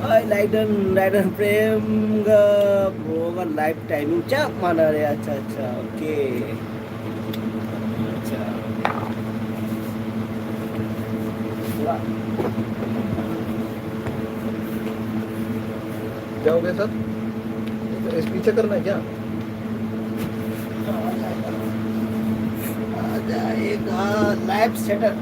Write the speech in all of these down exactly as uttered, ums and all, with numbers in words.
ꯍꯣꯏ, ꯂꯥꯏꯗꯟ, ꯂꯥꯏꯗꯟ ꯄ꯭ꯔꯦꯝꯒ ꯕ꯭ꯔꯣꯒ life timing ꯆꯞ ꯃꯥꯟꯅꯔꯦ꯫ ꯑꯠꯆꯥ, ꯑꯠꯆꯥ, ꯑꯣꯀꯦ꯫ ꯑꯠꯆꯥ꯫ क्या हो गया सर? इस पीछे करना है क्या? आ जाएगा, लाइफ सेटल।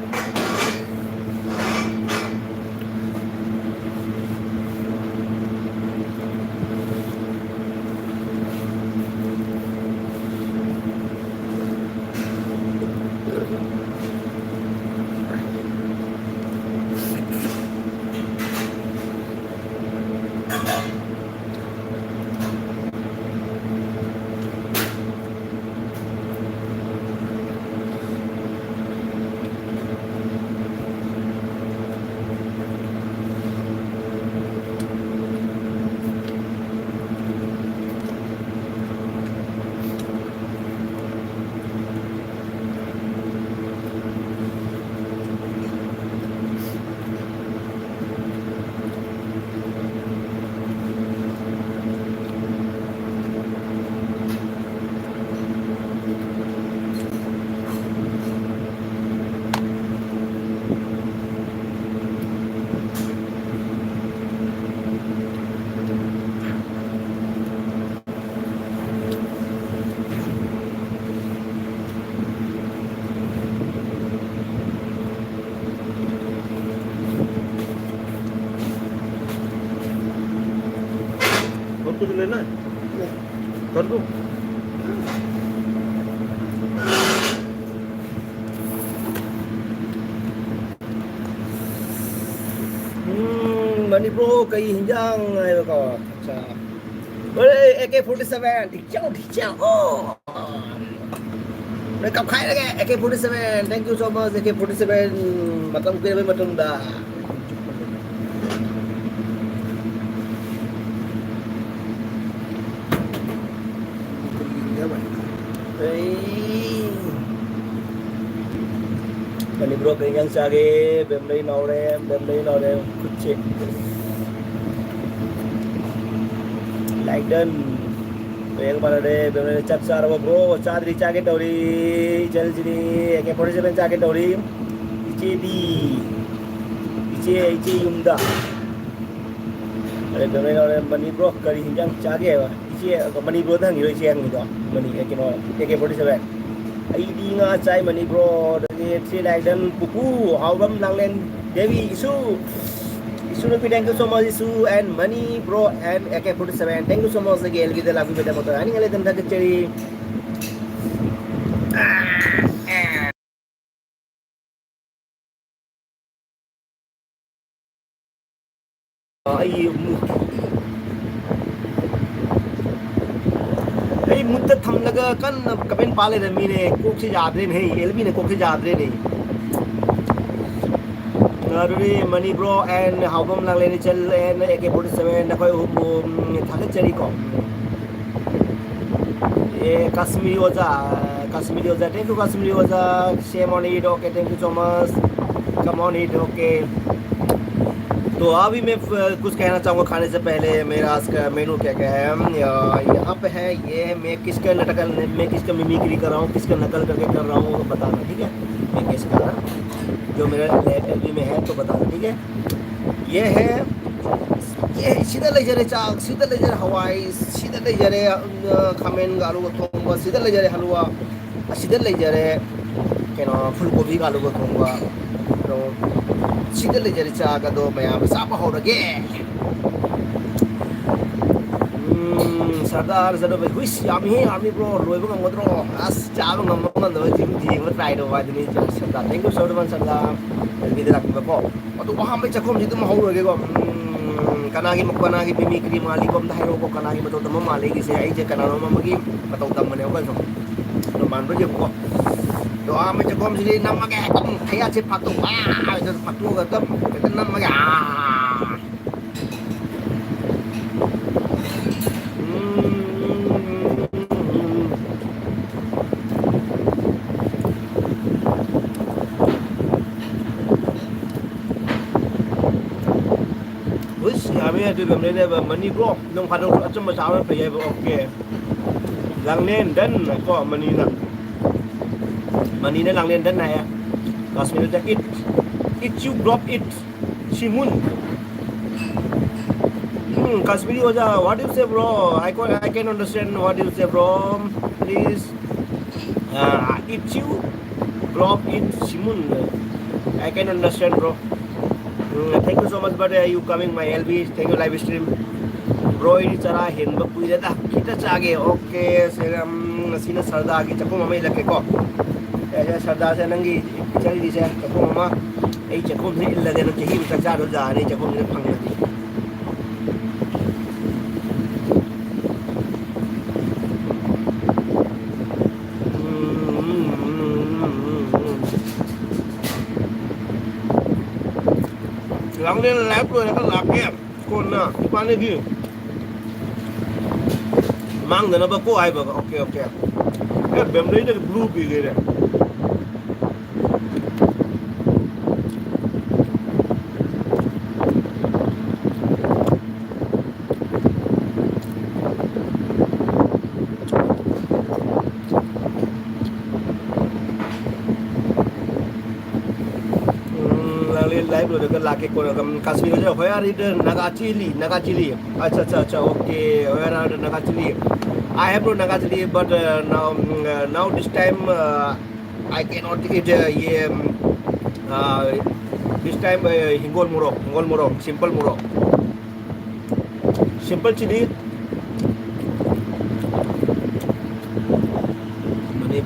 कुछ लेना है? कर दूं? ꯎꯝ, ꯃꯅꯤꯄꯨꯔ ꯀꯩ ꯍꯤꯟꯖꯥꯡ ꯍꯥꯏꯕꯀꯣ? ꯑꯠꯆꯥ꯫ ꯍꯣꯏ, ꯑꯦ ꯀꯦ ꯐꯣꯔꯇꯤ ꯁꯚꯦꯟ, ꯙꯤꯛꯆꯥꯎ, ꯙꯤꯛꯆꯥꯎ, ꯑꯣ! ꯂꯣꯏ ꯀꯥꯞꯈꯥꯏꯔꯒꯦ, A K forty seven, thank you so much, A K forty seven, ꯃꯇꯝ ꯀꯨꯏꯔꯕꯩ ꯃꯇꯨꯡꯗ꯫ ꯑꯩ ꯃꯅꯤꯄꯨꯔ ꯀꯩ ꯏꯟꯖꯥꯡ ꯆꯥꯒꯦ? ꯕꯦꯝꯂꯩ ꯅꯥꯎꯔꯦꯝ, ꯕꯦꯝꯂꯩ ꯅꯥꯎꯔꯦꯝ, ꯈꯨꯠꯁꯦ꯫ ꯂꯥꯏꯗꯟ, ꯃꯌꯦꯛ ꯃꯥꯟꯅꯔꯦ꯫ ꯕꯦꯝꯂꯩ, ꯆꯥꯛ ꯆꯥꯔꯕꯣ bro? ꯆꯥꯗ꯭ꯔꯤ, ꯆꯥꯒꯦ ꯇꯧꯔꯤ꯫ ꯏꯆꯜꯁꯤꯗꯤ ꯑꯦ ꯀꯦ ꯐꯣꯔꯇꯤ ꯁꯚꯦꯟ ꯆꯥꯒꯦ ꯇꯧꯔꯤ꯫ ꯏꯆꯦꯗꯤ, ꯏꯆꯦ, ꯏꯆꯦ ꯌꯨꯝꯗ꯫ ꯑꯗꯩ ꯕꯦꯝꯂꯩ ꯅꯥꯎꯔꯦꯝ, ꯃꯅꯤ bro, ꯀꯔꯤ ꯍꯤꯟꯖꯥꯡ ꯆꯥꯒꯦ ꯍꯥꯏꯕ? ꯏꯆꯦ, ꯃꯅꯤ bro ꯗ ꯍꯪꯉꯤꯔꯣ ꯏꯆꯦ ꯍꯪꯉꯤꯗꯣ? ꯃꯅꯤ, ꯑꯦ, ꯀꯩꯅꯣ, ꯑꯦ ꯀꯦ ꯐꯣꯔꯇꯤ ꯁꯚꯦꯟ꯫ ꯑꯩꯗꯤ ꯉꯥ ꯆꯥꯏ, ꯃꯅꯤ bro꯫ ꯑꯗꯒꯤ ꯊ꯭ꯔꯤ ꯂꯥꯏꯗꯟ, ꯄꯨꯄꯨ, ꯍꯥꯎꯕꯝ, ꯂꯥꯡꯂꯦꯟ ꯗꯦꯕꯤ, ꯏꯁꯨ, ꯏꯁꯨ ꯅꯨꯄꯤ, thank you so much, Ishu, and Mani bro, and A K forty seven, thank you so much꯫ ꯑꯩꯒꯤ ꯑꯦꯜ ꯕꯤꯗ ꯂꯥꯛꯄꯤꯕꯗꯃꯛꯇ ꯍꯥꯏꯅꯤꯡꯉꯥꯏ ꯂꯩꯇꯅ ꯊꯥꯒꯠꯆꯔꯤ꯫ ꯑꯩ ꯃꯨ-, ꯑꯩ ꯃꯨꯠꯇ ꯊꯝꯂꯒ ꯀꯟꯅ ꯀꯃꯦꯟ ꯄꯥ ꯂꯩꯔꯝꯃꯤꯅꯦ꯫ ꯀꯣꯛꯁꯤ ꯌꯥꯗ꯭ꯔꯦꯅꯦ, ꯑꯦꯜ ꯕꯤꯅ ꯀꯣꯛꯁꯤ ꯌꯥꯗ꯭ꯔꯦꯅꯦ꯫ ꯑꯗꯨꯗꯤ ꯃꯅꯤ bro and ꯍꯥꯎꯕꯝ ꯂꯥꯡꯂꯦꯟ ꯏꯆꯜ and A K forty seven, ꯅꯈꯣꯏ ꯑꯍꯨꯝꯕꯨ, ꯎꯝ, ꯊꯥꯒꯠꯆꯔꯤꯀꯣ꯫ ꯑꯦ, ꯀꯥꯁꯃꯤꯔꯤ ꯑꯣꯖꯥ, ꯀꯥꯁꯃꯤꯔꯤ ꯑꯣꯖꯥ, thank you ꯀꯥꯁꯃꯤꯔꯤ ꯑꯣꯖꯥ, shame on it, okay, thank you so much, come on it, okay। तो अभी मैं, अ, कुछ कहना चाहूँगा खाने से पहले, मेरा आज का मेनू क्या क्या है। अ, यहाँ पे है, ये मैं किसका नकल, मैं किसका मिमिक्री कर रहा हूँ, किसका नकल करके कर रहा हूँ, बताना, ठीक है? मैं किसका, जो मेरा एल बी में है, तो बताना, ठीक है? ये है, ये है, ꯁꯤꯗ ꯂꯩꯖꯔꯦ ꯆꯥꯛ, ꯁꯤꯗ ꯂꯩꯖꯔꯦ ꯍꯋꯥꯏ, ꯁꯤꯗ ꯂꯩꯖꯔꯦ, ꯑ, ꯈꯥꯃꯦꯟꯒ ꯑꯂꯨꯒ ꯊꯣꯡꯕ, ꯁꯤꯗ ꯂꯩꯖꯔꯦ ꯍꯜꯂꯨꯋꯥ, ꯑꯁꯤꯗ ꯂꯩꯖꯔꯦ ꯀꯩꯅꯣ, ꯐꯨꯜ ꯀꯣꯕꯤꯒ ꯑꯂꯨꯒ ꯊꯣꯡꯕ꯫ ꯑꯗꯣ ꯁꯤꯗ ꯂꯩꯖꯔꯦ ꯆꯥꯛ, ꯑꯗꯣ ꯃꯌꯥꯝ ꯆꯥꯕ ꯍꯧꯔꯒꯦ꯫ ꯎꯝ, ꯁꯔꯗꯥꯔ, ꯁꯔꯗꯥꯔ, ꯍꯨꯏꯁ, ꯌꯥꯝꯃꯤꯍꯦ, ꯌꯥꯝꯃꯤ, bro, ꯂꯣꯏꯕ ꯉꯝꯒꯗ꯭ꯔꯣ? ꯑꯁ, ꯆꯥꯕ ꯉꯝꯕ ꯉꯝꯗꯕ ꯌꯦꯡꯕ try ꯇꯧꯕ ꯍꯥꯏꯗꯨꯅꯤ, Sardar. Thank you so much, Sardar, ꯂꯝꯕꯤꯗ ꯂꯥꯛꯄꯤꯕꯀꯣ꯫ ꯑꯗꯨ ꯑꯍꯥꯟꯕꯩ ꯆꯥꯛꯈꯨꯝꯁꯤ ꯑꯗꯨꯝ ꯍꯧꯔꯒꯦꯀꯣ꯫ ꯎꯝ, ꯀꯅꯥꯒꯤ, ꯀꯅꯥꯒꯤ ꯃꯤꯃꯤꯀ꯭ꯔꯤ ꯃꯥꯜꯂꯤꯀꯣ? ꯑꯝꯇ ꯍꯥꯏꯔꯛꯑꯣꯀꯣ, ꯀꯅꯥꯒꯤ ꯃꯇꯧ ꯇꯝꯕ ꯃꯥꯜꯂꯤ ꯑꯩꯒꯤꯁꯦ? ꯑꯩꯁꯦ ꯀꯅꯥꯅꯣꯝ ꯑꯃꯒꯤ ꯃꯇꯧ ꯇꯝꯕꯅꯦꯕꯀꯣ, ꯁꯨꯝ꯫ ꯑꯗꯣ ꯃꯥꯟꯕ꯭ꯔꯥ ꯌꯦꯡꯉꯨꯀꯣ꯫ ꯑꯗꯣ ꯑꯍꯥꯟꯕꯩ ꯆꯥꯛꯈꯨꯝꯁꯤꯗꯤ ꯅꯝꯃꯒꯦ, ꯑꯗꯨꯝ ꯈꯌꯥꯠꯁꯦ ꯐꯥꯛꯇꯣꯛ-, ꯑꯥ, ꯍꯦꯛꯇ ꯐꯥꯛꯇꯣꯛꯑꯒ ꯑꯗꯨꯝ ꯍꯦꯛꯇ ꯅꯝꯃꯒꯦ, ꯑꯥ꯫ ꯍꯨꯏꯁ, ꯌꯥꯝꯃꯦ ꯑꯗꯨ ꯂꯝꯂꯦꯟ ꯍꯥꯏꯕ ꯃꯅꯤ bro, ꯅꯣꯡ ꯐꯥꯗꯣꯛꯁꯨ ꯑꯆꯝꯕ ꯆꯥꯕꯅ ꯐꯩ ꯍꯥꯏꯕ, okay꯫ ꯂꯥꯡꯂꯦꯟ done ꯀꯣ, ꯃꯅꯤꯅ꯫ ꯃꯅꯤꯅ ꯂꯥꯡꯂꯦꯟ done ꯍꯥꯏꯌꯦ꯫ ꯀꯥꯁꯃꯤꯔꯗ eat, eat you drop it, ꯁꯤꯃꯨꯟ꯫ Hmm, Kashmiri Oja, what do you say, bro? I can, I can understand what you say, bro. Please. Uh, eat you, drop it, simun. I can understand, bro. Mm, thank you so much, but uh, you coming my L B, thank you live stream. Bro, ꯑꯩꯗꯤ ꯆꯔꯥ ꯍꯦꯟꯕ ꯀꯨꯏꯔꯦꯗ, ꯈꯤꯇ ꯆꯥꯒꯦ꯫ Okay, ꯁꯦ, ꯎꯝ, ꯉꯁꯤꯅ ꯁꯔꯗꯥꯒꯤ ꯆꯥꯛꯈꯨꯝ ꯑꯃ ꯏꯜꯂꯛꯀꯦꯀꯣ꯫ ꯁꯦ, ꯁꯦ, ꯁꯔꯗꯥꯁꯦ, ꯅꯪꯒꯤ ꯆꯠꯂꯤꯁꯦ ꯆꯥꯛꯈꯨꯝ ꯑꯃ, ꯑꯩ ꯆꯥꯛꯈꯨꯝꯁꯦ ꯏꯜꯂꯒꯦ, ꯅꯪ ꯆꯍꯤ ꯑꯃ ꯆꯥꯛ ꯆꯥꯗꯕ ꯖꯥꯠꯅꯤ ꯑꯩ ꯆꯥꯛꯈꯨꯝꯁꯤꯗ ꯐꯪꯉꯗꯤ꯫ ꯂꯥꯡꯂꯦꯟ live ꯂꯣꯏꯔꯒ ꯂꯥꯛꯀꯦ꯫ ꯀꯣꯟꯅ ꯏꯕꯥꯅꯤꯒꯤ ꯃꯥꯡꯗꯅꯕ ꯀꯣ ꯍꯥꯏꯕ꯫ Okay, okay. ꯑꯦ, ꯕꯦꯝꯂꯩꯗꯒꯤ blue ꯄꯤꯒꯦꯅꯦ꯫ ꯎꯝ, ꯂꯥꯡꯂꯦꯟ live ꯂꯣꯏꯔꯒ ꯂꯥꯛꯀꯦ꯫ ꯀꯣꯟꯅ, ꯎꯝ, ꯀꯥꯁꯃꯤꯔꯗ where is the Naga chili? Naga chili. ꯑꯠꯆꯥ, ꯑꯠꯆꯥ, ꯑꯠꯆꯥ, okay. Where are the Naga chili? I have no Naga chili, but, uh, now, mm, uh, now this time, uh, I cannot eat, uh, ये, um, uh, this time, uh, Hingol मोरो, हिंगोल मोरो, simple मोरो. Simple chili.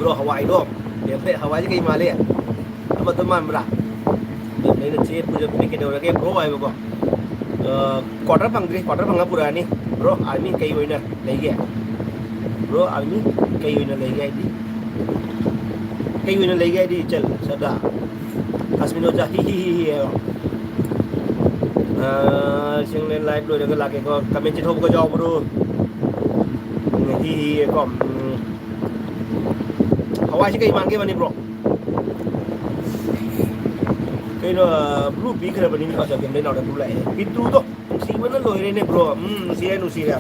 Bro, ꯍꯋꯥꯏꯗꯣ, ꯕꯦꯝꯂꯩ ꯍꯋꯥꯏꯁꯦ ꯀꯩ ꯃꯥꯜꯂꯤ? ꯑꯃꯗꯣ ꯃꯥꯟꯕ꯭ꯔꯥ? ꯕꯦꯝꯂꯩꯅ ꯆꯦ ꯄꯨꯖꯕꯅꯤ ꯀꯩꯗꯧꯔꯒꯦ ꯕ꯭ꯔꯣ ꯍꯥꯏꯕꯀꯣ꯫ ꯑ, ꯀ꯭ꯋꯥꯇꯔ ꯐꯪꯗ꯭ꯔꯤ, ꯀ꯭ꯋꯥꯇꯔ ꯐꯪꯉ ꯄꯨꯔꯛꯑꯅꯤ꯫ ꯕ꯭ꯔꯣ, ꯑꯥꯔꯃꯤ ꯀꯩ ꯑꯣꯏꯅ ꯂꯩꯒꯦ? ꯕ꯭ꯔꯣ, ꯑꯥꯔꯃꯤ ꯀꯩ ꯑꯣꯏꯅ ꯂꯩꯒꯦ ꯍꯥꯏꯗꯤ? ꯀꯩ ꯑꯣꯏꯅ ꯂꯩꯒꯦ ꯍꯥꯏꯗꯤ, ꯏꯆꯜ, ꯁꯗꯥ? ꯀꯥꯁꯃꯤꯔ ꯑꯣꯖꯥ, ꯍꯤ, ꯍꯤ, ꯍꯤ, ꯍꯤ ꯍꯥꯏꯌꯣ꯫ ꯑ, ꯁꯤꯡꯅ ꯂꯥꯏꯚ ꯂꯣꯏꯔꯒ ꯂꯥꯛꯀꯦꯀꯣ꯫ ꯀꯃꯦꯟ ꯆꯤꯊꯣꯛꯄꯒ ꯌꯥꯎꯕ꯭ꯔꯣ? ꯎꯝ, ꯍꯤ, ꯍꯤ, ꯍꯤ ꯀꯣ꯫ ꯎꯝ꯫ ꯍꯋꯥꯏꯁꯤ ꯀꯩ ꯃꯥꯟꯒꯦ ꯃꯅꯤ ꯕ꯭ꯔꯣ? ꯀꯩꯅꯣ, ꯕ꯭ꯂꯨ ꯄꯤꯈ꯭ꯔꯕꯅꯤꯅꯦ, ꯀꯣ, ꯆꯒꯦꯝꯗꯩ ꯅꯥꯎꯗ ꯕ꯭ꯂꯨ ꯂꯥꯛꯑꯦ꯫ ꯄꯤꯟꯇꯨꯗꯣ ꯅꯨꯡꯁꯤꯕꯅ ꯂꯣꯏꯔꯦꯅꯦ ꯕ꯭ꯔꯣ꯫ ꯎꯝ, ꯅꯨꯡꯁꯤꯔꯦ, ꯅꯨꯡꯁꯤꯔꯦ꯫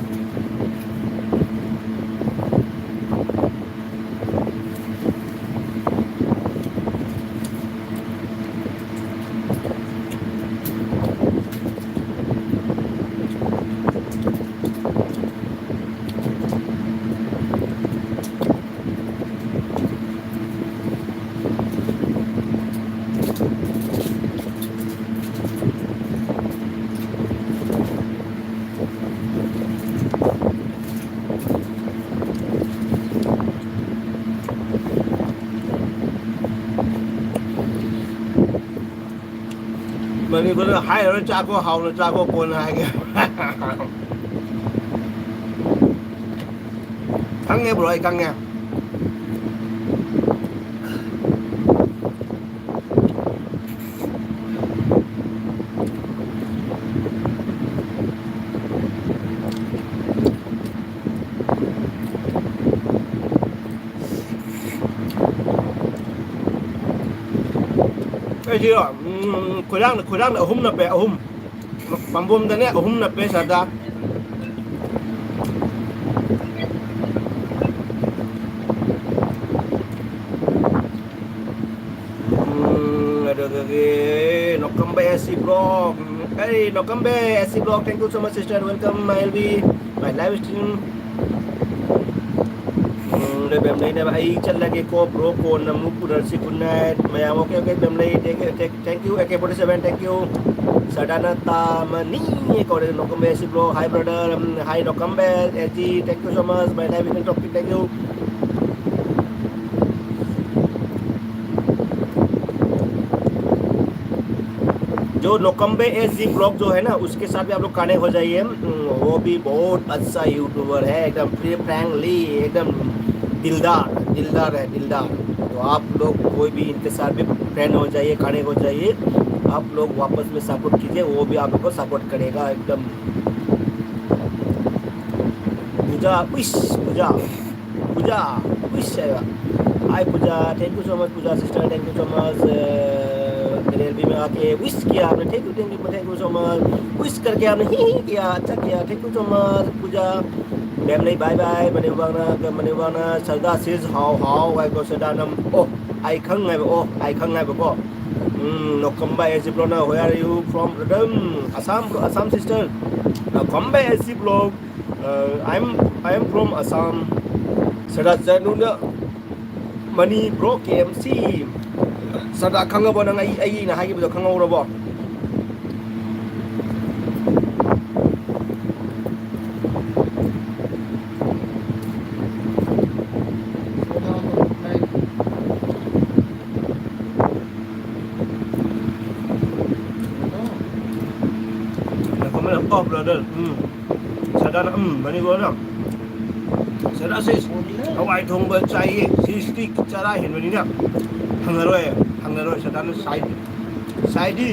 ꯃꯅꯤꯄꯨꯔꯗ ꯍꯥꯏꯔꯔꯣꯏ, ꯆꯥꯈꯣ, ꯍꯥꯎꯅ ꯆꯥꯈꯣ, ꯀꯣꯟꯅ ꯍꯥꯏꯒꯦ꯫ ꯈꯪꯉꯦ ꯕ꯭ꯔꯣ, ꯑꯩ ꯈꯪꯉꯦ꯫ ꯑꯩꯁꯤꯔꯣ, ꯎꯝ, ꯈꯣꯏꯔꯥꯡꯗ, ꯈꯣꯏꯔꯥꯡꯗ ꯑꯍꯨꯝ ꯅꯞꯄꯦ, ꯑꯍꯨꯝ꯫ ꯄꯥꯝꯕꯣꯝꯗꯅꯦ ꯑꯍꯨꯝ ꯅꯞꯄꯦ, ꯁꯥꯔꯗ꯫ ꯎꯝ, ꯑꯗꯨꯗꯒꯤ ꯅꯣꯀꯝꯕ S C Block, um, hey, Nokambe S C Block, thank you so much, sister. Welcome, my L V, my live stream. ꯎꯝ, ꯑꯗꯩ ꯕꯦꯝꯂꯩꯅꯦꯕ, "ꯑꯩ ꯆꯠꯂꯒꯦꯀꯣ ꯕ꯭ꯔꯣ, ꯀꯣꯟꯅ ꯑꯃꯨꯛ ꯎꯅꯔꯁꯤ, good night ꯃꯌꯥꯝ, okay, okay, ꯕꯦꯝꯂꯩ, thank you, thank, thank you, A K forty seven, thank you, Sadananda ꯃꯅꯤ ꯀꯧꯔꯦ, ꯅꯣꯀꯝꯕ S C Block, hi brother, um, hi Nokambe S G, thank you so much, my live stream, thank you." जो नोकम्बे S G blog जो है ना, उसके साथ भी आप लोग कनेक्ट हो जाइए। हम्म, वो भी बहुत अच्छा यूट्यूबर है, एकदम फ्री फ्रैंकली, एकदम दिलदार, दिलदार है, दिलदार। तो आप लोग कोई भी इनके साथ भी फ्रेंड हो जाइए, कनेक्ट हो जाइए। आप लोग वापस में सपोर्ट कीजिए, वो भी आप लोग को सपोर्ट करेगा एकदम। पूजा, विश, पूजा, पूजा, विश है। Hi Puja, thank you so much Puja sister, thank you so much। मेरे एलबी में आके विश किया आपने, thank you, thank you, thank you so much। Wish करके आपने ही ही किया, अच्छा किया, thank you so much Puja. Memley, bye bye, Maniwangna, Maniwangna, Sarda says, how, how, I go Sarda nam, oh, I can't have, oh, I can't have a go. Mm, no, come by, S C Blog, where are you from, brother? Mm, Assam, Assam sister. Now, come by, S C Blog. Uh, I'm, I am from Assam. Sarda Zanuna, Mani, bro, K M C. Sarda, ꯈꯪꯉꯕꯣ ꯅꯪ ꯑꯩ, ꯑꯩꯅ ꯍꯥꯏꯈꯤꯕꯗꯣ ꯈꯪꯍꯧꯔꯕꯣ? Comment of brother. ꯎꯝ꯫ ꯁꯗꯥꯅ, ꯎꯝ, ꯃꯅꯤꯄꯨꯔꯗ꯫ ꯁꯗꯥꯁꯦ ꯍꯋꯥꯏ ꯊꯣꯡꯕ ꯆꯥꯏꯌꯦ꯫ ꯁꯤ ꯁꯤꯗꯤ ꯆꯔꯥ ꯍꯦꯟꯕꯅꯤꯅ ꯐꯪꯉꯔꯣꯏ, ꯐꯪꯉꯔꯣꯏ꯫ ꯁꯗꯥꯅ ꯁꯥꯏ-, ꯁꯥꯏꯗꯤ꯫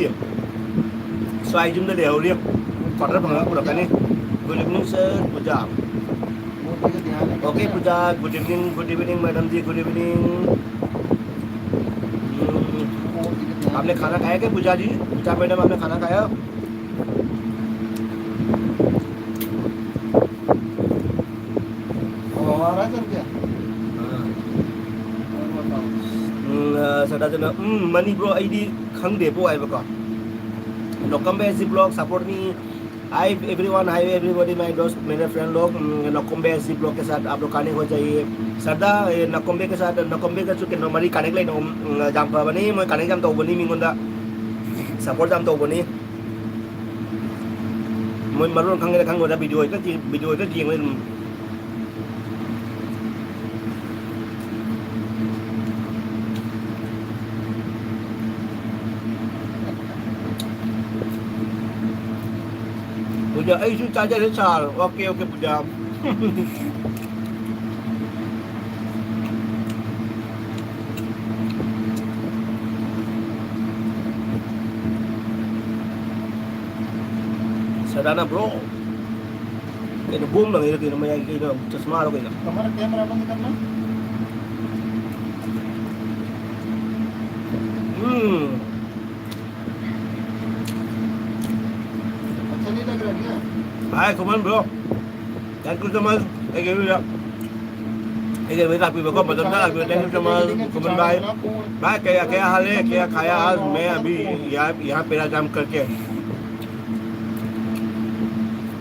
ꯁ꯭ꯋꯥꯏ ꯌꯨꯝꯗ ꯂꯩꯍꯧꯔꯤ꯫ ꯀ꯭ꯋꯥꯇꯔ ꯐꯪꯉꯒ ꯄꯨꯔꯛꯀꯅꯤ꯫ Good evening, sir. ꯄꯨꯖꯥ꯫ Okay, ꯄꯨꯖꯥ꯫ Good evening, good evening, madam ji, good evening. हम्म, आपने खाना खाया क्या, पूजा जी? पूजा मैडम, आपने खाना खाया? हमारा सर क्या? ꯎꯝ, ꯑ, ꯁꯗꯥꯆꯟꯗ꯭ꯔ, ꯎꯝ, ꯃꯅꯤ ꯕ꯭ꯔꯣ, ꯑꯩꯗꯤ ꯈꯪꯗꯦꯕꯣ ꯍꯥꯏꯕꯀꯣ꯫ Welcome back, Zee Blog, support me. Hi everyone, hi everybody, my दोस्त, मेरे फ्रेंड लोग, उम, नकोम्बे एस जी ब्लॉग के साथ आप लोग कनेक्ट हो जाइए। सरदा, ए, नकोम्बे के साथ, नकोम्बे का चूंकि नॉर्मली कनेक्ट लेना, उम, जाम पाबनी, मैं कनेक्ट जाम तो बनी, मिंगोंदा सपोर्ट जाम तो बनी। मैं मरुन खंगे खंगोंदा वीडियो इतना, वीडियो इतना, ꯑꯩꯁꯨ ꯆꯥꯖꯔꯦ ꯁꯥꯔ꯫ ꯑꯣꯀꯦ, ꯑꯣꯀꯦ, ꯄꯨꯖꯥ꯫ ꯁꯗꯥꯅ ꯕ꯭ꯔꯣ꯫ ꯀꯩꯅꯣ, ꯕꯣꯝ ꯂꯪꯉꯤꯔ ꯀꯩꯅꯣ, ꯃꯌꯥꯏꯒꯤ ꯀꯩꯅꯣ, ꯆꯁꯃꯥꯔꯣ ꯀꯩꯅꯣ? ꯀꯃꯔ ꯀꯦꯃꯔꯥ ꯕꯟꯗ ꯀꯔꯅꯥ꯫ ꯎꯝ꯫ अच्छा नहीं लग रहा क्या? Hi, Khuman bro. Thank you so much. ꯑꯩꯒꯤ ꯃꯤꯗ, ꯑꯩꯒꯤ ꯃꯤꯗ ꯂꯥꯛꯄꯤꯕꯀꯣ, ꯃꯇꯝꯗ ꯂꯥꯛꯄꯤꯕ, thank you so much, ꯈꯨꯃꯟ ꯚꯥꯏ꯫ ꯚꯥꯏ, ꯀꯌꯥ, ꯀꯌꯥ ꯍꯥꯜꯂꯦ? क्या खाया आज? मैं अभी यहाँ, यहाँ पैराजाम करके,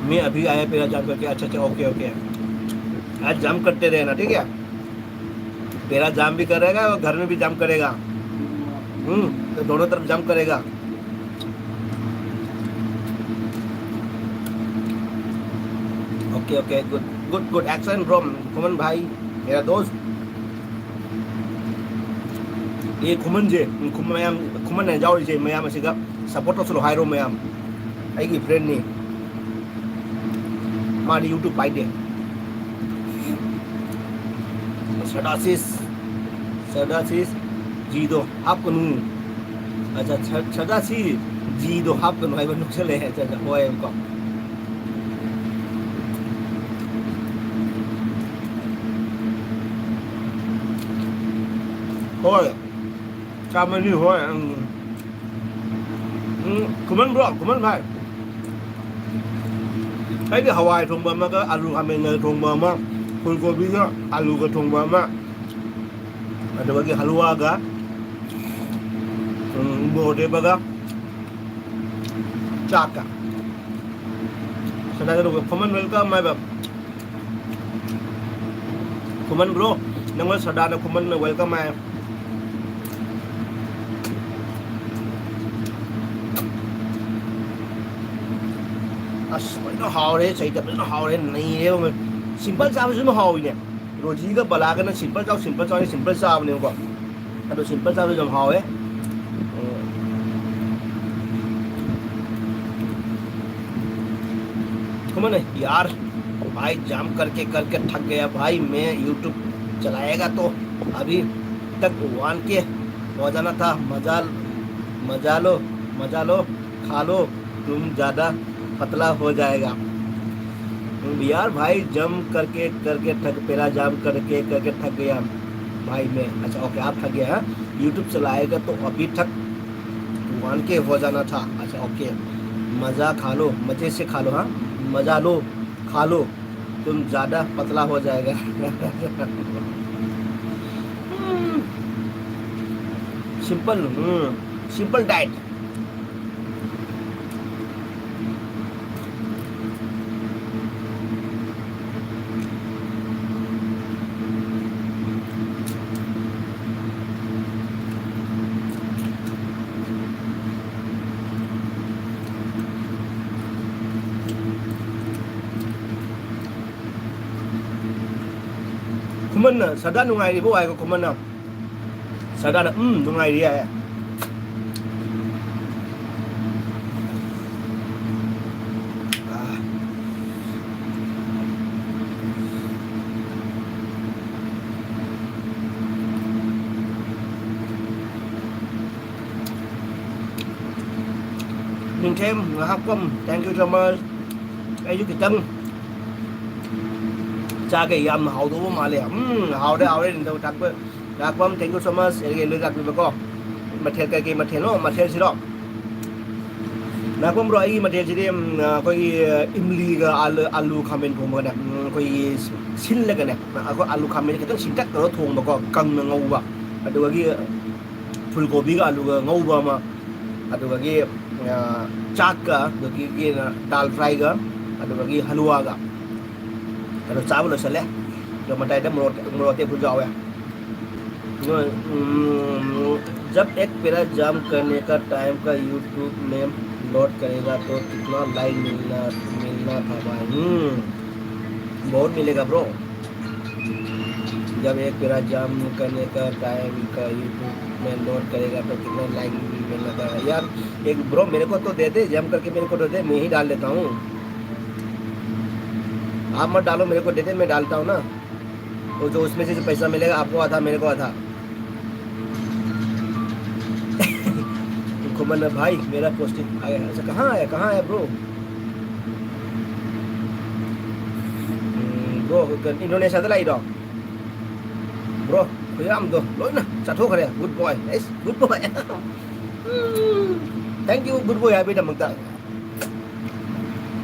मैं अभी आया पैराजाम करके। अच्छा, अच्छा, ओके, ओके। आज जाम करते रहना, ठीक है? पैराजाम भी करेगा और घर में भी जाम करेगा। हम्म, तो दोनों तरफ जाम करेगा। Okay, okay, good, good, good action from ꯈꯨꯃꯟ ꯚꯥꯏ, मेरा दोस्त꯫ ꯑꯦ, ꯈꯨꯃꯟꯁꯦ, ꯈꯨꯃꯟ ꯃꯌꯥꯝ, ꯈꯨꯃꯟ ꯍꯥꯏꯅ ꯌꯥꯎꯔꯤꯁꯦ ꯃꯌꯥꯝ ꯑꯁꯤꯒ support ꯇꯧꯁꯜꯂꯣ ꯍꯥꯏꯔꯣ ꯃꯌꯥꯝ꯫ ꯑꯩꯒꯤ friendꯅꯤ꯫ ꯃꯥꯗꯤ YouTube ꯄꯥꯏꯗꯦ꯫ ꯁꯗꯥꯁꯤꯁ, ꯁꯗꯥꯁꯤꯁ ꯖꯤꯗꯣ ꯍꯥꯞꯀꯅꯨ꯫ ꯑꯠꯆꯥ, ꯁ-, ꯁꯗꯥꯁꯤ ꯖꯤꯗꯣ ꯍꯥꯞꯀꯅꯨ ꯍꯥꯏꯕ ꯅꯣꯛꯁꯜꯂꯛꯑꯦ꯫ ꯑꯠꯆꯥ, ꯑꯠꯆꯥ, ꯍꯣꯏ, ꯀꯣ꯫ ꯍꯣꯏ꯫ ꯆꯥꯝꯃꯔꯤ, ꯍꯣꯏ, ꯎꯝ꯫ ꯎꯝ, ꯈꯨꯃꯟ bro, ꯈꯨꯃꯟ ꯚꯥꯏ꯫ ꯑꯩꯗꯤ ꯍꯋꯥꯏ ꯊꯣꯡꯕ ꯑꯃꯒ ꯑꯂꯨ ꯈꯥꯃꯦꯟꯒ ꯊꯣꯡꯕ ꯑꯃ, ꯐꯨꯜ ꯀꯣꯕꯤꯒ ꯑꯂꯨꯒ ꯊꯣꯡꯕ ꯑꯃ, ꯑꯗꯨꯗꯒꯤ ꯍꯜꯂꯨꯋꯥꯒ, ꯎꯝ, ꯃꯣꯔꯣꯛ ꯑꯇꯦꯛꯄꯒ ꯆꯥꯛꯀ꯫ ꯁꯗꯥꯗ ꯈꯨꯃꯟ welcome ꯍꯥꯏꯕ꯫ ꯈꯨꯃꯟ bro, ꯅꯪꯉꯣꯟꯗ ꯁꯗꯥꯅ ꯈꯨꯃꯟꯅ welcome ꯍꯥꯏ꯫ ꯑꯁ, ꯐꯖꯅ ꯍꯥꯎꯔꯦ, ꯆꯩꯗ ꯐꯖꯅ ꯍꯥꯎꯔꯦ, ꯅꯩꯔꯦ꯫ Simple ꯆꯥꯕꯁꯨ ꯑꯗꯨꯝ ꯍꯥꯎꯋꯤꯅꯦ꯫ ꯔꯣꯖꯤꯒ ꯕꯂꯥꯒꯅ simple ꯆꯥꯎ, simple ꯆꯥꯎ ꯍꯥꯏꯅ simple ꯆꯥꯕꯅꯦꯕꯀꯣ꯫ ꯑꯗꯣ simple ꯆꯥꯕꯁꯨ ꯌꯥꯝ ꯍꯥꯎꯋꯦ꯫ ꯎꯝ꯫ सुमन, यार, भाई, जाम करके करके थक गया भाई मैं। YouTube चलाएगा तो अभी तक वन के हो जाना था। मजा, मजा लो, मजा लो, खा लो, तुम ज़्यादा पतला हो जाएगा। यार भाई, जम करके करके थक, पैरा जाम करके करके थक गया भाई मैं। अच्छा, ओके, आप थक गया है। YouTube चलाएगा तो अभी तक वन के हो जाना था। अच्छा, ओके, मज़ा खा लो, मज़े से खा लो। हाँ, मज़ा लो, खा लो, तुम ज़्यादा पतला हो जाएगा। Simple, simple diet. ꯈꯨꯃꯟꯅ ꯁꯗꯥ ꯅꯨꯡꯉꯥꯏꯔꯤꯕꯣ ꯍꯥꯏꯀꯣ, ꯈꯨꯃꯟꯅ꯫ ꯁꯗꯥꯅ, "ꯎꯝ, ꯅꯨꯡꯉꯥꯏꯔꯤ" ꯍꯥꯏ꯫ ꯑꯥ꯫ ꯅꯤꯡꯊꯦꯝ ꯉꯥꯏꯍꯥꯛꯄꯝ, thank you so much. ꯑꯩꯁꯨ ꯈꯤꯇꯪ ꯆꯥꯒꯦ, ꯌꯥꯝꯅ ꯍꯥꯎꯗꯧꯕ ꯃꯥꯜꯂꯦ꯫ ꯎꯝ, ꯍꯥꯎꯔꯦ, ꯍꯥꯎꯔꯦ, ꯅꯤꯡꯊꯧ ꯊꯥꯛꯄ꯫ ꯉꯥꯏꯍꯥꯛꯄꯝ, thank you so much꯫ ꯑꯩꯒꯤ ꯂꯣꯏ ꯂꯥꯛꯄꯤꯕꯀꯣ꯫ ꯃꯊꯦꯜ ꯀꯩꯀꯩ ꯃꯊꯦꯜꯅꯣ? ꯃꯊꯦꯜꯁꯤꯔꯣ? ꯉꯥꯏꯈꯣ bro, ꯑꯩꯒꯤ ꯃꯊꯦꯜꯁꯤꯗꯤ, ꯎꯝ, ꯑꯩꯈꯣꯏꯒꯤ ꯏꯝꯂꯤꯒ ꯑꯥꯂꯨ, ꯑꯥꯂꯨ ꯈꯥꯃꯦꯟ ꯊꯣꯡꯕꯒꯅꯦ, ꯎꯝ, ꯑꯩꯈꯣꯏꯒꯤ ꯁꯤꯜꯂꯒꯅꯦ, ꯑꯩꯈꯣꯏ ꯑꯥꯂꯨ ꯈꯥꯃꯦꯟꯁꯦ ꯈꯤꯇꯪ ꯁꯤꯟꯇꯛ ꯇꯧꯔꯒ ꯊꯣꯡꯕꯀꯣ, ꯀꯪꯅ ꯉꯧꯕ, ꯑꯗꯨꯗꯒꯤ ꯐꯨꯜ ꯀꯣꯕꯤꯒ ꯑꯥꯂꯨꯒ ꯉꯧꯕ ꯑꯃ, ꯑꯗꯨꯗꯒꯤ, ꯑ, ꯆꯥꯛꯀ, ꯑꯗꯨꯗꯒꯤ ꯗꯥꯜ ꯐ꯭ꯔꯥꯏꯒ, ꯑꯗꯨꯗꯒꯤ ꯍꯂꯨꯋꯥꯒ꯫ ꯑꯗꯣ ꯆꯥꯕ ꯂꯣꯏꯁꯜꯂꯦ꯫ ꯑꯗꯣ ꯃꯇꯥꯏꯗ ꯃꯣꯔꯣꯛ, ꯃꯣꯔꯣꯛ ꯑꯇꯦꯛꯄꯁꯨ ꯌꯥꯎꯋꯦ꯫ हम्म, जब एक पैरा जाम करने का टाइम का YouTube में लोड करेगा तो कितना लाइक मिलना, मिलना था भाई? हम्म, बहुत मिलेगा ब्रो। जब एक पैरा जाम करने का टाइम का YouTube में लोड करेगा तो कितना लाइक मिलना था यार? एक ब्रो मेरे को तो दे दे, जाम करके मेरे को दे दे, मैं ही डाल लेता हूँ। आप मत डालो मेरे को, देते मैं डालता हूँ ना, वो जो उसमें से जो पैसा मिलेगा, आपको आधा, मेरे को आधा। खुमन भाई, मेरा पोस्टिंग आया है। अच्छा, कहाँ आया, कहाँ आया ब्रो? ब्रो, इंडोनेशिया से लाई रहा। Bro, ꯈꯨꯌꯥꯝꯗꯣ ꯂꯣꯏꯅ ꯆꯥꯊꯣꯛꯈ꯭ꯔꯦ꯫ Good boy. H, good boy. Thank you, good boy ꯍꯥꯏꯕꯒꯤꯗꯃꯛꯇ꯫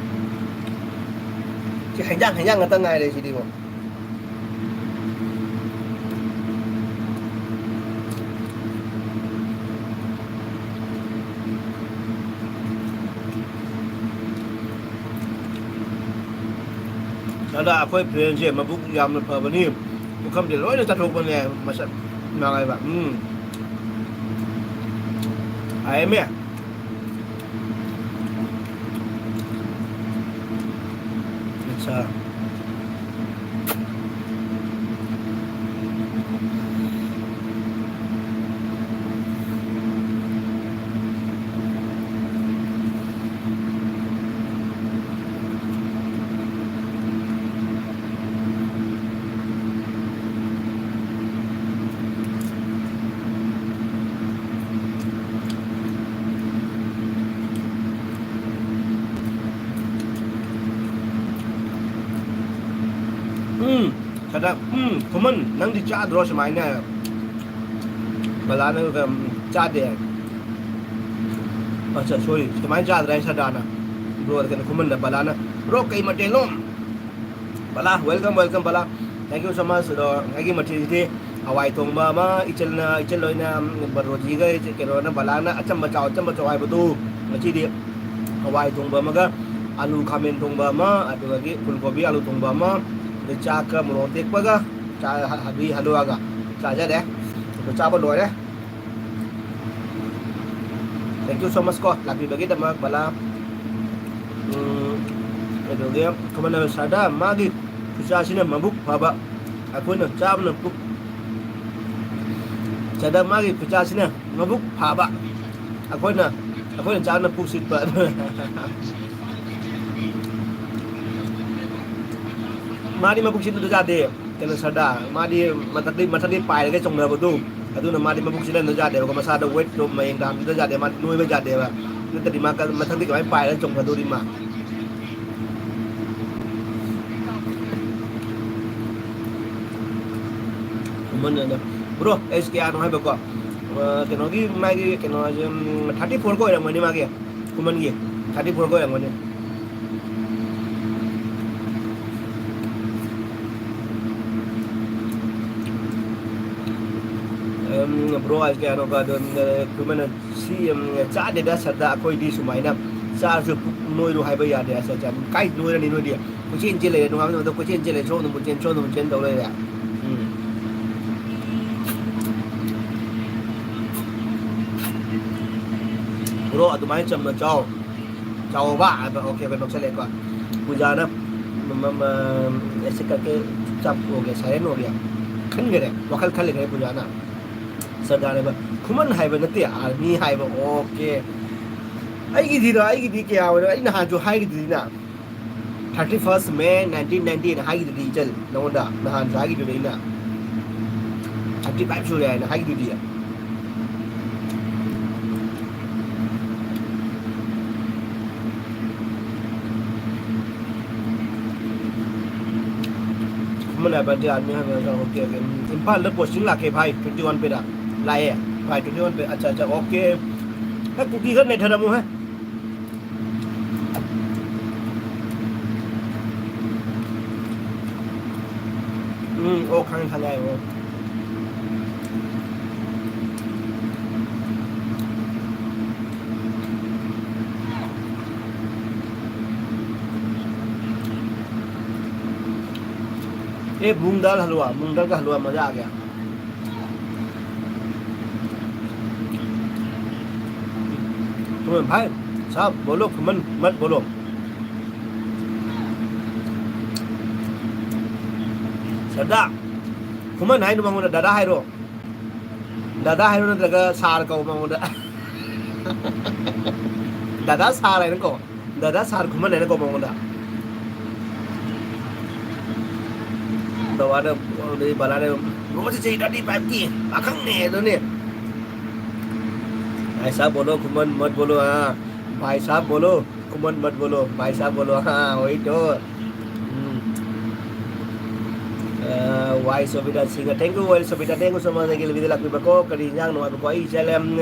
ꯁꯤ ꯍꯩꯖꯥꯡ, ꯍꯩꯖꯥꯡ ꯉꯥꯛꯇ ꯉꯥꯏꯔꯦ ꯁꯤꯗꯤꯕꯣ꯫ ꯑꯗ ꯑꯩꯈꯣꯏ friendꯁꯦ ꯃꯕꯨꯛ ꯌꯥꯝꯅ ꯐꯕꯅꯤ꯫ ꯄꯨꯈꯝꯁꯦ ꯂꯣꯏꯅ ꯆꯥꯊꯣꯛꯄꯅꯦ ꯃꯁꯛ ꯅꯥꯏꯕ꯫ ꯎꯝ꯫ ꯍꯥꯏꯃꯦ꯫ ꯑꯠꯁꯥ꯫ ꯎꯝ, ꯁꯗꯥ, ꯎꯝ, ꯈꯨꯃꯟ, ꯅꯪꯗꯤ ꯆꯥꯗ꯭ꯔꯣ ꯁꯨꯃꯥꯏꯅ? ꯕꯂꯥꯅ, ꯎꯝ, ꯆꯥꯗꯦ꯫ ꯑꯠꯆꯥ, sorry, ꯁꯨꯃꯥꯏꯅ ꯆꯥꯗ꯭ꯔꯦ ꯁꯗꯥꯅ꯫ Bro, ꯀꯩꯅꯣ, ꯈꯨꯃꯟꯗ ꯕꯂꯥꯅ, "Bro, ꯀꯩ ꯃꯊꯦꯜꯅꯣ?" ꯕꯂꯥ, welcome, welcome, Bala. Thank you so much꯫ ꯑꯗꯣ ꯑꯩꯒꯤ ꯃꯊꯦꯜꯁꯤꯗꯤ ꯍꯋꯥꯏ ꯊꯣꯡꯕ ꯑꯃ, ꯏꯆꯜꯅ, ꯏꯆꯜ ꯍꯣꯏꯅ, ꯎꯝ, ꯔꯣꯖꯤꯒ ꯏꯆꯦ-, ꯀꯩꯅꯣꯅ, ꯕꯂꯥꯅ ꯑꯆꯝꯕ ꯆꯥꯎ, ꯑꯆꯝꯕ ꯆꯥꯎ ꯍꯥꯏꯕꯗꯨ꯫ ꯉꯁꯤꯗꯤ ꯍꯋꯥꯏ ꯊꯣꯡꯕ ꯑꯃꯒ, ꯑꯂꯨ ꯈꯥꯃꯦꯟ ꯊꯣꯡꯕ ꯑꯃ, ꯑꯗꯨꯗꯒꯤ ꯐꯨꯜ ꯀꯣꯕꯤ ꯑꯂꯨ ꯊꯣꯡꯕ ꯑꯃ, ꯑꯗꯩ ꯆꯥꯛꯀ ꯃꯣꯔꯣꯛ ꯑꯇꯦꯛꯄꯒ, ꯆꯥ-, ꯑꯗꯨꯒꯤ ꯍꯜꯂꯨꯋꯥꯒ ꯆꯥꯖꯔꯦ꯫ ꯑꯗꯨ ꯆꯥꯕ ꯂꯣꯏꯔꯦ꯫ Thank you so much ꯀꯣ, ꯂꯥꯛꯄꯤꯕꯒꯤꯗꯃꯛ, ꯕꯂꯥ꯫ ꯎꯝ, ꯀꯩꯅꯣꯒꯤ, ꯈꯨꯃꯟ ꯁꯥꯗꯥ, ꯃꯥꯒꯤ ꯈꯨꯆꯥꯁꯤꯅ ꯃꯕꯨꯛ ꯐꯕ, ꯑꯩꯈꯣꯏꯅ ꯆꯥꯕꯅ ꯄꯨꯛ, ꯁꯥꯗꯥ, ꯃꯥꯒꯤ ꯈꯨꯆꯥꯁꯤꯅ ꯃꯕꯨꯛ ꯐꯕ, ꯑꯩꯈꯣꯏꯅ, ꯑꯩꯈꯣꯏꯅ ꯆꯥꯕꯅ ꯄꯨꯛ ꯁꯤꯠꯄ꯫ ꯃꯥꯗꯤ ꯃꯕꯨꯛ ꯁꯤꯠꯅꯗ ꯌꯥꯗꯦ꯫ ꯀꯩꯅꯣ ꯁꯔꯗꯥ, ꯃꯥꯗꯤ ꯃꯊꯛꯇꯩ, ꯃꯊꯛꯇꯩ ꯄꯥꯏꯔꯒ ꯆꯣꯡꯅꯕꯗꯣ, ꯑꯗꯨꯅ ꯃꯥꯗꯤ ꯃꯕꯨꯛ ꯁꯤꯠꯍꯟꯗ ꯌꯥꯗꯦꯕꯀꯣ, ꯃꯁꯥꯗꯣ ꯋꯦꯠꯇꯣ ꯃꯌꯦꯡ ꯇꯥꯍꯟꯗ ꯌꯥꯗꯦ, ꯃꯥꯗꯤ ꯅꯣꯏꯕ ꯌꯥꯗꯦꯕ꯫ ꯅꯠꯇ꯭ꯔꯗꯤ ꯃꯥ ꯀ-, ꯃꯊꯛꯇꯩ ꯀꯃꯥꯏꯅ ꯄꯥꯏꯔꯒ ꯆꯣꯡꯊꯗꯣꯔꯤ ꯃꯥ? ꯈꯨꯃꯟ ꯑꯗꯣ, ꯕ꯭ꯔꯣ, ꯑꯦꯖ ꯀꯌꯥꯅꯣ ꯍꯥꯏꯕꯀꯣ? ꯑ, ꯀꯩꯅꯣꯒꯤ, ꯃꯥꯒꯤ ꯀꯩꯅꯣ ꯍꯥꯏꯁꯦ, ꯎꯝ, ꯊꯥꯔꯇꯤ ꯐꯣꯔꯒ ꯑꯣꯏꯔꯝꯒꯅꯤ ꯃꯥꯒꯤ, ꯈꯨꯃꯟꯒꯤ꯫ ꯊꯥꯔꯇꯤ ꯐꯣꯔꯒ ꯑꯣꯏꯔꯝꯒꯅꯤ꯫ ꯎꯝ, ꯕ꯭ꯔꯣ, ꯑꯩ ꯀꯌꯥꯅꯣ ꯀꯥꯗꯣ, ꯎꯝ, ꯀꯨꯏꯃꯟꯅ ꯁꯤ, ꯎꯝ, ꯆꯥꯗꯦꯗ ꯁꯔꯗꯥ, ꯑꯩꯈꯣꯏꯗꯤ ꯁꯨꯃꯥꯏꯅ ꯆꯥꯔꯁꯨ ꯄꯨꯛ ꯅꯣꯏꯔꯨ ꯍꯥꯏꯕ ꯌꯥꯗꯦ꯫ ꯑꯁ, ꯑꯁ, ꯀꯥꯏ ꯅꯣꯏꯔꯅꯤ ꯅꯣꯏꯗꯤ? ꯀꯣꯏꯆꯦꯟ ꯆꯦꯜ ꯂꯩꯔꯦ, ꯅꯣꯡꯉꯥꯟꯕ ꯅꯨꯃꯤꯠꯇ ꯀꯣꯏꯆꯦꯟ ꯆꯦꯜ ꯂꯩꯔꯦ, ꯁꯣꯝꯗ ꯑꯃꯨꯛ ꯆꯦꯟ, ꯁꯣꯝꯗ ꯑꯃꯨꯛ ꯆꯦꯟ ꯇꯧ ꯂꯩꯔꯦ꯫ ꯎꯝ꯫ ꯕ꯭ꯔꯣ, ꯑꯗꯨꯃꯥꯏꯅ ꯆꯝꯅ ꯆꯥꯎ꯫ ꯆꯥꯎꯕ ꯍꯥꯏꯕ, ꯑꯣꯀꯦ, ꯑꯣꯀꯦ, ꯅꯣꯛꯁꯜꯂꯛꯑꯦꯀꯣ꯫ ꯄꯨꯖꯥꯅ ꯃ-, ꯃ-, ꯃ-, ꯑꯦꯁꯦ ꯀꯔꯀꯦ ꯆꯨꯞꯆꯥꯞ ꯍꯣꯒꯦ, ꯁꯥꯏꯂꯦꯟ ꯍꯣꯒꯦ꯫ ꯈꯟꯈꯔꯦ, ꯋꯥꯈꯜ ꯈꯜꯂꯤꯈ꯭ꯔꯦ ꯄꯨꯖꯥꯅ꯫ ꯁꯔꯗꯥꯔ ꯍꯥꯏꯕ, ꯈꯨꯃꯟ ꯍꯥꯏꯕ ꯅꯠꯇꯦ, ꯑꯥꯔꯃꯤ ꯍꯥꯏꯕ, ꯑꯣꯀꯦ꯫ ꯑꯩꯒꯤꯗꯤꯗꯣ, ꯑꯩꯒꯤꯗꯤ ꯀꯌꯥ ꯑꯣꯏꯔꯣ, ꯑꯩ ꯅꯍꯥꯟꯁꯨ ꯍꯥꯏꯈꯤꯗꯨꯅꯤꯅ꯫ Thirty first May nineteen ninety ꯍꯥꯏꯅ ꯍꯥꯏꯈꯤꯗꯨꯗꯤ ꯏꯆꯜ, ꯅꯉꯣꯟꯗ ꯅꯍꯥꯟꯁꯨ ꯍꯥꯏꯈꯤꯗꯨꯗꯤ ꯑꯩꯅ꯫ Thirty five ꯁꯨꯔꯦ ꯍꯥꯏꯅ ꯍꯥꯏꯈꯤꯗꯨꯗꯤ꯫ ꯈꯨꯃꯟ ꯍꯥꯏꯕ ꯅꯠꯇꯦ, ꯑꯥꯔꯃꯤ ꯍꯥꯏꯕ ꯅꯠꯇ꯭ꯔꯣ? Okay, okay. ꯏꯝꯐꯥꯜꯗ ꯄꯣꯁꯇꯤꯡ ꯂꯥꯛꯀꯦ ꯚꯥꯏ, twenty one ꯄꯦꯗ꯫ ꯂꯥꯛꯑꯦ ꯚꯥꯏ, twenty one ꯄꯦ꯫ ꯑꯠꯆꯥ, ꯑꯠꯆꯥ, ꯑꯣꯀꯦ꯫ ꯍꯦ, ꯀꯨꯀꯤ ꯈꯔ ꯅꯩꯊꯔꯝꯃꯨ ꯍꯦ꯫ ꯎꯝ, ꯑꯣ, ꯈꯪꯉꯦ, ꯈꯪꯉꯦ, ꯑꯣ꯫ ए, मूंग दाल हलवा, मूंग दाल का हलवा, मजा आ गया। तुम्हें भाई साहब बोलो, खुमन मत बोलो। ꯁꯔꯗꯥ, ꯈꯨꯃꯟ ꯍꯥꯏꯅꯨ ꯃꯉꯣꯟꯗ, ꯗꯗꯥ ꯍꯥꯏꯔꯣ꯫ ꯗꯗꯥ ꯍꯥꯏꯔꯣ, ꯅꯠꯇ꯭ꯔꯒ ꯁꯥꯔ ꯀꯧ ꯃꯉꯣꯟꯗ꯫ ꯗꯗꯥ ꯁꯥꯔ ꯍꯥꯏꯅ ꯀꯧ꯫ ꯗꯗꯥ ꯁꯥꯔ ꯈꯨꯃꯟ ꯍꯥꯏꯅ ꯀꯧ ꯃꯉꯣꯟꯗ꯫ ꯇꯧꯋꯥꯗ ꯑꯗꯨꯗꯤ ꯕꯂꯥꯅ ꯔꯣꯁꯤ ꯆꯍꯤ ꯊꯥꯔꯇꯤ ꯐꯥꯏꯚꯀꯤ ꯄꯥꯈꯪꯅꯦ ꯑꯗꯨꯅꯦ꯫ ꯚꯥꯏ ꯁꯥꯍꯕ ꯕꯣꯂꯣ, ꯈꯨꯃꯟ ꯃꯠ ꯕꯣꯂꯣ, ꯍꯥ꯫ ꯚꯥꯏ ꯁꯥꯍꯕ ꯕꯣꯂꯣ, ꯈꯨꯃꯟ ꯃꯠ ꯕꯣꯂꯣ, ꯚꯥꯏ ꯁꯥꯍꯕ ꯕꯣꯂꯣ, ꯍꯥ, ꯍꯣꯏ ꯇꯣ꯫ ꯎꯝ꯫ ꯑ, ꯋꯥꯏ ꯁꯣꯕꯤꯇꯥ Singh, thank you, Y ꯁꯣꯕꯤꯇꯥ, thank you so much, ꯅꯪꯒꯤ ꯂꯝꯕꯤꯗ ꯂꯥꯛꯄꯤꯕꯀꯣ꯫ ꯀꯔꯤ ꯏꯟꯖꯥꯡꯅꯣ ꯍꯥꯏꯕꯀꯣ? ꯑꯩ ꯆꯦꯜꯂꯦ, ꯎꯝ,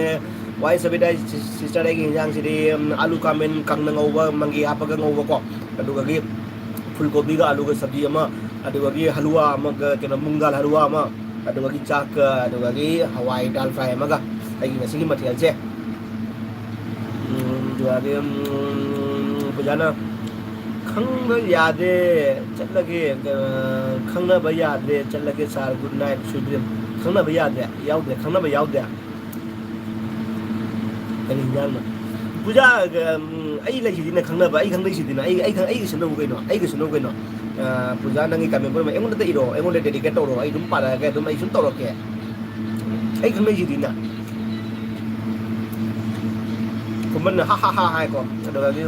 ꯋꯥꯏ ꯁꯣꯕꯤꯇꯥ ꯁꯤ-, sister, ꯑꯩꯒꯤ ꯏꯟꯖꯥꯡꯁꯤꯗꯤ, ꯎꯝ, ꯑꯥꯂꯨ ꯈꯥꯃꯦꯟ ꯀꯪꯅ ꯉꯧꯕ, ꯃꯪꯒꯦ ꯍꯥꯞꯄꯒ ꯉꯧꯕꯀꯣ꯫ ꯑꯗꯨꯒꯒꯤ ꯐꯨꯜ ꯀꯣꯕꯤꯒ ꯑꯥꯂꯨꯒ ꯁꯕꯖꯤ ꯑꯃ, ꯑꯗꯨꯒꯒꯤ ꯍꯂꯨꯋꯥ ꯑꯃꯒ, ꯀꯩꯅꯣ, ꯃꯨꯡ ꯗꯥꯜ ꯍꯂꯨꯋꯥ ꯑꯃ, ꯑꯗꯨꯒꯒꯤ ꯆꯥꯛꯀ, ꯑꯗꯨꯒꯒꯤ ꯍꯋꯥꯏ ꯗꯥꯜ ꯐ꯭ꯔꯥꯏ ꯑꯃꯒ, ꯑꯩꯒꯤ ꯉꯁꯤꯒꯤ ꯃꯊꯦꯜꯁꯦ꯫ ꯎꯝ, ꯑꯗꯨꯒ, ꯎꯝ, ꯄꯨꯖꯥꯅ, "ꯈꯪꯕ ꯌꯥꯗꯦ, ꯆꯠꯂꯒꯦ, ꯑ, ꯈꯪꯅꯕ ꯌꯥꯗ꯭ꯔꯦ, ꯆꯠꯂꯒꯦ ꯁꯥꯔ, good night, sweet dream." ꯈꯪꯅꯕ ꯌꯥꯗ꯭ꯔꯦ, ꯌꯥꯎꯗ꯭ꯔꯦ, ꯈꯪꯅꯕ ꯌꯥꯎꯗ꯭ꯔꯦ꯫ ꯀꯔꯤ ꯍꯤꯟꯖꯥꯡꯅꯣ? ꯄꯨꯖꯥ, ꯎꯝ, ꯑꯩ ꯂꯩꯁꯤꯗꯤꯅ ꯈꯪꯅꯕ, ꯑꯩ ꯈꯪꯅꯩꯁꯤꯗꯤꯅ, ꯑꯩ, ꯑꯩ ꯈꯪ-, ꯑꯩꯒ ꯁꯤꯟꯅꯧ ꯀꯩꯅꯣ, ꯑꯩꯒ ꯁꯤꯟꯅꯧ ꯀꯩꯅꯣ꯫ ꯑ, ꯄꯨꯖꯥ, ꯅꯪꯒꯤ comment ꯄꯨꯝꯅꯃꯛ ꯑꯩꯉꯣꯟꯗ ꯏꯔꯣ, ꯑꯩꯉꯣꯟꯗ dedicate ꯇꯧꯔꯣ, ꯑꯩ ꯑꯗꯨꯝ ꯄꯥꯔꯛꯑꯒꯦ, ꯑꯗꯨꯝ ꯑꯩ ꯁꯨꯝ ꯇꯧꯔꯛꯀꯦ꯫ ꯑꯩ ꯈꯪꯅꯩꯁꯤꯗꯤꯅ꯫ ꯈꯨꯃꯟꯅ "ꯍꯥ ꯍꯥ ꯍꯥ" ꯍꯥꯏꯀꯣ, ꯑꯗꯨꯗꯒꯤ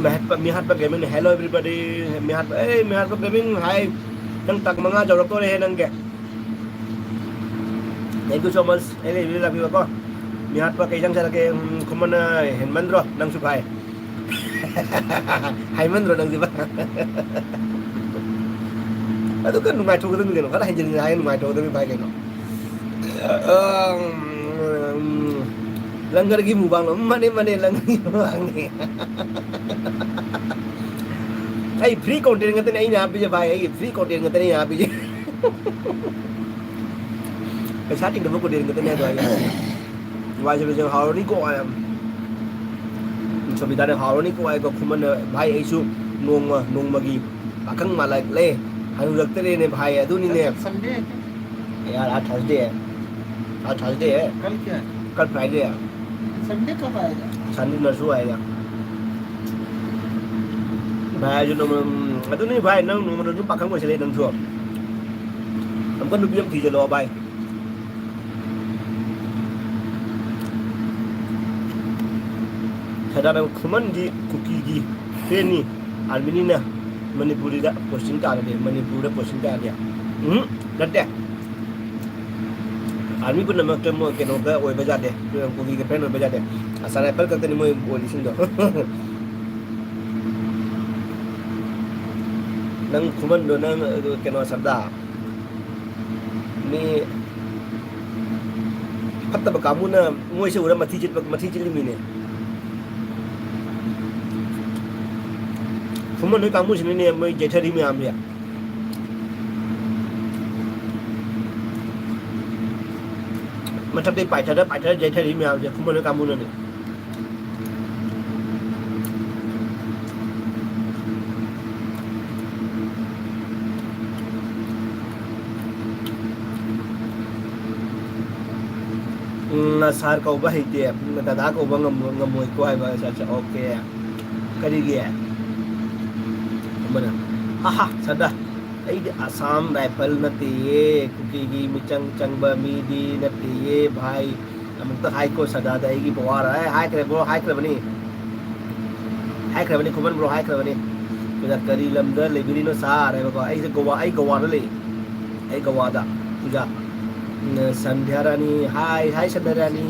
ꯃꯤꯍꯥꯠꯄ, ꯃꯤꯍꯥꯠꯄ ꯒꯦꯃꯤꯡꯅ, "Hello everybody", ꯃꯤꯍꯥꯠꯄ, "ꯑꯦ, ꯃꯤꯍꯥꯠꯄ ꯒꯦꯃꯤꯡ, hi, ꯅꯪ ꯇꯥꯛ ꯃꯉꯥ ꯌꯧꯔꯛꯇꯣꯔꯦꯍꯦ ꯅꯪꯒꯤ꯫ Thank you so much꯫ ꯑꯩ ꯂꯩꯕꯤꯔ ꯂꯥꯛꯄꯤꯕꯀꯣ꯫ ꯃꯤꯍꯥꯠꯄ ꯀꯩ ꯏꯟꯖꯥꯡ ꯆꯥꯔꯛꯀꯦ? ꯎꯝ, ꯈꯨꯃꯟꯅ ꯍꯦꯟꯃꯟꯗ꯭ꯔꯣ? ꯅꯪꯁꯨ ꯚꯥꯏ꯫ ꯍꯥꯏꯃꯟꯗ꯭ꯔꯣ ꯅꯪꯁꯨ ꯚꯥꯏ? ꯑꯗꯨ ꯈꯔ ꯅꯨꯡꯉꯥꯏꯊꯣꯛꯀꯗꯕꯅꯤ ꯀꯩꯅꯣ꯫ ꯈꯔ ꯍꯦꯟꯖꯤꯟꯅ ꯍꯥꯏ ꯅꯨꯡꯉꯥꯏꯊꯣꯛꯀꯗꯕꯅꯤ ꯚꯥꯏ ꯀꯩꯅꯣ꯫ ꯎꯝ, ꯂꯪꯒꯔꯒꯤ ꯃꯨꯛꯕꯥꯡꯂꯣ? ꯎꯝ, ꯃꯥꯅꯦ, ꯃꯥꯅꯦ, ꯂꯪꯒꯔꯒꯤ ꯃꯨꯛꯕꯥꯡꯅꯦ꯫ ꯑꯩ free content ꯉꯥꯛꯇꯅꯦ ꯑꯩꯅ ꯍꯥꯞꯄꯤꯁꯦ ꯚꯥꯏ, ꯑꯩꯒꯤ free content ꯉꯥꯛꯇꯅꯦ ꯑꯩꯅ ꯍꯥꯞꯄꯤꯁꯦ꯫ ꯄꯩꯁꯥ ꯇꯤꯡꯗꯕ content ꯉꯥꯛꯇꯅꯦ ꯑꯗꯣ ꯑꯩ ꯍꯥꯞꯄꯤꯁꯦ꯫ ꯋꯥꯏ ꯁꯣꯕꯤꯇꯥꯅ "ꯍꯥꯎꯔꯅꯤꯀꯣ" ꯍꯥꯏ꯫ ꯁꯣꯕꯤꯇꯥꯅ "ꯍꯥꯎꯔꯅꯤꯀꯣ" ꯍꯥꯏꯀꯣ꯫ ꯈꯨꯃꯟꯅ "ꯚꯥꯏ, ꯑꯩꯁꯨ ꯅꯣꯡꯃ ꯅꯣꯡꯃꯒꯤ ꯄꯥꯈꯪ ꯃꯥꯜꯂꯛꯂꯦ, ꯍꯅꯨꯔꯛꯇꯔꯦꯅꯦ ꯚꯥꯏ, ꯑꯗꯨꯅꯤꯅꯦ"꯫ Sunday है क्या? यार, आज Thursday है। आज Thursday है। कल क्या है? कल Friday है। Sunday कब आएगा? Sunday नरसू आएगा। ꯚꯥꯏ, ꯑꯩꯁꯨ ꯅꯣꯡꯃ, ꯎꯝ, ꯑꯗꯨꯅꯤ ꯚꯥꯏ, ꯅꯪ ꯅꯣꯡꯃꯗ ꯑꯗꯨꯝ ꯄꯥꯈꯪ ꯑꯣꯏꯁꯜꯂꯦ ꯅꯪꯁꯨ꯫ ꯑꯃꯨꯛꯀ ꯅꯨꯄꯤ ꯑꯃ ꯊꯤꯖꯤꯜꯂꯣ ꯚꯥꯏ꯫ ꯁꯗꯥꯅꯟꯗ ꯈꯨꯃꯟꯗꯤ ꯀꯨꯀꯤꯒꯤ fan ꯅꯤ, army ꯅꯤꯅ꯫ ꯃꯅꯤꯄꯨꯔꯤꯗ ꯄꯣꯁꯇꯤꯡ ꯇꯥꯔꯗꯤ, ꯃꯅꯤꯄꯨꯔꯗ ꯄꯣꯁꯇꯤꯡ ꯇꯥꯔꯗꯤ꯫ ꯎꯝ, ꯅꯠꯇꯦ꯫ ꯑꯥꯔꯃꯤ ꯄꯨꯝꯅꯃꯛꯇ ꯃꯣꯏ ꯀꯩꯅꯣꯗ ꯑꯣꯏꯕ ꯌꯥꯗꯦ, ꯀꯨꯀꯤꯒꯤ ꯐ꯭ꯔꯦꯟ ꯑꯣꯏꯕ ꯌꯥꯗꯦ꯫ ꯑꯁꯥꯝ ꯔꯥꯏꯐꯜ ꯈꯛꯇꯅꯤ ꯃꯣꯏ ꯑꯣꯏꯔꯤꯁꯤꯡꯗꯣ꯫ ꯅꯪ ꯈꯨꯃꯟꯗꯣ, ꯅꯪ, ꯑꯗꯨ, ꯀꯩꯅꯣ, ꯁꯔꯗꯥ, ꯃꯤ ꯐꯠꯇꯕ ꯀꯥꯡꯕꯨꯅ ꯃꯣꯏꯁꯦ ꯎꯔ ꯃꯊꯤ ꯆꯤꯠꯄ, ꯃꯊꯤ ꯆꯤꯠꯂꯤꯃꯤꯅꯦ꯫ ꯈꯨꯃꯟ ꯍꯣꯏ ꯀꯥꯡꯕꯨꯁꯤꯅꯅꯦ ꯃꯣꯏ ꯌꯩꯊꯔꯤ ꯃꯌꯥꯝꯁꯦ꯫ ꯃꯊꯛꯇꯩ ꯄꯥꯏꯊꯔ ꯄꯥꯏꯊꯔ ꯌꯩꯊꯔꯤ ꯃꯌꯥꯝꯁꯦ ꯈꯨꯃꯟ ꯍꯣꯏ ꯀꯥꯡꯕꯨꯅꯅꯦ꯫ ꯎꯝ, ꯁꯥꯔ ꯀꯧꯕ ꯍꯩꯇꯦ, ꯎꯝ, ꯗꯗꯥ ꯀꯧꯕ ꯉꯝꯃꯣ-, ꯉꯝꯃꯣꯏꯀꯣ ꯍꯥꯏꯕ꯫ ꯑꯠꯆꯥ, ꯑꯠꯆꯥ, ꯑꯣꯀꯦ꯫ ꯀꯔꯤꯒꯤ? ꯑꯃꯅ, "ꯍꯥ ꯍꯥ, ꯁꯗꯥ, ꯑꯩꯗꯤ ꯑꯁꯥꯝ ꯔꯥꯏꯐꯜ ꯅꯠꯇꯦꯌꯦ, ꯀꯨꯀꯤꯒꯤ ꯃꯤꯆꯪ ꯆꯪꯕ ꯃꯤꯗꯤ ꯅꯠꯇꯦꯌꯦ ꯚꯥꯏ꯫ ꯑꯃꯨꯛꯇ ꯍꯥꯏꯀꯣ ꯁꯗꯥꯗ ꯑꯩꯒꯤ ꯕꯋꯥꯔ"꯫ ꯑꯦ, ꯍꯥꯏꯈ꯭ꯔꯦ ꯕ꯭ꯔꯣ, ꯍꯥꯏꯈ꯭ꯔꯕꯅꯤ꯫ ꯍꯥꯏꯈ꯭ꯔꯕꯅꯤ, ꯈꯨꯃꯟ ꯕ꯭ꯔꯣ, ꯍꯥꯏꯈ꯭ꯔꯕꯅꯤ꯫ ꯑꯗꯨꯗ "ꯀꯔꯤ ꯂꯝꯗ ꯂꯩꯕꯤꯔꯤꯅꯣ ꯁꯥꯔ?" ꯍꯥꯏꯕꯀꯣ꯫ ꯑꯩꯁꯦ ꯒꯣꯋꯥ, ꯑꯩ ꯒꯣꯋꯥꯗ ꯂꯩ꯫ ꯑꯩ ꯒꯣꯋꯥꯗ꯫ ꯑꯗꯨꯗ, ꯎꯝ, ꯁꯟꯙ꯭ꯌꯥ ꯔꯥꯅꯤ, ꯍꯥꯏ, ꯍꯥꯏ, ꯁꯟꯙ꯭ꯌꯥ ꯔꯥꯅꯤ꯫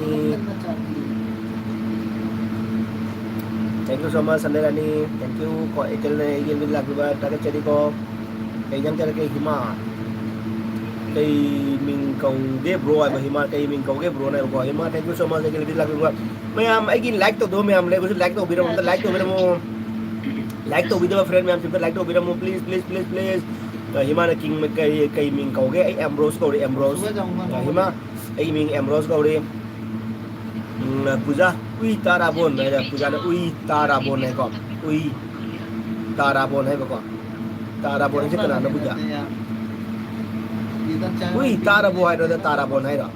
Thank you so much, ꯁꯟꯙ꯭ꯌꯥ Rani. Thank you꯫ ꯀꯣ, ꯑꯦꯇꯦꯜꯅ ꯑꯩꯒꯤ ꯃꯤꯠ ꯂꯥꯛꯄꯤꯕ ꯊꯥꯒꯠꯆꯔꯤꯀꯣ꯫ ꯀꯩ ꯏꯟꯖꯥꯡ ꯆꯥꯔꯛꯀꯦ, ꯍꯤꯃꯥ? ꯀꯩ ꯃꯤꯡ ꯀꯧꯒꯦ, ꯕ꯭ꯔꯣ, ꯍꯥꯏꯕ? ꯍꯤꯃꯥ, ꯀꯩ ꯃꯤꯡ ꯀꯧꯒꯦ, ꯕ꯭ꯔꯣꯅ ꯍꯥꯏꯕꯀꯣ? Hima, thank you so much, ꯑꯩꯒꯤ ꯂꯤꯕꯤ ꯂꯥꯛꯄꯤꯕ꯫ ꯃꯌꯥꯝ, ꯑꯩꯒꯤ like ꯇꯧꯗꯕ ꯃꯌꯥꯝ ꯂꯩꯕꯁꯨ like ꯇꯧꯕꯤꯔꯝꯃꯣ, ꯑꯝꯇ like ꯇꯧꯕꯤꯔꯝꯃꯣ꯫ Like ꯇꯧꯕꯤꯗꯕ friend ꯃꯌꯥꯝꯁꯨ ꯑꯝꯇ like ꯇꯧꯕꯤꯔꯝꯃꯣ, please, please, please, please꯫ ꯑ, ꯍꯤꯃꯥꯅ king ꯀꯩ, ꯀꯩ ꯃꯤꯡ ꯀꯧꯒꯦ? ꯑꯩ ꯑꯦꯝꯕ꯭ꯔꯣꯁ ꯀꯧꯔꯦ, ꯑꯦꯝꯕ꯭ꯔꯣꯁ꯫ ꯑ, ꯍꯤꯃꯥ, ꯑꯩꯒꯤ ꯃꯤꯡ ꯑꯦꯝꯕ꯭ꯔꯣꯁ ꯀꯧꯔꯦ꯫ ꯎꯝ, ꯄꯨꯖꯥ, ꯎꯏ ꯇꯥꯔꯥꯕꯣꯟ ꯍꯥꯏꯗ, ꯄꯨꯖꯥꯅ ꯎꯏ ꯇꯥꯔꯥꯕꯣꯟ ꯍꯥꯏꯀꯣ꯫ ꯎꯏ ꯇꯥꯔꯥꯕꯣꯟ ꯍꯥꯏꯕꯀꯣ꯫ ꯇꯥꯔꯥꯕꯣꯟ ꯍꯥꯏꯁꯦ ꯀꯅꯥꯅꯣ, ꯄꯨꯖꯥ? ꯎꯏ ꯇꯥꯔꯕꯣ ꯍꯥꯏꯔꯣ, ꯅꯠꯇ꯭ꯔ ꯇꯥꯔꯥꯕꯣꯟ ꯍꯥꯏꯔꯣ?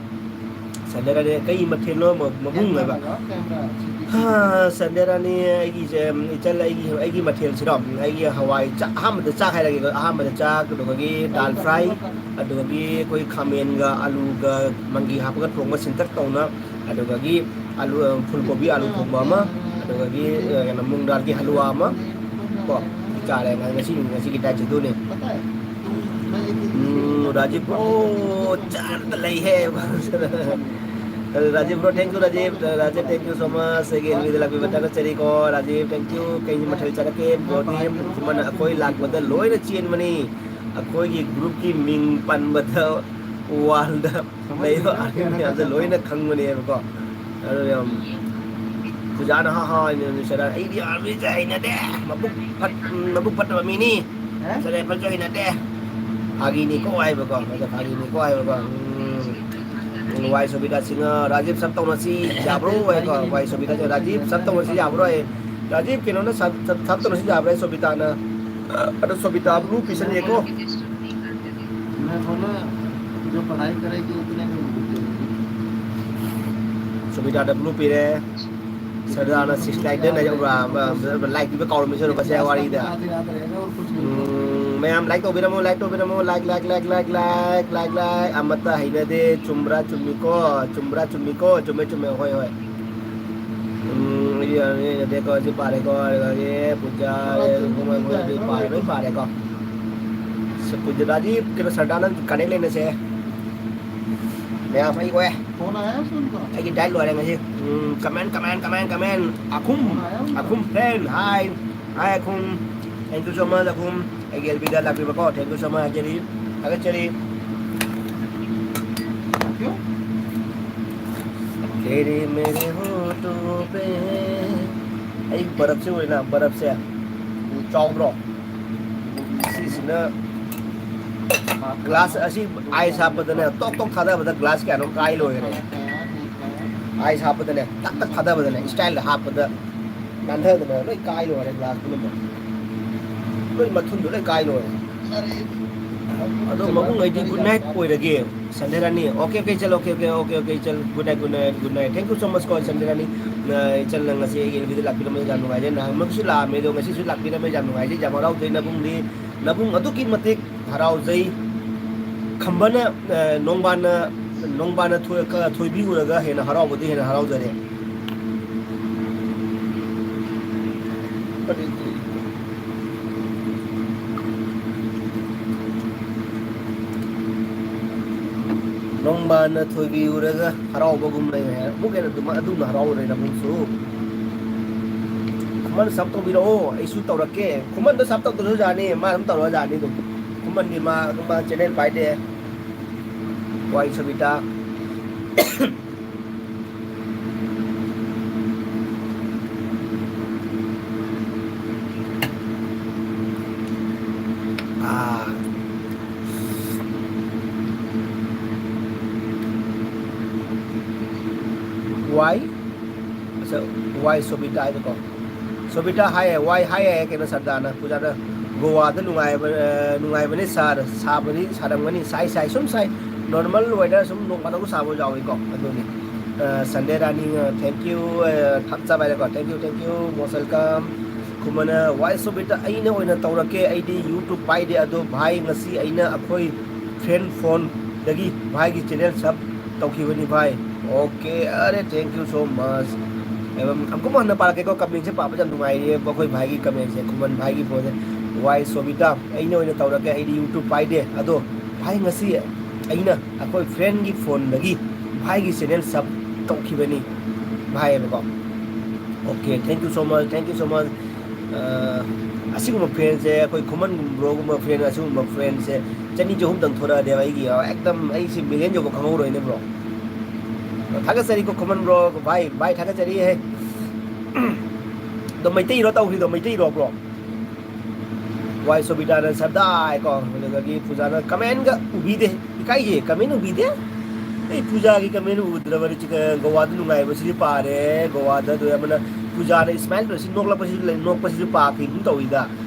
ꯁꯟꯗꯦꯗꯅꯦ, ꯀꯩ ꯃꯊꯦꯜꯅꯣ ꯃ-, ꯃꯕꯨꯡ ꯍꯥꯏꯕ? ꯍꯥ, ꯁꯟꯗꯦꯗꯅꯦ, ꯑꯩꯒꯤꯁꯦ, ꯏꯆꯜ, ꯑꯩꯒꯤ, ꯑꯩꯒꯤ ꯃꯊꯦꯜꯁꯤꯔꯣ? ꯑꯩꯒꯤ ꯍꯋꯥꯏ ꯆꯥꯛ, ꯑꯍꯥꯟꯕꯗ ꯆꯥꯛ ꯍꯥꯏꯔꯒꯦꯀꯣ, ꯑꯍꯥꯟꯕꯗ ꯆꯥꯛ, ꯑꯗꯨꯗꯒꯤ ꯗꯥꯜ ꯐ꯭ꯔꯥꯏ, ꯑꯗꯨꯗꯒꯤ ꯑꯩꯈꯣꯏ ꯈꯥꯃꯦꯟꯒ ꯑꯂꯨꯒ ꯃꯪꯒꯤ ꯍꯥꯞꯄꯒ ꯊꯣꯡꯕ ꯁꯤꯟꯇꯛ ꯇꯧꯅ, ꯑꯗꯨꯗꯒꯤ ꯑꯂꯨ, ꯐꯨꯜ ꯀꯣꯕꯤ ꯑꯂꯨ ꯊꯣꯡꯕ ꯑꯃ, ꯑꯗꯨꯗꯒꯤ, ꯑ, ꯀꯩꯅꯣ, ꯃꯨꯡ ꯗꯥꯜꯒꯤ ꯍꯂꯨꯋꯥ ꯑꯃ, ꯀꯣ, ꯆꯥꯔꯦ꯫ ꯉꯁꯤ, ꯉꯁꯤꯒꯤ diet ꯁꯦ ꯑꯗꯨꯅꯦ꯫ ꯎꯝ, ꯔꯥꯖꯤꯕ ꯕ꯭ꯔꯣ ꯆꯥꯔꯒ ꯂꯩꯍꯦ꯫ Rajiv bro, thank you Rajiv. Rajiv, thank you so much꯫ ꯑꯩꯒꯤ ꯑꯦꯜꯕꯤꯗ ꯂꯥꯛꯄꯤꯕ ꯊꯥꯒꯠꯆꯔꯤꯀꯣ꯫ Rajiv, thank you꯫ ꯀꯩ ꯃꯊꯦꯜ ꯆꯥꯔꯛꯀꯦ? ꯕ꯭ꯔꯣꯗꯤ ꯑꯩꯈꯣꯏ ꯂꯥꯛꯄꯗ ꯂꯣꯏꯅ ꯆꯦꯟꯕꯅꯤ꯫ ꯑꯩꯈꯣꯏꯒꯤ group ꯀꯤ ꯃꯤꯡ ꯄꯟꯕꯗ wall ꯗ ꯂꯩꯕ army ꯃꯌꯥꯝꯁꯦ ꯂꯣꯏꯅ ꯈꯪꯕꯅꯦꯕꯀꯣ꯫ ꯑꯗꯨ ꯌꯥꯝ ꯄꯨꯖꯥꯅ ꯍꯥ ꯍꯥ ꯍꯥꯏꯅ ꯅꯨꯡꯁꯤꯔ, "ꯑꯩꯗꯤ army ꯁꯦ ꯍꯩꯅꯗꯦ, ꯃꯕꯨꯛ ꯐꯠ-, ꯃꯕꯨꯛ ꯐꯠꯇꯕ ꯃꯤꯅꯤ, ꯆꯠꯂꯦ ꯐꯠꯁꯨ ꯍꯩꯅꯗꯦ, ꯐꯥꯒꯤꯅꯤꯀꯣ" ꯍꯥꯏꯕꯀꯣ꯫ ꯑꯗ "ꯐꯥꯒꯤꯅꯤꯀꯣ" ꯍꯥꯏꯕꯀꯣ꯫ ꯎꯝ, ꯋꯥꯏ ꯁꯣꯕꯤꯇꯥ ꯁꯤꯡꯍ, "ꯔꯥꯖꯤꯕ ꯁꯞ ꯇꯧꯅꯁꯤ ꯌꯥꯕ꯭ꯔꯣ?" ꯍꯥꯏꯀꯣ꯫ ꯋꯥꯏ ꯁꯣꯕꯤꯇꯥ ꯁꯤꯡꯍ, "ꯔꯥꯖꯤꯕ ꯁꯞ ꯇꯧꯅꯁꯤ ꯌꯥꯕ꯭ꯔꯣ?" ꯍꯥꯏ꯫ ꯔꯥꯖꯤꯕ ꯀꯩꯅꯣꯅ ꯁꯞ, ꯁꯞ, ꯁꯞ ꯇꯧꯅꯁꯤ ꯌꯥꯕ꯭ꯔꯥ ꯍꯥꯏ ꯁꯣꯕꯤꯇꯥꯅ꯫ ꯑꯗꯣ ꯁꯣꯕꯤꯇꯥ blue ꯄꯤꯁꯜꯂꯛꯑꯦꯀꯣ꯫ मैं बोला, जो पढ़ाई करेगी, उतने में होगी। ꯁꯨꯕꯤꯗꯥꯗ blue ꯄꯤꯔꯦ꯫ ꯁꯔꯗꯥꯅ six like ꯗ ꯂꯩꯍꯧꯕ꯭ꯔꯥ? ꯕ-, ꯕ-, like ꯄꯤꯕ ꯀꯥꯎꯔꯝꯃꯤꯁꯨ ꯉꯁꯥꯏ ꯋꯥꯔꯤꯗ꯫ ꯎꯝ, ꯃꯌꯥꯝ like ꯇꯧꯕꯤꯔꯝꯃꯣ, like ꯇꯧꯕꯤꯔꯝꯃꯣ, like, like, like꯫ ꯑꯃꯠꯇ ꯍꯩꯅꯗꯦ, ꯆꯨꯝꯕ꯭ꯔꯥ ꯆꯨꯝꯃꯤꯀꯣ? ꯆꯨꯝꯕ꯭ꯔꯥ ꯆꯨꯝꯃꯤꯀꯣ? ꯆꯨꯝꯃꯦ, ꯆꯨꯝꯃꯦ, ꯍꯣꯏ, ꯍꯣꯏ꯫ ꯎꯝ, ꯑꯩꯗꯤ ꯌꯥꯔꯅꯤ, ꯅꯠꯇꯦꯀꯣ, ꯁꯤ ꯄꯥꯔꯦꯀꯣ, ꯑꯗꯨꯗꯒꯤ ꯄꯨꯖꯥ, ꯄꯥꯔꯦ, ꯂꯣꯏ ꯄꯥꯔꯦꯀꯣ꯫ ꯁꯤ ꯄꯨꯖꯥ, ꯔꯥꯖꯤꯕ, ꯀꯩꯅꯣ, ꯁꯔꯗꯥ, ꯅꯪ connect ꯂꯩꯅꯁꯦ꯫ ꯃꯌꯥꯝ ꯑꯩ ꯑꯣꯏ꯫ ꯐꯣꯟ ꯑꯥꯌꯥ ꯁꯨꯟ ꯀꯣ? ꯑꯩꯒꯤ diet ꯂꯣꯏꯔꯦ ꯉꯁꯤ꯫ Um, comment, comment, comment, comment꯫ ꯑꯈꯨꯝ, ꯐꯣꯟ ꯑꯥꯌꯥ ꯁꯨꯟ ꯀꯣ? ꯑꯈꯨꯝ fan, hi, hi ꯑꯈꯨꯝ꯫ Thank you so much ꯑꯈꯨꯝ꯫ ꯑꯩꯒꯤ ꯑꯦꯜꯕꯤꯗ ꯂꯥꯛꯄꯤꯕꯀꯣ, thank you so much ꯍꯥꯏꯖꯔꯤ, ꯊꯥꯒꯠꯆꯔꯤ꯫ ꯀ꯭ꯌꯣ? ꯇꯦꯔꯦ ꯃꯦꯔꯦ ꯍꯣꯊꯣ ꯄꯦ꯫ ꯑꯩ ꯕꯔꯞꯁꯦ ꯎꯔꯦꯅ, ꯕꯔꯞꯁꯦ ꯆꯥꯎꯗ꯭ꯔꯣ? ꯁꯤꯁꯤꯅ glass ꯑꯁꯤ ice ꯍꯥꯞꯄꯗꯅꯦ, ꯇꯣꯛ ꯇꯣꯛ ꯊꯥꯗꯕꯗ glass ꯀꯌꯥꯅꯣꯝ ꯀꯥꯏ ꯂꯣꯏꯔꯦ꯫ Ice ꯍꯥꯞꯄꯗꯅꯦ, ꯇꯛ ꯇꯛ ꯊꯥꯗꯕꯗꯅꯦ, style ꯗ ꯍꯥꯞꯄꯗ ꯅꯥꯟꯊꯗꯅ ꯂꯣꯏ ꯀꯥꯏ ꯂꯣꯏꯔꯦ glass ꯄꯨꯝꯅꯃꯛ꯫ ꯂꯣꯏ ꯃꯊꯨꯟꯗꯣ ꯂꯣꯏ ꯀꯥꯏ ꯂꯣꯏꯔꯦ꯫ ꯑꯗꯣ ꯃꯕꯨꯡ ꯑꯩꯗꯤ good night ꯑꯣꯏꯔꯒꯦ꯫ Sunday Rani, okay, okay, ꯆꯜ, okay, okay, okay, okay, ꯆꯜ, good night, good night, good night, thank you so much ꯀꯣ, ꯁꯟꯗꯦ ꯔꯥꯅꯤ꯫ ꯅ-, ꯏꯆꯜꯅ ꯉꯁꯤ ꯑꯩꯒꯤ ꯑꯦꯜꯕꯤꯗ ꯂꯥꯛꯄꯤꯔꯝꯕꯁꯦ ꯌꯥꯝ ꯅꯨꯡꯉꯥꯏꯖꯩ, ꯅꯍꯥꯟꯃꯛꯁꯨ ꯂꯥꯛꯑꯝꯃꯦ, ꯑꯗꯣ ꯉꯁꯤꯁꯨ ꯂꯥꯛꯄꯤꯔꯝꯃꯦ, ꯌꯥꯝ ꯅꯨꯡꯉꯥꯏꯖꯩ, ꯌꯥꯝ ꯍꯔꯥꯎꯖꯩ꯫ ꯅꯕꯨꯡ, ꯅꯕꯨꯡ ꯑꯗꯨꯛꯀꯤ ꯃꯇꯤꯛ ꯍꯔꯥꯎꯖꯩ꯫ ꯈꯝꯕꯅ, ꯑ, ꯅꯣꯡꯕꯥꯟꯅ, ꯅꯣꯡꯕꯥꯟꯅ ꯊꯣꯏ-, ꯀ-, ꯊꯣꯏꯕꯤꯔꯨꯔꯒ ꯍꯦꯟꯅ ꯍꯔꯥꯎꯕꯗꯤ ꯍꯦꯟꯅ ꯍꯔꯥꯎꯖꯔꯦ꯫ ꯅꯣꯡꯕꯥꯟꯅ ꯊꯣꯏꯕꯤ ꯎꯔꯒ ꯍꯔꯥꯎꯕꯒꯨꯝ ꯂꯩ ꯍꯥꯏ꯫ ꯑꯃꯨꯛ ꯍꯦꯟꯅ ꯑꯗꯨꯝ, ꯑꯗꯨꯝꯅ ꯍꯔꯥꯎꯔꯦ ꯅꯕꯨꯡꯁꯨ꯫ ꯈꯨꯃꯟ sub ꯇꯧꯕꯤꯔꯛꯑꯣ, ꯑꯩꯁꯨ ꯇꯧꯔꯛꯀꯦ꯫ ꯈꯨꯃꯟꯗꯣ sub ꯇꯧꯗ꯭ꯔꯁꯨ ꯌꯥꯅꯤ, ꯃꯥ ꯑꯗꯨꯝ ꯇꯧꯔꯛꯑ ꯌꯥꯅꯤ ꯑꯗꯨꯝ꯫ ꯈꯨꯃꯟꯗꯤ ꯃꯥ, ꯃꯥ channel ꯄꯥꯏꯗꯦ꯫ ꯋꯥꯏ ꯁꯣꯕꯤꯇꯥ꯫ ꯑꯥ꯫ ꯋꯥꯏ? ꯑꯁ, ꯋꯥꯏ ꯁꯣꯕꯤꯇꯥ ꯍꯥꯏꯕꯀꯣ꯫ ꯁꯣꯕꯤꯇꯥ ꯍꯥꯏꯌꯦ, ꯋꯥꯏ ꯍꯥꯏꯌꯦ, ꯀꯩꯅꯣ ꯁꯔꯗꯥꯅ, ꯄꯨꯖꯥꯅ ꯒꯣꯋꯥꯗ ꯅꯨꯡꯉꯥꯏꯕ, ꯑ, ꯅꯨꯡꯉꯥꯏꯕꯅꯤ ꯁꯥꯔ, ꯁꯥꯕꯗꯤ ꯁꯥꯔꯝꯒꯅꯤ, ꯁꯥꯏ, ꯁꯥꯏ, ꯁꯨꯝ ꯁꯥꯏ, normal weather ꯁꯨꯝ ꯅꯣꯡ ꯐꯥꯗꯣꯛ ꯁꯥꯕ ꯌꯥꯎꯏꯀꯣ, ꯑꯗꯨꯅꯤ꯫ ꯑ, ꯁꯟꯗꯦ ꯔꯥꯅꯤ, ꯑ, thank you, ꯑ, ꯊꯥꯞꯆꯕ ꯍꯥꯏꯔꯦꯀꯣ, thank you, thank you, most welcome꯫ ꯈꯨꯃꯟꯅ, ꯋꯥꯏ ꯁꯣꯕꯤꯇꯥ, ꯑꯩꯅ ꯑꯣꯏꯅ ꯇꯧꯔꯛꯀꯦ, ꯑꯩꯗꯤ YouTube ꯄꯥꯏꯗꯦ, ꯑꯗꯣ ꯚꯥꯏ, ꯉꯁꯤ ꯑꯩꯅ ꯑꯩꯈꯣꯏ friend phoneꯗꯒꯤ ꯚꯥꯏꯒꯤ channel sub ꯇꯧꯈꯤꯕꯅꯤ ꯚꯥꯏ꯫ Okay, ꯑꯔꯦ, thank you so much꯫ ꯑꯦꯕꯝ, ꯑꯃꯨꯛ ꯍꯟꯅ ꯄꯥꯔꯛꯀꯦꯀꯣ, commentꯁꯦ ꯄꯥꯕ ꯌꯥꯝ ꯅꯨꯡꯉꯥꯏꯔꯤꯌꯦ, ꯑꯩꯈꯣꯏ ꯚꯥꯏꯒꯤ commentꯁꯦ, ꯈꯨꯃꯟ ꯚꯥꯏꯒꯤ phoneꯁꯦ꯫ ꯋꯥꯏ ꯁꯣꯕꯤꯇꯥ, ꯑꯩꯅ ꯑꯣꯏꯅ ꯇꯧꯔꯛꯀꯦ, ꯑꯩꯗꯤ YouTube ꯄꯥꯏꯗꯦ, ꯑꯗꯣ ꯚꯥꯏ, ꯉꯁꯤ ꯑꯩꯅ ꯑꯩꯈꯣꯏ friendꯒꯤ phoneꯗꯒꯤ ꯚꯥꯏꯒꯤ channel sub ꯇꯧꯈꯤꯕꯅꯤ ꯚꯥꯏ ꯍꯥꯏꯕꯀꯣ꯫ Okay, thank you so much, thank you so much꯫ ꯑ, ꯑꯁꯤꯒꯨꯝꯕ friendꯁꯦ, ꯑꯩꯈꯣꯏ ꯈꯨꯃꯟ broꯒꯨꯝꯕ friend, ꯑꯁꯤꯒꯨꯝꯕ friendꯁꯦ ꯆꯅꯤ ꯆꯍꯨꯝꯗꯪ ꯊꯣꯔꯛꯑꯗꯤ ꯑꯩꯒꯤ, ꯑ, ꯑꯦꯛꯗꯝ ꯑꯩꯁꯦ million ꯌꯧꯕ ꯈꯪꯍꯧꯔꯣꯏꯅꯦ, bro꯫ ꯊꯥꯒꯠꯆꯔꯤꯀꯣ, ꯈꯨꯃꯟ bro, ꯚꯥꯏ, ꯚꯥꯏ, ꯊꯥꯒꯠꯆꯔꯤꯍꯦ꯫ ꯑꯗꯣ ꯃꯩꯇꯩꯔꯣ ꯇꯧꯈ꯭ꯔꯤꯗꯣ, ꯃꯩꯇꯩꯔꯣ, bro? ꯋꯥꯏ ꯁꯣꯕꯤꯇꯥꯅ ꯁꯔꯗꯥꯏ ꯀꯣ, ꯑꯗꯨꯗꯒꯤ ꯄꯨꯖꯥꯅ commentꯒ ꯎꯕꯤꯗꯦ, ꯏꯀꯥꯏꯌꯦ, comment ꯎꯕꯤꯗꯦ꯫ ꯑꯩ ꯄꯨꯖꯥꯒꯤ comment ꯎꯗ꯭ꯔꯕꯅꯤ꯫ ꯆꯤꯀ-, ꯒꯣꯋꯥꯗ ꯅꯨꯡꯉꯥꯏꯕꯁꯤꯗꯤ ꯄꯥꯔꯦ, ꯒꯣꯋꯥꯗ ꯑꯗꯨ ꯑꯃꯅ ꯄꯨꯖꯥꯅ smile ꯇꯧꯔꯁꯤ, ꯅꯣꯛꯂꯛꯄꯁꯤꯁꯨ ꯂꯩ, ꯅꯣꯛꯄꯁꯤꯁꯨ ꯄꯥꯈꯤꯒꯨꯝ ꯇꯧꯏꯗ꯫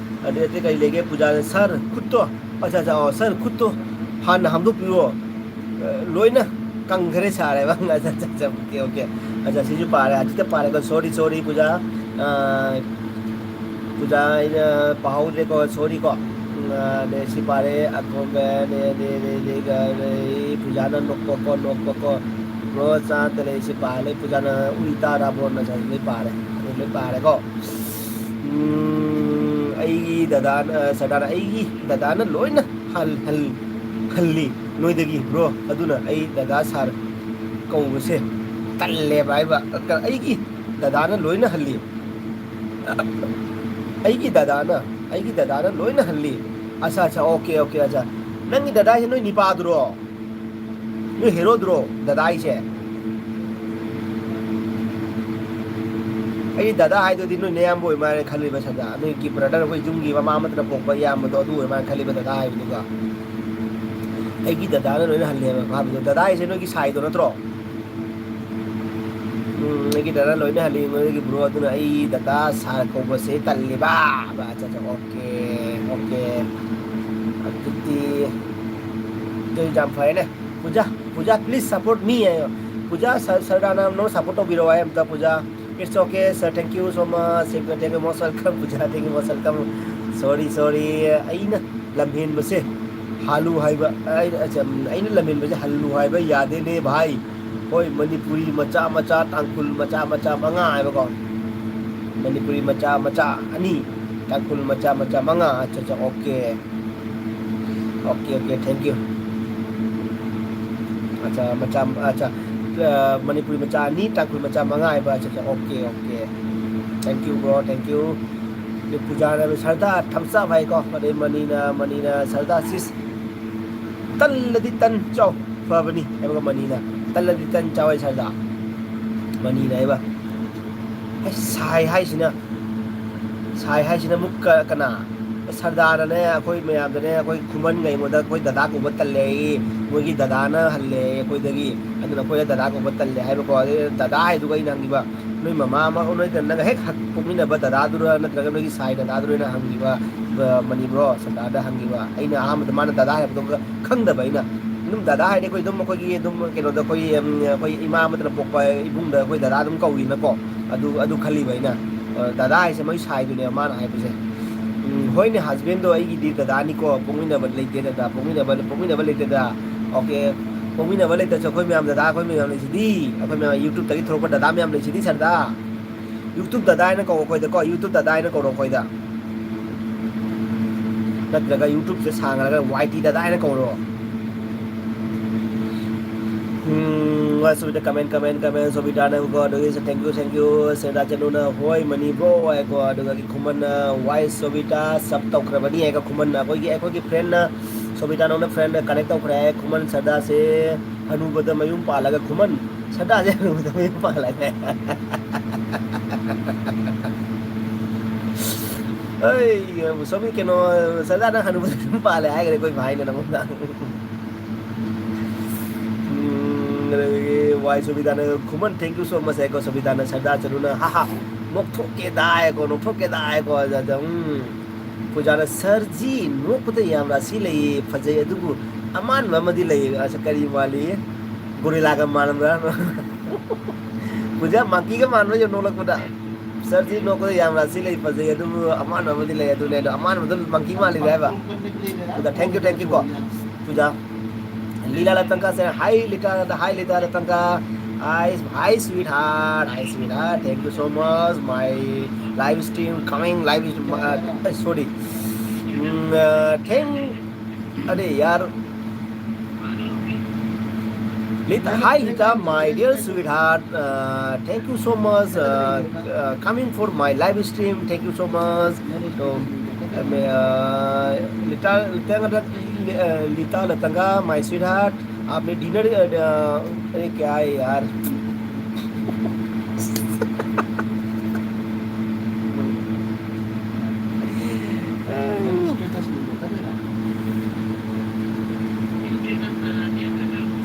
ꯑꯗꯩ ꯑꯇꯩ ꯀꯔꯤ ꯂꯩꯒꯦ? ꯄꯨꯖꯥꯅ, "Sir, ꯈꯨꯠꯇꯣ, ꯑꯠꯆꯥ, ꯑꯠꯆꯥ, ꯑꯣ, sir, ꯈꯨꯠꯇꯣ ꯍꯥꯟꯅ ꯍꯥꯝꯗꯣꯛꯄꯤꯌꯣ, ꯑ, ꯂꯣꯏꯅ ꯀꯪꯈ꯭ꯔꯦ, ꯁꯥꯔꯦꯕ꯫" ꯑꯠꯆꯥ, ꯑꯠꯆꯥ, ꯑꯠꯆꯥ, okay, okay꯫ ꯑꯠꯆꯥ, ꯁꯤꯁꯨ ꯄꯥꯔꯦ, ꯑꯁꯤꯗ ꯄꯥꯔꯦꯀꯣ, sorry, sorry, ꯄꯨꯖꯥ꯫ ꯑ, ꯄꯨꯖꯥ, ꯑꯩꯅ ꯄꯥꯍꯧꯗ꯭ꯔꯦꯀꯣ, sorry ꯀꯣ꯫ ꯎꯝ, ꯑ, ꯅꯦ, ꯁꯤ ꯄꯥꯔꯦ, ꯑꯀꯣꯟꯕ, ꯅꯦ, ꯅꯦ, ꯅꯦ, ꯅꯦ, ꯒ, ꯅꯦ, ꯄꯨꯖꯥꯅ ꯅꯣꯛꯄꯀꯣ, ꯅꯣꯛꯄꯀꯣ꯫ Bro, ꯆꯥꯗ ꯂꯩ, ꯁꯤ ꯄꯥꯔꯦ, ꯄꯨꯖꯥꯅ ꯎꯏ ꯇꯥꯔꯥ, bro, ꯅ ꯁꯥꯏ, ꯂꯣꯏ ꯄꯥꯔꯦ꯫ ꯑꯗꯨ ꯂꯣꯏ ꯄꯥꯔꯦꯀꯣ꯫ ꯎꯝ, ꯑꯩꯒꯤ ꯗꯗꯥꯅ, ꯁꯔꯗꯥꯔ, ꯑꯩꯒꯤ ꯗꯗꯥꯅ ꯂꯣꯏꯅ ꯍꯜ-, ꯍꯜ-, ꯍꯜꯂꯤ꯫ ꯅꯣꯏꯗꯒꯤ ꯕ꯭ꯔꯣ꯫ ꯑꯗꯨꯅ ꯑꯩ ꯗꯗꯥ ꯁꯥꯔ ꯀꯧꯕꯁꯦ ꯇꯜꯂꯦꯕ ꯍꯥꯏꯕ꯫ ꯑꯩꯒꯤ ꯗꯗꯥꯅ ꯂꯣꯏꯅ ꯍꯜꯂꯤ꯫ ꯑꯩꯒꯤ ꯗꯗꯥꯅ ꯑꯩꯒꯤ ꯗꯗꯥꯅ ꯂꯣꯏꯅ ꯍꯜꯂꯤ꯫ ꯑꯠꯆꯥ ꯑꯠꯆꯥ, ꯑꯣꯀꯦ ꯑꯣꯀꯦ꯫ ꯑꯠꯆꯥ, ꯅꯪꯒꯤ ꯗꯗꯥ ꯍꯥꯏꯁꯦ ꯅꯣꯏ ꯅꯤꯄꯥꯗꯨꯔꯣ? ꯅꯣꯏ ꯍꯦꯔꯣꯗꯨꯔꯣ ꯗꯗꯥ ꯍꯥꯏꯁꯦ? ꯑꯩ ꯗꯗꯥ ꯍꯥꯏꯗꯨꯗꯤ ꯅꯣꯏ ꯅꯌꯥꯝꯕ ꯑꯣꯏ ꯃꯥꯜꯂꯦ ꯈꯜꯂꯤꯕ ꯁꯗꯥ, ꯅꯣꯏꯒꯤ ꯕ꯭ꯔꯗꯔ, ꯑꯩꯈꯣꯏ ꯌꯨꯝꯒꯤ ꯃꯃꯥ ꯑꯃꯠꯇꯅ ꯄꯣꯛꯄ ꯏꯌꯥꯝꯕꯗꯣ ꯑꯗꯨ ꯑꯣꯏ ꯃꯥꯜꯂꯦ ꯈꯜꯂꯤꯕ ꯗꯗꯥ ꯍꯥꯏꯕꯗꯨꯒ꯫ ꯑꯩꯒꯤ ꯗꯗꯥꯅ ꯂꯣꯏꯅ ꯍꯜꯂꯦꯕ ꯐꯥꯕꯤꯗꯣ꯫ ꯗꯗꯥ ꯍꯥꯏꯁꯦ ꯅꯣꯏꯒꯤ ꯁꯥꯏꯗꯣ ꯅꯠꯇ꯭ꯔꯣ? ꯎꯝ, ꯑꯩꯒꯤ ꯗꯗꯥ ꯂꯣꯏꯅ ꯍꯜꯂꯤ ꯅꯣꯏꯒꯤ ꯕ꯭ꯔꯣ, ꯑꯗꯨꯅ ꯑꯩ ꯗꯗꯥ ꯁꯥꯔ ꯀꯧꯕꯁꯦ ꯇꯜꯂꯤꯕ꯫ ꯑꯠꯆꯥ ꯑꯠꯆꯥ, ꯑꯣꯀꯦ ꯑꯣꯀꯦ꯫ ꯑꯗꯨꯗꯤ ꯑꯗꯨ ꯌꯥꯝ ꯐꯔꯦꯅꯦ꯫ ꯄꯨꯖꯥ, ꯄꯨꯖꯥ, please support me ꯍꯥꯏꯌꯣ꯫ ꯄꯨꯖꯥ, ꯁꯔ-, ꯁꯔꯗꯥꯅ ꯅꯪ ꯁꯞꯄꯣꯔꯠ ꯇꯧꯕꯤꯔꯣ ꯍꯥꯏ ꯑꯝꯇ ꯄꯨꯖꯥ꯫ It's okay sir, thank you so much, thank you, most welcome Puja, thank you, most welcome꯫ Sorry sorry, ꯑꯩꯅ ꯂꯝꯍꯦꯟꯕꯁꯦ ꯍꯥꯜꯂꯨ ꯍꯥꯏꯕ, ꯑꯩꯅ, ꯑꯩꯅ ꯂꯝꯍꯦꯟꯕꯁꯦ ꯍꯜꯂꯨ ꯍꯥꯏꯕ ꯌꯥꯗꯦꯅꯦ ꯚꯥꯏ꯫ ꯍꯣꯏ, ꯃꯅꯤꯄꯨꯔꯤ ꯃꯆꯥ ꯃꯆꯥ, ꯇꯥꯡꯈꯨꯜ ꯃꯆꯥ ꯃꯆꯥ ꯃꯉꯥ ꯍꯥꯏꯕꯀꯣ꯫ ꯃꯅꯤꯄꯨꯔꯤ ꯃꯆꯥ ꯃꯆꯥ ꯑꯅꯤ, ꯇꯥꯡꯈꯨꯜ ꯃꯆꯥ ꯃꯆꯥ ꯃꯉꯥ꯫ ꯑꯠꯆꯥ ꯑꯠꯆꯥ, okay. Okay okay, thank you꯫ ꯑꯠꯆꯥ, ꯃꯆꯥ, ꯑꯠꯆꯥ, ꯑ, ꯃꯅꯤꯄꯨꯔꯤ ꯃꯆꯥ ꯑꯅꯤ, ꯇꯥꯡꯈꯨꯜ ꯃꯆꯥ ꯃꯉꯥ ꯍꯥꯏꯕ꯫ ꯑꯠꯆꯥ ꯑꯠꯆꯥ, okay okay. Thank you bro, thank you꯫ ꯑꯗꯩ ꯄꯨꯖꯥꯅ ꯁꯔꯗꯥ thumbs up ꯍꯥꯏꯀꯣ꯫ ꯑꯗꯩ ꯃꯅꯤꯅ, ꯃꯅꯤꯅ ꯁꯔꯗꯥ sis ꯇꯜꯂꯗꯤ ꯇꯟ ꯆꯥꯎ ꯐꯕꯅꯤ ꯍꯥꯏꯕꯒ ꯃꯅꯤꯅ ꯇꯜꯂꯗꯤ ꯇꯟ ꯆꯥꯎ ꯍꯥꯏ ꯁꯔꯗꯥ꯫ ꯃꯅꯤꯅ ꯍꯥꯏꯕ꯫ ꯑꯩ ꯁꯥꯏ ꯍꯥꯏꯁꯤꯅ, ꯁꯥꯏ ꯍꯥꯏꯁꯤꯅ ꯑꯃꯨꯛ ꯀ-, ꯀꯅꯥ? ꯁꯔꯗꯥꯅꯅꯦ, ꯑꯩꯈꯣꯏ ꯃꯌꯥꯝꯗꯅꯦ, ꯑꯩꯈꯣꯏ ꯈꯨꯃꯟꯒ ꯑꯩꯉꯣꯟꯗ ꯑꯩꯈꯣꯏ ꯗꯗꯥ ꯀꯧꯕ ꯇꯜꯂꯦ ꯑꯩ, ꯃꯣꯏꯒꯤ ꯗꯗꯥꯅ ꯍꯜꯂꯦ ꯑꯩꯈꯣꯏꯗꯒꯤ, ꯑꯗꯨꯅ ꯑꯩꯈꯣꯏꯗ ꯗꯗꯥ ꯀꯧꯕ ꯇꯜꯂꯦ ꯍꯥꯏꯕꯀꯣ꯫ ꯑꯗꯩ ꯗꯗꯥ ꯍꯥꯏꯗꯨꯒ ꯑꯩꯅ ꯍꯪꯈꯤꯕ, ꯅꯣꯏ ꯃꯃꯥ ꯑꯃ, ꯅꯣꯏ ꯅꯪꯒ ꯍꯦꯛ ꯍꯛ-, ꯄꯣꯛꯃꯤꯟꯅꯕ ꯗꯗꯥꯗꯨꯔ ꯅꯠꯇ꯭ꯔꯒ ꯅꯣꯏꯒꯤ ꯁꯥꯏ ꯗꯗꯥꯗꯨꯔꯅ ꯍꯪꯈꯤꯕ, ꯑ, ꯃꯅꯤ ꯕ꯭ꯔꯣ, ꯁꯔꯗꯥꯗ ꯍꯪꯈꯤꯕ꯫ ꯑꯩꯅ ꯑꯍꯥꯟꯕꯗ ꯃꯥꯅ ꯗꯗꯥ ꯍꯥꯏꯕꯗꯣ ꯈꯪꯗꯕ ꯑꯩꯅ꯫ ꯑꯗꯨꯝ ꯗꯗꯥ ꯍꯥꯏꯗꯤ ꯑꯩꯈꯣꯏ ꯑꯗꯨꯝ ꯑꯩꯈꯣꯏꯒꯤ ꯑꯗꯨꯝ ꯀꯩꯅꯣꯗ ꯑꯩꯈꯣꯏ, ꯎꯝ, ꯑꯩꯈꯣꯏ ꯏꯃꯥ ꯑꯃꯠꯇꯅ ꯄꯣꯛꯄ ꯏꯕꯨꯡꯗ ꯑꯩꯈꯣꯏ ꯗꯗꯥ ꯑꯗꯨꯝ ꯀꯧꯏꯅꯀꯣ꯫ ꯑꯗꯨ, ꯑꯗꯨ ꯈꯜꯂꯤꯕ ꯑꯩꯅ꯫ ꯑ, ꯗꯗꯥ ꯍꯥꯏꯁꯦ ꯃꯣꯏ ꯁꯥꯏꯗꯨꯅꯦꯕ ꯃꯥꯅ ꯍꯥꯏꯕꯁꯦ꯫ ꯎꯝ, ꯍꯣꯏꯅꯦ, husbandꯗꯣ ꯑꯩꯒꯤꯗꯤ ꯗꯗꯥꯅꯤꯀꯣ, ꯄꯣꯛꯃꯤꯟꯅꯕ ꯂꯩꯇꯦ ꯗꯗꯥ, ꯄꯣꯛꯃꯤꯟꯅꯕ, ꯄꯣꯛꯃꯤꯟꯅꯕ ꯂꯩꯇꯦꯗ꯫ ꯑꯣꯀꯦ, ꯄꯣꯛꯃꯤꯟꯅꯕ ꯂꯩꯇ꯭ꯔꯁꯨ ꯑꯩꯈꯣꯏ ꯃꯌꯥꯝ ꯗꯗꯥ, ꯑꯩꯈꯣꯏ ꯃꯌꯥꯝ ꯂꯩꯁꯤꯗꯤ, ꯑꯩꯈꯣꯏ ꯃꯌꯥꯝ YouTubeꯇꯒꯤ ꯊꯣꯛꯂꯛꯄ ꯗꯗꯥ ꯃꯌꯥꯝ ꯂꯩꯁꯤꯗꯤ ꯁꯔꯗꯥ꯫ YouTube ꯗꯗꯥ ꯍꯥꯏꯅ ꯀꯧ ꯑꯩꯈꯣꯏꯗꯀꯣ, YouTube ꯗꯗꯥ ꯍꯥꯏꯅ ꯀꯧꯔꯣ ꯑꯩꯈꯣꯏꯗ꯫ ꯅꯠꯇ꯭ꯔꯒ YouTubeꯁꯦ ꯁꯥꯡꯉꯒ YT ꯗꯗꯥ ꯍꯥꯏꯅ ꯀꯧꯔꯣ꯫ ꯎꯝ, ꯍꯣꯏ, ꯁꯣꯕꯤꯇꯥ, comment, comment, comment, ꯁꯣꯕꯤꯇꯥꯅ ꯀꯣ, ꯑꯗꯨꯒꯤ thank you, thank you, ꯁꯦꯟꯗ꯭ꯔꯥ ꯆꯅꯨꯅ, "ꯍꯣꯏ, ꯃꯅꯤ bro" ꯍꯥꯏꯀꯣ, ꯑꯗꯨꯒ ꯈꯨꯃꯟꯅ, "Why ꯁꯣꯕꯤꯇꯥ sub ꯇꯧꯈ꯭ꯔꯕꯅꯤ" ꯍꯥꯏꯀꯣ, ꯈꯨꯃꯟꯅ, ꯑꯩꯈꯣꯏꯒꯤ, ꯑꯩꯈꯣꯏꯒꯤ friendꯅ, ꯁꯣꯕꯤꯇꯥ ꯅꯪꯅ friendꯗ connect ꯇꯧꯈ꯭ꯔꯦ ꯍꯥꯏ, ꯈꯨꯃꯟ ꯁꯔꯗꯥꯁꯦ ꯍꯅꯨꯕꯗ ꯃꯌꯨꯝ ꯄꯥꯜꯂꯒ, ꯈꯨꯃꯟ ꯁꯔꯗꯥꯁꯦ ꯍꯅꯨꯕꯗ ꯃꯌꯨꯝ ꯄꯥꯜꯂꯒ꯫ ꯑꯩ, ꯁꯣꯝꯒꯤ ꯀꯩꯅꯣ, ꯁꯔꯗꯥꯅ ꯍꯅꯨꯕꯗ ꯃꯌꯨꯝ ꯄꯥꯜꯂꯦ ꯍꯥꯏꯈ꯭ꯔꯦ ꯑꯩꯈꯣꯏ ꯚꯥꯏꯅ ꯅꯉꯣꯟꯗ꯫ ꯎꯝ, ꯑꯗꯒꯤ ꯋꯥꯏ ꯁꯣꯕꯤꯇꯥꯅ, "ꯈꯨꯃꯟ, thank you so much" ꯍꯥꯏꯀꯣ, ꯁꯣꯕꯤꯇꯥꯅ, "ꯁꯔꯗꯥꯔ ꯆꯅꯨꯅ, ꯍꯥ ꯍꯥ, ꯅꯣꯛꯊꯣꯛꯀꯦꯗ" ꯍꯥꯏꯀꯣ, "ꯅꯣꯛꯊꯣꯛꯀꯦꯗ" ꯍꯥꯏꯀꯣ, ꯑꯗ, ꯎꯝ, ꯄꯨꯖꯥꯅ, "ꯁꯔꯖꯤ, ꯅꯣꯛꯄꯗ ꯌꯥꯝ ꯔꯥꯁꯤ ꯂꯩꯌꯦ, ꯐꯖꯩ, ꯑꯗꯨꯕꯨ ꯑꯃꯥꯟꯕ ꯑꯃꯗꯤ ꯂꯩꯌꯦ", ꯑꯁ, ꯀꯔꯤ ꯃꯥꯜꯂꯤ? ꯒꯣꯔꯤꯂꯥꯒ ꯃꯥꯟꯕ꯭ꯔꯥ? ꯄꯨꯖꯥ, monkeyꯒ ꯃꯥꯟꯕ꯭ꯔꯥ ꯌꯦꯡꯉꯨ ꯅꯣꯛꯂꯛꯄꯗ? "ꯁꯔꯖꯤ, ꯅꯣꯛꯄꯗ ꯌꯥꯝ ꯔꯥꯁꯤ ꯂꯩ, ꯐꯖꯩ, ꯑꯗꯨꯕꯨ ꯑꯃꯥꯟꯕ ꯑꯃꯗꯤ ꯂꯩ", ꯑꯗꯨꯅꯦ, ꯑꯗꯣ ꯑꯃꯥꯟꯕꯗꯣ monkey ꯃꯥꯜꯂꯤꯅꯦ ꯍꯥꯏꯕ꯫ ꯑꯗ, thank you, thank you ꯀꯣ, ꯄꯨꯖꯥ꯫ Lila Latangka said, "Hi, Lita, hi, Lita Latangka. Hi, hi, sweetheart. Hi, sweetheart. Thank you so much. My live stream coming. Live stream, uh, sorry. Mm, uh, thank, अरे यार, Lita, hi, Lita, my dear sweetheart. Uh, thank you so much. Uh, uh, coming for my live stream. Thank you so much. So, uh, Lita, Lita, uh, Lita Latanga, my sweetheart. आपने dinner, अरे क्या है यार?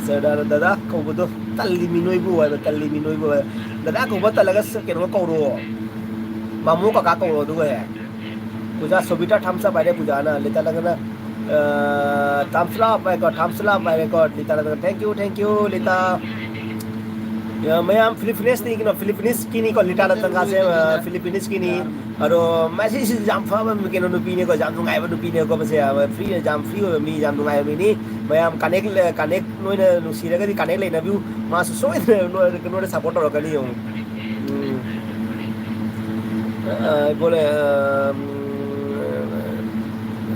ꯁꯔꯗꯥꯔ ꯗꯗꯥ ꯀꯧꯕꯗꯣ ꯇꯜꯂꯤ ꯃꯤ ꯅꯣꯏꯕꯨ ꯍꯥꯏꯕ, ꯇꯜꯂꯤ ꯃꯤ ꯅꯣꯏꯕꯨ ꯍꯥꯏꯕ꯫ ꯗꯗꯥ ꯀꯧꯕ ꯇꯜꯂꯒ ꯀꯩꯅꯣ ꯀꯧꯔꯣ, ꯃꯥꯃꯣ ꯀꯀꯥ ꯀꯧꯔꯣ ꯑꯗꯨꯒ ꯍꯦꯛ꯫ ꯄꯨꯖꯥ ꯁꯣꯕꯤꯇꯥ thumbs up ꯍꯥꯏꯔꯦ, ꯄꯨꯖꯥꯅ꯫ ꯂꯤꯇꯥ ꯂꯪꯒꯅ, ꯑ, thumbs up ꯍꯥꯏꯀꯣ, thumbs up ꯍꯥꯏꯔꯦꯀꯣ꯫ ꯂꯤꯇꯥ ꯂꯪꯒꯅ, thank you, thank you, ꯂꯤꯇꯥ꯫ ꯑ, ꯃꯌꯥꯝ ꯐꯤꯂꯤꯄꯤꯅꯤꯁꯅꯤ ꯀꯩꯅꯣ, ꯐꯤꯂꯤꯄꯤꯅꯤꯁꯀꯤꯅꯤꯀꯣ, ꯂꯤꯇꯥ ꯂꯪꯒꯥꯁꯦ, ꯑ, ꯐꯤꯂꯤꯄꯤꯅꯤꯁꯀꯤꯅꯤ꯫ ꯑꯗꯣ ꯃꯁꯤꯁꯨ ꯌꯥꯝ ꯐꯕ ꯀꯩꯅꯣ ꯅꯨꯄꯤꯅꯦꯀꯣ, ꯌꯥꯝ ꯅꯨꯡꯉꯥꯏꯕ ꯅꯨꯄꯤꯅꯦꯀꯣ ꯃꯁꯦ꯫ ꯑ, free, ꯌꯥꯝ free ꯑꯣꯏꯕ ꯃꯤ, ꯌꯥꯝ ꯅꯨꯡꯉꯥꯏꯕ ꯃꯤꯅꯤ꯫ ꯃꯌꯥꯝ connect, connect ꯅꯣꯏꯅ ꯅꯨꯡꯁꯤꯔꯒꯗꯤ connect ꯂꯩꯅꯕꯤꯌꯨ꯫ ꯃꯥꯁꯨ ꯁꯣꯏꯗꯅ ꯅꯣꯏ, ꯅꯣꯏꯗ support ꯇꯧꯔꯛꯀꯅꯤ ꯌꯦꯡꯉꯨ꯫ ꯎꯝ꯫ ꯑ, ꯏꯕꯣꯂꯦ, ꯑ, ꯎꯝ,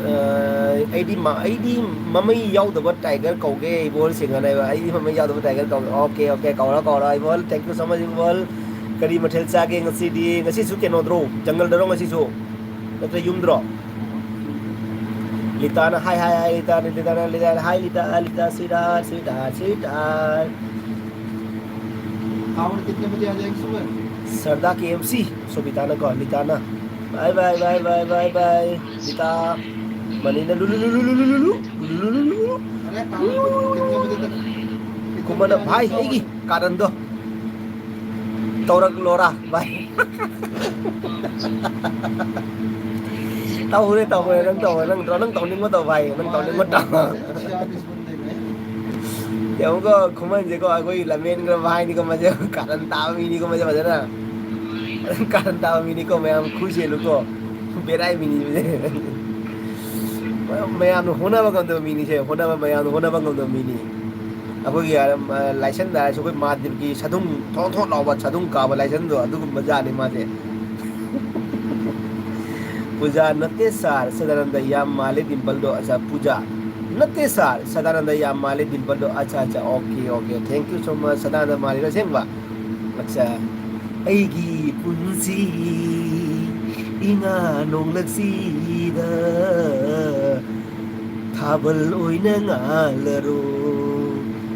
ꯑꯩꯗꯤ ꯑꯩꯗꯤ ꯃꯃꯩ ꯌꯥꯎꯗꯕ ꯇꯥꯏꯒꯔ ꯀꯧꯒꯦ, ꯏꯕꯣꯜ ꯁꯤꯡꯒꯅꯦꯕ꯫ ꯑꯩꯗꯤ ꯃꯃꯩ ꯌꯥꯎꯗꯕ ꯇꯥꯏꯒꯔ ꯀꯧꯒꯦ꯫ ꯑꯣꯀꯦ, ꯑꯣꯀꯦ, ꯀꯧꯔꯣ, ꯀꯧꯔꯣ, Ibol. Thank you so much, Ibol. ꯀꯔꯤ ꯃꯊꯦꯜ ꯆꯥꯒꯦ ꯉꯁꯤꯗꯤ? ꯉꯁꯤꯁꯨ ꯀꯩꯅꯣꯗ꯭ꯔꯣ, ꯖꯪꯒꯜꯗꯔꯣ ꯉꯁꯤꯁꯨ? ꯅꯠꯇ꯭ꯔ ꯌꯨꯝꯗ꯭ꯔꯣ? ꯂꯤꯇꯥꯅ ꯍꯥꯏ, ꯍꯥꯏ, ꯍꯥꯏ, ꯂꯤꯇꯥꯅ, ꯂꯤꯇꯥꯅ, ꯂꯤꯇꯥꯅ, ꯍꯥꯏ, ꯂꯤꯇꯥ, ꯂꯤꯇꯥ, ꯁ꯭ꯋꯤꯗꯥ, ꯁ꯭ꯋꯤꯗꯥ, ꯁ꯭ꯋꯤꯗꯥ꯫ ꯁꯔꯗꯥ ꯀꯦ ꯑꯦꯝ ꯁꯤ, ꯁꯣꯕꯤꯇꯥꯅ ꯀꯣ, ꯂꯤꯇꯥꯅ꯫ ꯕꯥꯏ, ꯕꯥꯏ, ꯕꯥꯏ, ꯕꯥꯏ, ꯕꯥꯏ, ꯕꯥꯏ꯫ ꯂꯤꯇꯥ, ꯃꯅꯤꯅ ꯂꯨ, ꯂꯨ, ꯂꯨ꯫ ꯀꯨꯝꯕꯅ, "ꯚꯥꯏ, ꯑꯩꯒꯤ ꯀꯥꯔꯟꯗꯣ ꯇꯧꯔꯛꯂꯣꯔꯥ, ꯚꯥꯏ?" ꯇꯧꯔꯦ, ꯇꯧꯔꯦ, ꯅꯪ ꯇꯧꯔꯦ, ꯅꯪ ꯇꯧ-, ꯅꯪ ꯇꯧꯅꯤꯡꯕ ꯇꯧ, ꯚꯥꯏ, ꯅꯪ ꯇꯧꯅꯤꯡꯕ ꯇꯧ꯫ ꯌꯦꯡꯉꯨꯀꯣ, ꯈꯨꯃꯟꯁꯦꯀꯣ, ꯑꯩꯈꯣꯏꯒꯤ ꯂꯝꯍꯦꯟꯈ꯭ꯔꯕ ꯍꯥꯏꯅꯤꯀꯣ ꯃꯁꯦ, ꯀꯥꯔꯟ ꯇꯥꯕ ꯃꯤꯅꯤꯀꯣ ꯃꯁꯦ ꯐꯖꯅ꯫ ꯀꯥꯔꯟ ꯇꯥꯕ ꯃꯤꯅꯤꯀꯣ, ꯃꯌꯥꯝ ꯈꯨ ꯆꯦꯜꯂꯨꯀꯣ꯫ ꯕꯦꯔꯥꯏ ꯃꯤꯅꯤ ꯃꯁꯦ꯫ ꯃꯌꯥꯝꯅ ꯍꯣꯠꯅꯕ ꯉꯝꯗꯕ ꯃꯤꯅꯤꯁꯦ, ꯍꯣꯠꯅꯕ, ꯃꯌꯥꯝꯅ ꯍꯣꯠꯅꯕ ꯉꯝꯗꯕ ꯃꯤꯅꯤ꯫ ꯑꯩꯈꯣꯏꯒꯤ, ꯑ, ꯂꯥꯏꯁꯟꯗ ꯍꯥꯏꯔꯁꯨ ꯑꯩꯈꯣꯏ ꯃꯍꯥꯗꯦꯕꯀꯤ ꯁꯥꯗꯨꯡ ꯊꯣꯠ ꯊꯣꯠ ꯂꯥꯎꯕ ꯁꯥꯗꯨꯡ ꯀꯥꯕ ꯂꯥꯏꯁꯟꯗꯣ, ꯑꯗꯨꯒꯨꯝꯕ ꯖꯥꯠꯅꯤ ꯃꯥꯁꯦ꯫ ꯄꯨꯖꯥ ꯅꯠꯇꯦ ꯁꯥꯔ, ꯁꯗꯥꯅꯟꯗ ꯌꯥꯝ ꯃꯥꯜꯂꯦ ꯗꯤꯝꯄꯜꯗꯣ꯫ ꯑꯠꯆꯥ, ꯄꯨꯖꯥ ꯅꯠꯇꯦ ꯁꯥꯔ, ꯁꯗꯥꯅꯟꯗ ꯌꯥꯝ ꯃꯥꯜꯂꯦ ꯗꯤꯝꯄꯜꯗꯣ꯫ ꯑꯠꯆꯥ, ꯑꯠꯆꯥ, okay, okay, thank you so much꯫ Sadananda ꯃꯥꯜꯂꯤꯔꯣ ꯑꯁꯦꯡꯕ? ꯑꯠꯆꯥ꯫ ꯑꯩꯒꯤ ꯄꯨꯟꯁꯤ ꯏꯉꯥ ꯅꯣꯡꯂꯛꯁꯤꯗ ꯊꯥꯕꯜ ꯑꯣꯏꯅ ꯉꯥꯜꯂꯔꯣ꯫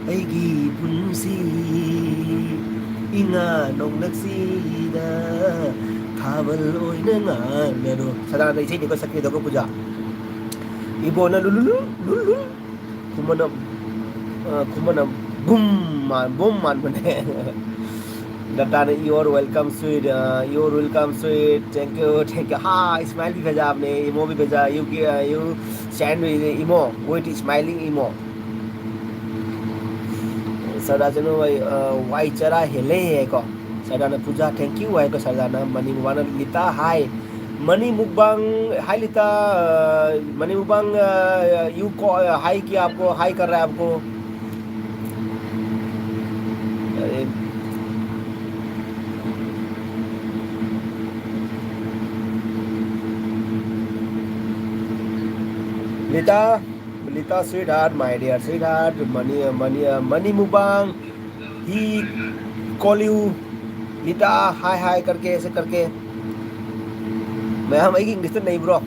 ꯑꯩꯒꯤ ꯄꯨꯟꯁꯤ ꯏꯉꯥ ꯅꯣꯡꯂꯛꯁꯤꯗ ꯊꯥꯕꯜ ꯑꯣꯏꯅ ꯉꯥꯜꯂꯔꯣ꯫ ꯁꯗꯥꯅꯟꯗ ꯏꯁꯩꯅꯤꯀꯣ ꯁꯛꯈꯤꯗꯣꯀꯣ ꯄꯨꯖꯥ꯫ ꯏꯕꯣꯅ ꯂꯨꯂꯨꯂꯨ, ꯂꯨꯂꯨꯂꯨ꯫ ꯈꯨꯃꯟꯅ, ꯑ, ꯈꯨꯃꯟꯅ ꯕꯨꯝ ꯃꯥꯟ-, ꯕꯨꯝ ꯃꯥꯟꯕꯅꯦ꯫ ꯗꯇꯥꯅ, "You are welcome, sweet, uh, you are welcome, sweet, thank you, thank you." हाँ, smile भी भेजा आपने, emo भी भेजा, you gi-, uh, you send me the emo with smiling emo. Sardar ꯆꯅꯨ ꯍꯣꯏ, ꯑ, ꯋꯥꯏ ꯆꯔꯥ ꯍꯦꯜꯂꯦ ꯍꯥꯏꯀꯣ꯫ ꯁꯔꯗꯥꯔꯅ ꯄꯨꯖꯥ, thank you ꯍꯥꯏꯀꯣ꯫ ꯁꯔꯗꯥꯔꯅ ꯃꯅꯤ ꯃꯨꯕꯥꯅ ꯂꯤꯇꯥ ꯍꯥꯏ꯫ Mani mukbang, hi Lita, uh, Mani mukbang, uh, you को-, अ, हाय किया आपको, हाय कर रहा है आपको। अरे। Lita, Lita sweetheart, my dear sweetheart, Mani, Mani, Mani Mubang, he call you Lita, hi hi करके, ऐसे करके. मैं हम एक इंग्लिश तो नहीं ब्रो.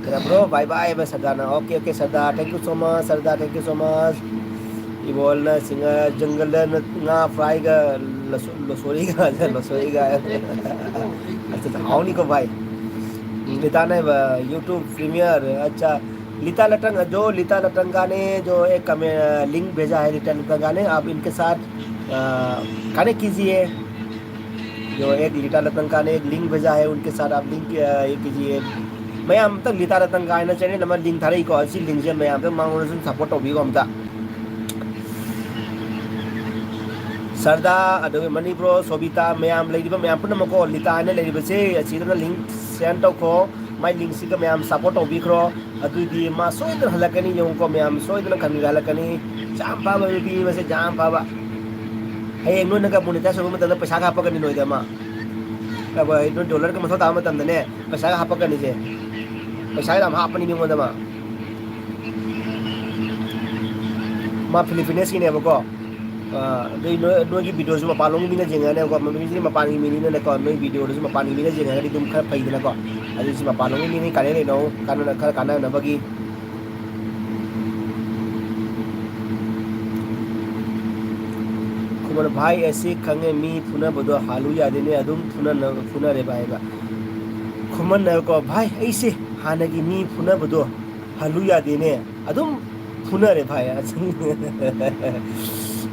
मेरा ब्रो, बाय बाय. मैं सरदार ना. Okay okay Sardar, thank you so much Sardar, thank you so much. इबोलना सिंगर जंगल ना फ्राई का लसोरी का लसोरी का. अच्छा, हाउ नहीं को भाई. लिता ने YouTube प्रीमियर. अच्छा, लिता लटंग, जो लिता लटंगा ने जो एक हमें लिंक भेजा है, लिता लटंगा ने, आप इनके साथ कनेक्ट कीजिए. जो एक लिटा लतंका ने एक लिंक भेजा है, उनके साथ आप लिंक ये कीजिए. मैं हम तक लिटा लतंका है ना चैनल नंबर लिंक था रही को ऐसी लिंक से मैं हम तक मांगो सुन सपोर्ट होगी को हम था. सरदा, अदो मणिपुर सोबिता, मैं हम लेडी मैं हम पुनः मको लिटा है ना लेडी बसे अच्छी तरह लिंक सेंड तो को. मैं लिंक सी का मैं हम सपोर्ट होगी करो. ꯑꯗꯨꯗꯤ ꯃꯥ ꯁꯣꯏꯗꯅ ꯍꯜꯂꯛꯀꯅꯤ, ꯌꯦꯡꯉꯨꯀꯣ ꯃꯌꯥꯝ, ꯁꯣꯏꯗꯅ ꯈꯟꯕꯤꯔ ꯍꯜꯂꯛꯀꯅꯤ. ꯌꯥꯝ ꯐꯕ ꯅꯨꯄꯤ ꯃꯁꯦ, ꯌꯥꯝ ꯐꯕ. ꯍꯌꯦꯡ ꯅꯣꯏꯅꯒ ꯃꯣꯅꯤꯇꯥꯏꯁ ꯑꯣꯏꯕ ꯃꯇꯝꯗ ꯄꯩꯁꯥꯒ ꯍꯥꯞꯄꯛꯀꯅꯤ ꯅꯣꯏꯗ ꯃꯥ. ꯑꯩꯈꯣꯏ ꯅꯣꯏ ꯗꯣꯂꯔꯒ ꯃꯊꯧ ꯇꯥꯕ ꯃꯇꯝꯗꯅꯦ, ꯄꯩꯁꯥꯒ ꯍꯥꯞꯄꯛꯀꯅꯤꯁꯦ. ꯄꯩꯁꯥ ꯌꯥꯝ ꯍꯥꯞꯄꯅꯤ ꯃꯤꯉꯣꯟꯗ ꯃꯥ. ꯃꯥ ꯐꯤꯂꯤꯄꯤꯅꯦꯁꯀꯤꯅꯦꯕꯀꯣ. ꯑ, ꯑꯗꯨꯏ ꯅꯣꯏ, ꯅꯣꯏꯒꯤ ꯚꯤꯗꯤꯑꯣꯁꯨ ꯃꯄꯥꯟꯂꯣꯝꯒꯤ ꯃꯤꯅ ꯌꯦꯡꯉꯅꯦꯕꯀꯣ, ꯃꯤꯁꯤꯗꯤ ꯃꯄꯥꯟꯒꯤ ꯃꯤꯅꯤꯅꯅꯦꯀꯣ, ꯅꯣꯏ ꯚꯤꯗꯤꯑꯣꯗꯨꯁꯨ ꯃꯄꯥꯟꯒꯤ ꯃꯤꯅ ꯌꯦꯡꯉꯒꯗꯤ ꯑꯗꯨꯝ ꯈꯔ ꯐꯩꯗꯅꯀꯣ. ꯑꯗꯨꯏꯁꯨ ꯃꯄꯥꯟꯂꯣꯝꯒꯤ ꯃꯤꯅꯤ ꯀꯥꯟꯅꯩ ꯀꯩꯅꯣ, ꯀꯥꯟꯅꯅ-, ꯈꯔ ꯀꯥꯟꯅꯅꯕꯒꯤ. ꯈꯨꯃꯟ ꯚꯥꯏ ꯑꯁꯤ ꯈꯪꯉꯦ, ꯃꯤ ꯐꯨꯅꯕꯗꯣ ꯍꯥꯜꯂꯨ ꯌꯥꯗꯦꯅꯦ, ꯑꯗꯨꯝ ꯐꯨꯅꯅ-, ꯐꯨꯅꯔꯦ ꯚꯥꯏ ꯍꯥꯏꯕ. ꯈꯨꯃꯟꯅꯀꯣ, ꯚꯥꯏ ꯑꯩꯁꯦ ꯍꯥꯟꯅꯒꯤ ꯃꯤ ꯐꯨꯅꯕꯗꯣ ꯍꯜꯂꯨ ꯌꯥꯗꯦꯅꯦ, ꯑꯗꯨꯝ ꯐꯨꯅꯔꯦ ꯚꯥꯏ.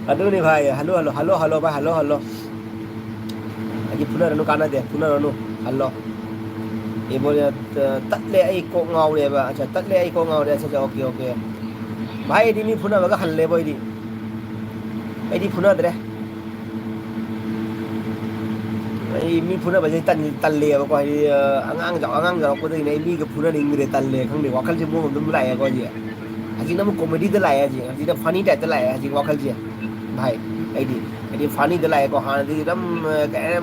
ꯑꯗꯨꯅꯤ ꯚꯥꯏ, ꯍꯜꯂꯣ, ꯍꯜꯂꯣ, ꯍꯜꯂꯣ, ꯍꯜꯂꯣ, ꯚꯥꯏ, ꯍꯜꯂꯣ, ꯍꯜꯂꯣ. ꯑꯩꯗꯤ ꯐꯨꯅꯔꯅꯨ, ꯀꯥꯟꯅꯗꯦ, ꯐꯨꯅꯔꯅꯨ, ꯍꯜꯂꯣ. ꯏꯕꯣ, ꯑ, ꯇꯠꯂꯦ, ꯑꯩ ꯀꯣꯛ ꯉꯥꯎꯔꯦꯕ. ꯑꯠꯆꯥ, ꯇꯠꯂꯦ, ꯑꯩ ꯀꯣꯛ ꯉꯥꯎꯔꯦ. ꯑꯠꯆꯥ, ꯑꯠꯆꯥ, ꯑꯣꯀꯦ, ꯑꯣꯀꯦ. ꯚꯥꯏ, ꯑꯩꯗꯤ ꯃꯤ ꯐꯨꯅꯕꯒ ꯍꯜꯂꯦꯕꯣ, ꯑꯩꯗꯤ. ꯑꯩꯗꯤ ꯐꯨꯅꯗ꯭ꯔꯦ. ꯑꯩ ꯃꯤ ꯐꯨꯅꯕꯁꯦ ꯇꯟ-, ꯇꯜꯂꯦꯕꯀꯣ, ꯍꯥꯏꯗꯤ, ꯑ, ꯑꯉꯥꯡ ꯆꯥꯎ-, ꯑꯉꯥꯡ ꯆꯥꯎꯔꯛꯄꯗꯒꯤꯅꯦ ꯑꯩ ꯃꯤꯒ ꯐꯨꯅꯅꯤꯡꯗ꯭ꯔꯦ, ꯇꯜꯂꯦ, ꯈꯪꯗꯦ, ꯋꯥꯈꯜꯁꯦ ꯃꯑꯣꯡ ꯑꯃ ꯑꯗꯨꯝ ꯂꯥꯛꯑꯦꯀꯣ ꯍꯧꯖꯤꯛ. ꯍꯧꯖꯤꯛꯅ ꯑꯃꯨꯛ ꯀꯣꯃꯦꯗꯤꯗ ꯂꯥꯛꯑꯦ, ꯍꯧꯖꯤꯛ, ꯍꯧꯖꯤꯛꯅ ꯐꯅꯤ ꯇꯥꯏꯞꯇ ꯂꯥꯛꯑꯦ ꯍꯧꯖꯤꯛ ꯋꯥꯈꯜꯁꯦ, ꯚꯥꯏ, ꯑꯩꯗꯤ. ꯍꯥꯏꯗꯤ ꯐꯅꯤꯗ ꯂꯥꯛꯑꯦꯀꯣ꯫ ꯍꯥꯟꯅꯗꯤ ꯑꯗꯨꯝ ꯀꯩ ꯍꯥꯏꯔꯦ,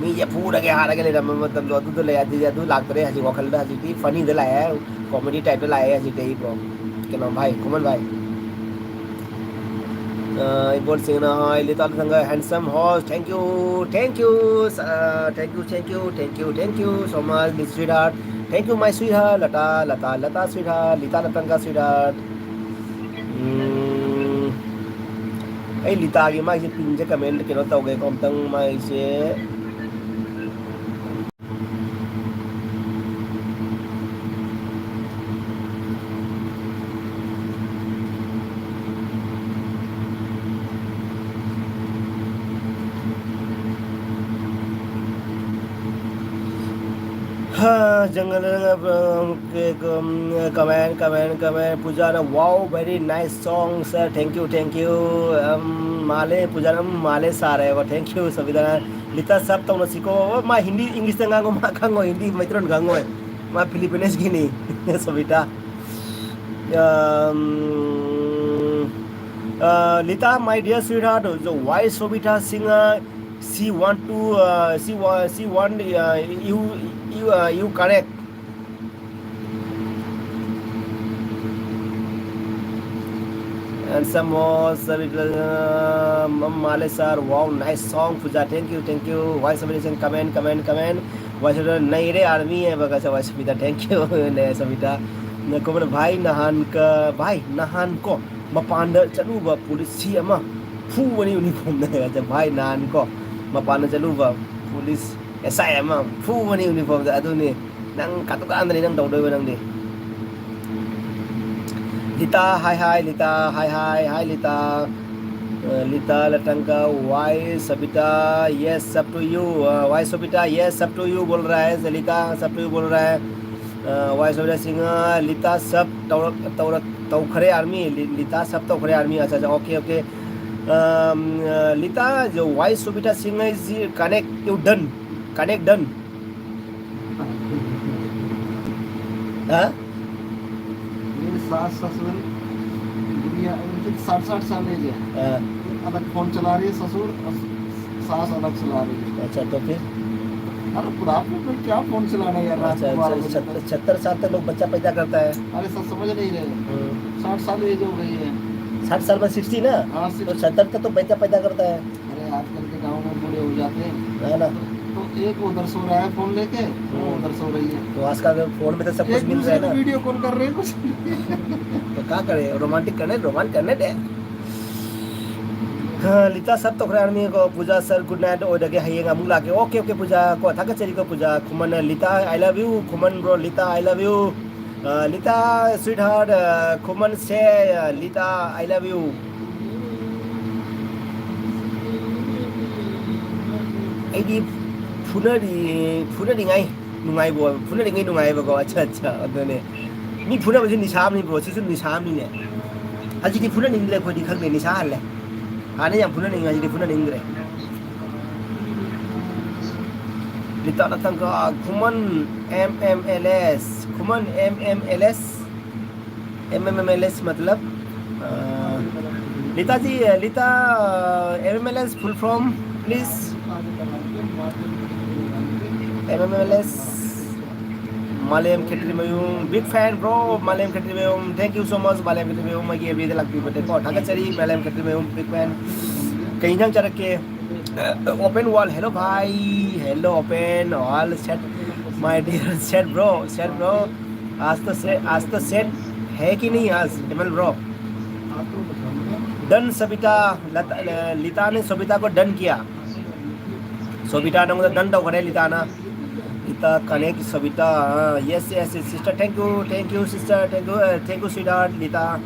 ꯃꯤꯁꯦ ꯐꯨꯔꯒꯦ ꯍꯥꯠꯂꯒꯦ ꯂꯩꯔꯝꯕ ꯃꯇꯝꯗꯣ ꯑꯗꯨꯗ ꯂꯩ꯫ ꯑꯗꯨꯗꯤ ꯑꯗꯨ ꯂꯥꯛꯇꯔꯦ꯫ ꯍꯧꯖꯤꯛ ꯋꯥꯈꯜꯗ ꯍꯧꯖꯤꯛꯇꯤ ꯐꯅꯤꯗ ꯂꯥꯛꯑꯦ, ꯀꯣꯃꯦꯗꯤ ꯇꯥꯏꯞꯇ ꯂꯥꯛꯑꯦ ꯍꯧꯖꯤꯛꯇꯤ ꯑꯩ ꯕ꯭ꯔꯣ꯫ ꯀꯩꯅꯣ ꯚꯥꯏ, ꯈꯨꯃꯟ ꯚꯥꯏ꯫ ꯏꯕꯣꯜꯁꯤꯡꯅ ꯍꯥꯏ, ꯂꯤꯇꯥ ꯊꯪꯒ handsome host, thank you, thank you, thank you, thank you, thank you, thank you so much, sweetheart, thank you my sweetheart, Lata, Lata, Lata sweetheart, ꯂꯤꯇꯥ ꯂꯇꯪꯒ sweetheart꯫ ꯎꯝ, ꯑꯩ ꯂꯤꯇꯥꯒꯤ ꯃꯥꯏꯁꯦ ꯄꯤꯟꯁꯦ ꯀꯃꯦꯟ ꯀꯩꯅꯣ ꯇꯧꯒꯦꯀꯣ ꯑꯝꯇꯪ ꯃꯥꯏꯁꯦ꯫ ꯍꯥ, ꯖꯪꯒꯜ, ꯎꯝ, ꯀꯃꯦꯟ, ꯀꯃꯦꯟ, ꯀꯃꯦꯟ, ꯄꯨꯖꯥꯅ, wow, very nice song, sir, thank you, thank you, ꯎꯝ, ꯃꯥꯂꯦ, ꯄꯨꯖꯥꯅ, ꯎꯝ, ꯃꯥꯂꯦ ꯁꯥꯔꯦꯕ, thank you, ꯁꯕꯤꯇꯥꯅ, ꯂꯤꯇꯥ sub ꯇꯧꯅꯁꯤꯀꯣ, ꯃꯥ ꯍꯤꯟꯗꯤ, ꯏꯪꯂꯤꯁꯇ ꯉꯥꯡꯉꯣ, ꯃꯥ ꯈꯪꯉꯣꯏ, ꯍꯤꯟꯗꯤ ꯃꯩꯇꯩꯂꯣꯟ ꯈꯪꯉꯣꯏ, ꯃꯥ ꯐꯤꯂꯤꯄꯤꯅꯤꯁꯀꯤꯅꯤ, Sabita. Um, uh, Lita, my dear sweetheart, so why Sobita Singh, uh, she want to, uh, she wa-, she want, uh, you, you, uh, you connect. And some more, sir, uh, Male sir, wow, nice song, Puja, thank you, thank you. Why Sobita Singh, comment, comment, comment. Why Sobita, नहीं रे, army है बगा, why Sobita, thank you. नहीं, Sobita, न, को बोले, भाई नहान का, भाई नहान को, ꯃꯄꯥꯟꯗ ꯆꯠꯂꯨꯕ ꯄꯨꯂꯤꯁ ꯑꯃ ꯐꯨꯕꯅꯤ ꯌꯨꯅꯤꯐꯣꯔꯝꯗ꯫ ꯚꯥꯏ ꯅꯍꯥꯟ ꯀꯣ ꯃꯄꯥꯟꯗ ꯆꯠꯂꯨꯕ ꯄꯨꯂꯤꯁ ꯑꯦꯁ ꯑꯥꯏ ꯑꯃ ꯐꯨꯕꯅꯤ ꯌꯨꯅꯤꯐꯣꯔꯝꯗ꯫ ꯑꯗꯨꯅꯤ ꯅꯪ ꯀꯥꯇꯨ ꯀꯥꯔꯟꯗꯅꯤ ꯅꯪ ꯇꯧꯗꯣꯏꯕ ꯅꯪꯗꯤ꯫ ꯂꯤꯇꯥ, hi hi, ꯂꯤꯇꯥ, hi hi, hi ꯂꯤꯇꯥ꯫ Uh, Lita Latanka, why Sabita, yes, up to you. Uh, why Sabita, yes, up to you बोल रहा है, ललिता, up to you बोल रहा है। Uh, why Sabita Singh, uh, Lita, सब तौर, तौर, तौखरे आर्मी, लि-, लिता सब तौखरे आर्मी, अच्छा, अच्छा, okay, okay। Um, uh, Lita, जो why Sobita Singh is connect, you done, connect done। हाँ? मेरे सास ससुर दुनिया, मतलब, साठ साठ साल एज है। हाँ। अलग फोन चला रही है ससुर, और सास अलग चला रही है। अच्छा, तो फिर? अरे बुढ़ापे में क्या फोन चलाना यार, रात अच्छा, को बारह अच्छा, बजे तक। सत्तर सत्तर साल लोग बच्चा पैदा करता है। अरे सब समझ नहीं रहे, हम्म। साठ साल एज हो गई है। साठ साल में सिक्सटी ना? हाँ, तो सिक्सटी। सत्तर तक तो बच्चा पैदा करता है, अरे आजकल के गाँव में बूढ़े हो जाते हैं, है ना? तो एक उधर सो रहा है फोन लेके, वो उधर सो रही है। तो आजकल फोन में तो सब कुछ एक मिल रहा दूसरे है को ना। वीडियो कॉल कर रहे हैं कुछ। तो क्या करे, रोमांटिक करने, रोमांटिक करने दे। हाँ, ꯂꯤꯇꯥ ꯁꯕ ꯇꯧꯈ꯭ꯔꯦ ꯍꯥꯏꯔꯝꯃꯤꯀꯣ꯫ ꯄꯨꯖꯥ ꯁꯔ, ꯒꯨꯗ ꯅꯥꯏꯠ ꯑꯣꯏꯔꯒꯦ, ꯍꯌꯦꯡ ꯑꯃꯨꯛ ꯂꯥꯛꯀꯦ꯫ ꯑꯣꯀꯦ, ꯑꯣꯀꯦ, ꯄꯨꯖꯥ ꯀꯣ, ꯊꯥꯒꯠꯆꯔꯤꯀꯣ ꯄꯨꯖꯥ꯫ ꯈꯨꯃꯟꯅ, Lita, I love you, Khuman bro, Lita, I love you꯫ ꯑ, ꯂꯤꯇꯥ, sweetheart, ꯑ, ꯈꯨꯃꯟ ꯁꯦ, ꯑ, ꯂꯤꯇꯥ, I love you꯫ ꯑꯩꯗꯤ ꯐꯨꯅꯔꯤ, ꯐꯨꯅꯔꯤꯉꯩ ꯅꯨꯡꯉꯥꯏꯕ, ꯐꯨꯅꯔꯤꯉꯩ ꯅꯨꯡꯉꯥꯏꯕꯀꯣ꯫ ꯑꯠꯆꯥ, ꯑꯠꯆꯥ, ꯑꯗꯨꯅꯦ꯫ ꯃꯤ ꯐꯨꯅꯕꯁꯤ ꯅꯤꯁꯥ ꯑꯃꯅꯤ ꯕ꯭ꯔꯣ, ꯁꯤꯁꯨ ꯅꯤꯁꯥ ꯑꯃꯅꯤꯅꯦ꯫ ꯍꯧꯖꯤꯛꯇꯤ ꯐꯨꯅꯅꯤꯡꯗ꯭ꯔꯦ ꯑꯩꯈꯣꯏꯗꯤ, ꯈꯪꯗꯦ, ꯅꯤꯁꯥ ꯍꯜꯂꯦ꯫ ꯍꯥꯟꯅ ꯌꯥꯝ ꯐꯨꯅꯅꯤꯡꯉꯤ, ꯍꯧꯖꯤꯛꯇꯤ ꯐꯨꯅꯅꯤꯡꯗ꯭ꯔꯦ꯫ ꯂꯤꯇꯥ ꯂꯇꯪꯒ ꯈꯨꯃꯟ M M L S, ꯈꯨꯃꯟ M M L S, M M M L S मतलब, अ, Lita ji, लीता, M M L S full form, please। M M L S, Malem Khetrimayum, big fan, bro, Malem Khetrimayum, thank you so much, Malem Khetrimayum, ꯑꯩꯒꯤ F ꯕꯤꯗ ꯂꯥꯛꯄꯤꯕꯗꯀꯣ ꯊꯥꯒꯠꯆꯔꯤ, Malem Khetrimayum, big fan꯫ ꯀꯩ ꯏꯟꯖꯥꯡ ꯆꯥꯔꯛꯀꯦ? Open wall, hello भाई, hello open wall, set, my dear, set bro, set bro, आज तो set, आज तो set है कि नहीं आज, एमएल ब्रो? डन सबिता, लता, लीता ने सबिता को डन किया। ꯁꯣꯕꯤꯇꯥ, ꯅꯪꯉꯣꯟꯗ ꯗꯟ ꯇꯧꯈꯔꯦ ꯂꯤꯇꯥꯅ꯫ ꯂꯤꯇꯥ connect ꯁꯣꯕꯤꯇꯥ, yes, yes, yes, sister, thank you, thank you, sister, thank you, uh, thank you, sweetheart, लीता।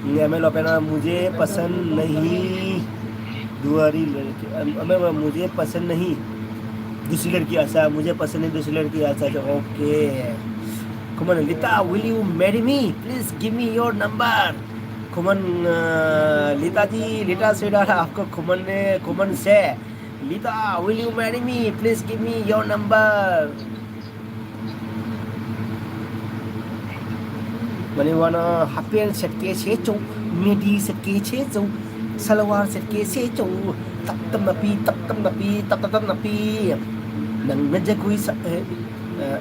मैं लोपेना, मुझे पसंद नहीं दुआरी लड़की, अ, मैं, मैं, मुझे पसंद नहीं दूसरी लड़की, अच्छा, मुझे पसंद नहीं दूसरी लड़की, अच्छा, अच्छा, okay. Come on, Lita, will you marry me? Please give me your number. Khuman, uh, Lita ji, Lita sweetheart, आपको खुमन ने, खुमन से, Lita, will you marry me? Please give me your number. Mani wana happen set ke che cho, midi set ke che cho, salwar ꯁꯦꯠꯀꯦ ꯁꯦꯠꯆꯧ, ꯇꯞ ꯇꯞꯅ ꯄꯤ, ꯇꯞ ꯇꯞꯅ ꯄꯤ, ꯇꯞ ꯇꯞ ꯇꯞꯅ ꯄꯤ꯫ ꯅꯪꯅ ꯖꯒꯣꯏ ꯁꯥ-, ꯑꯦ, ꯑꯦ,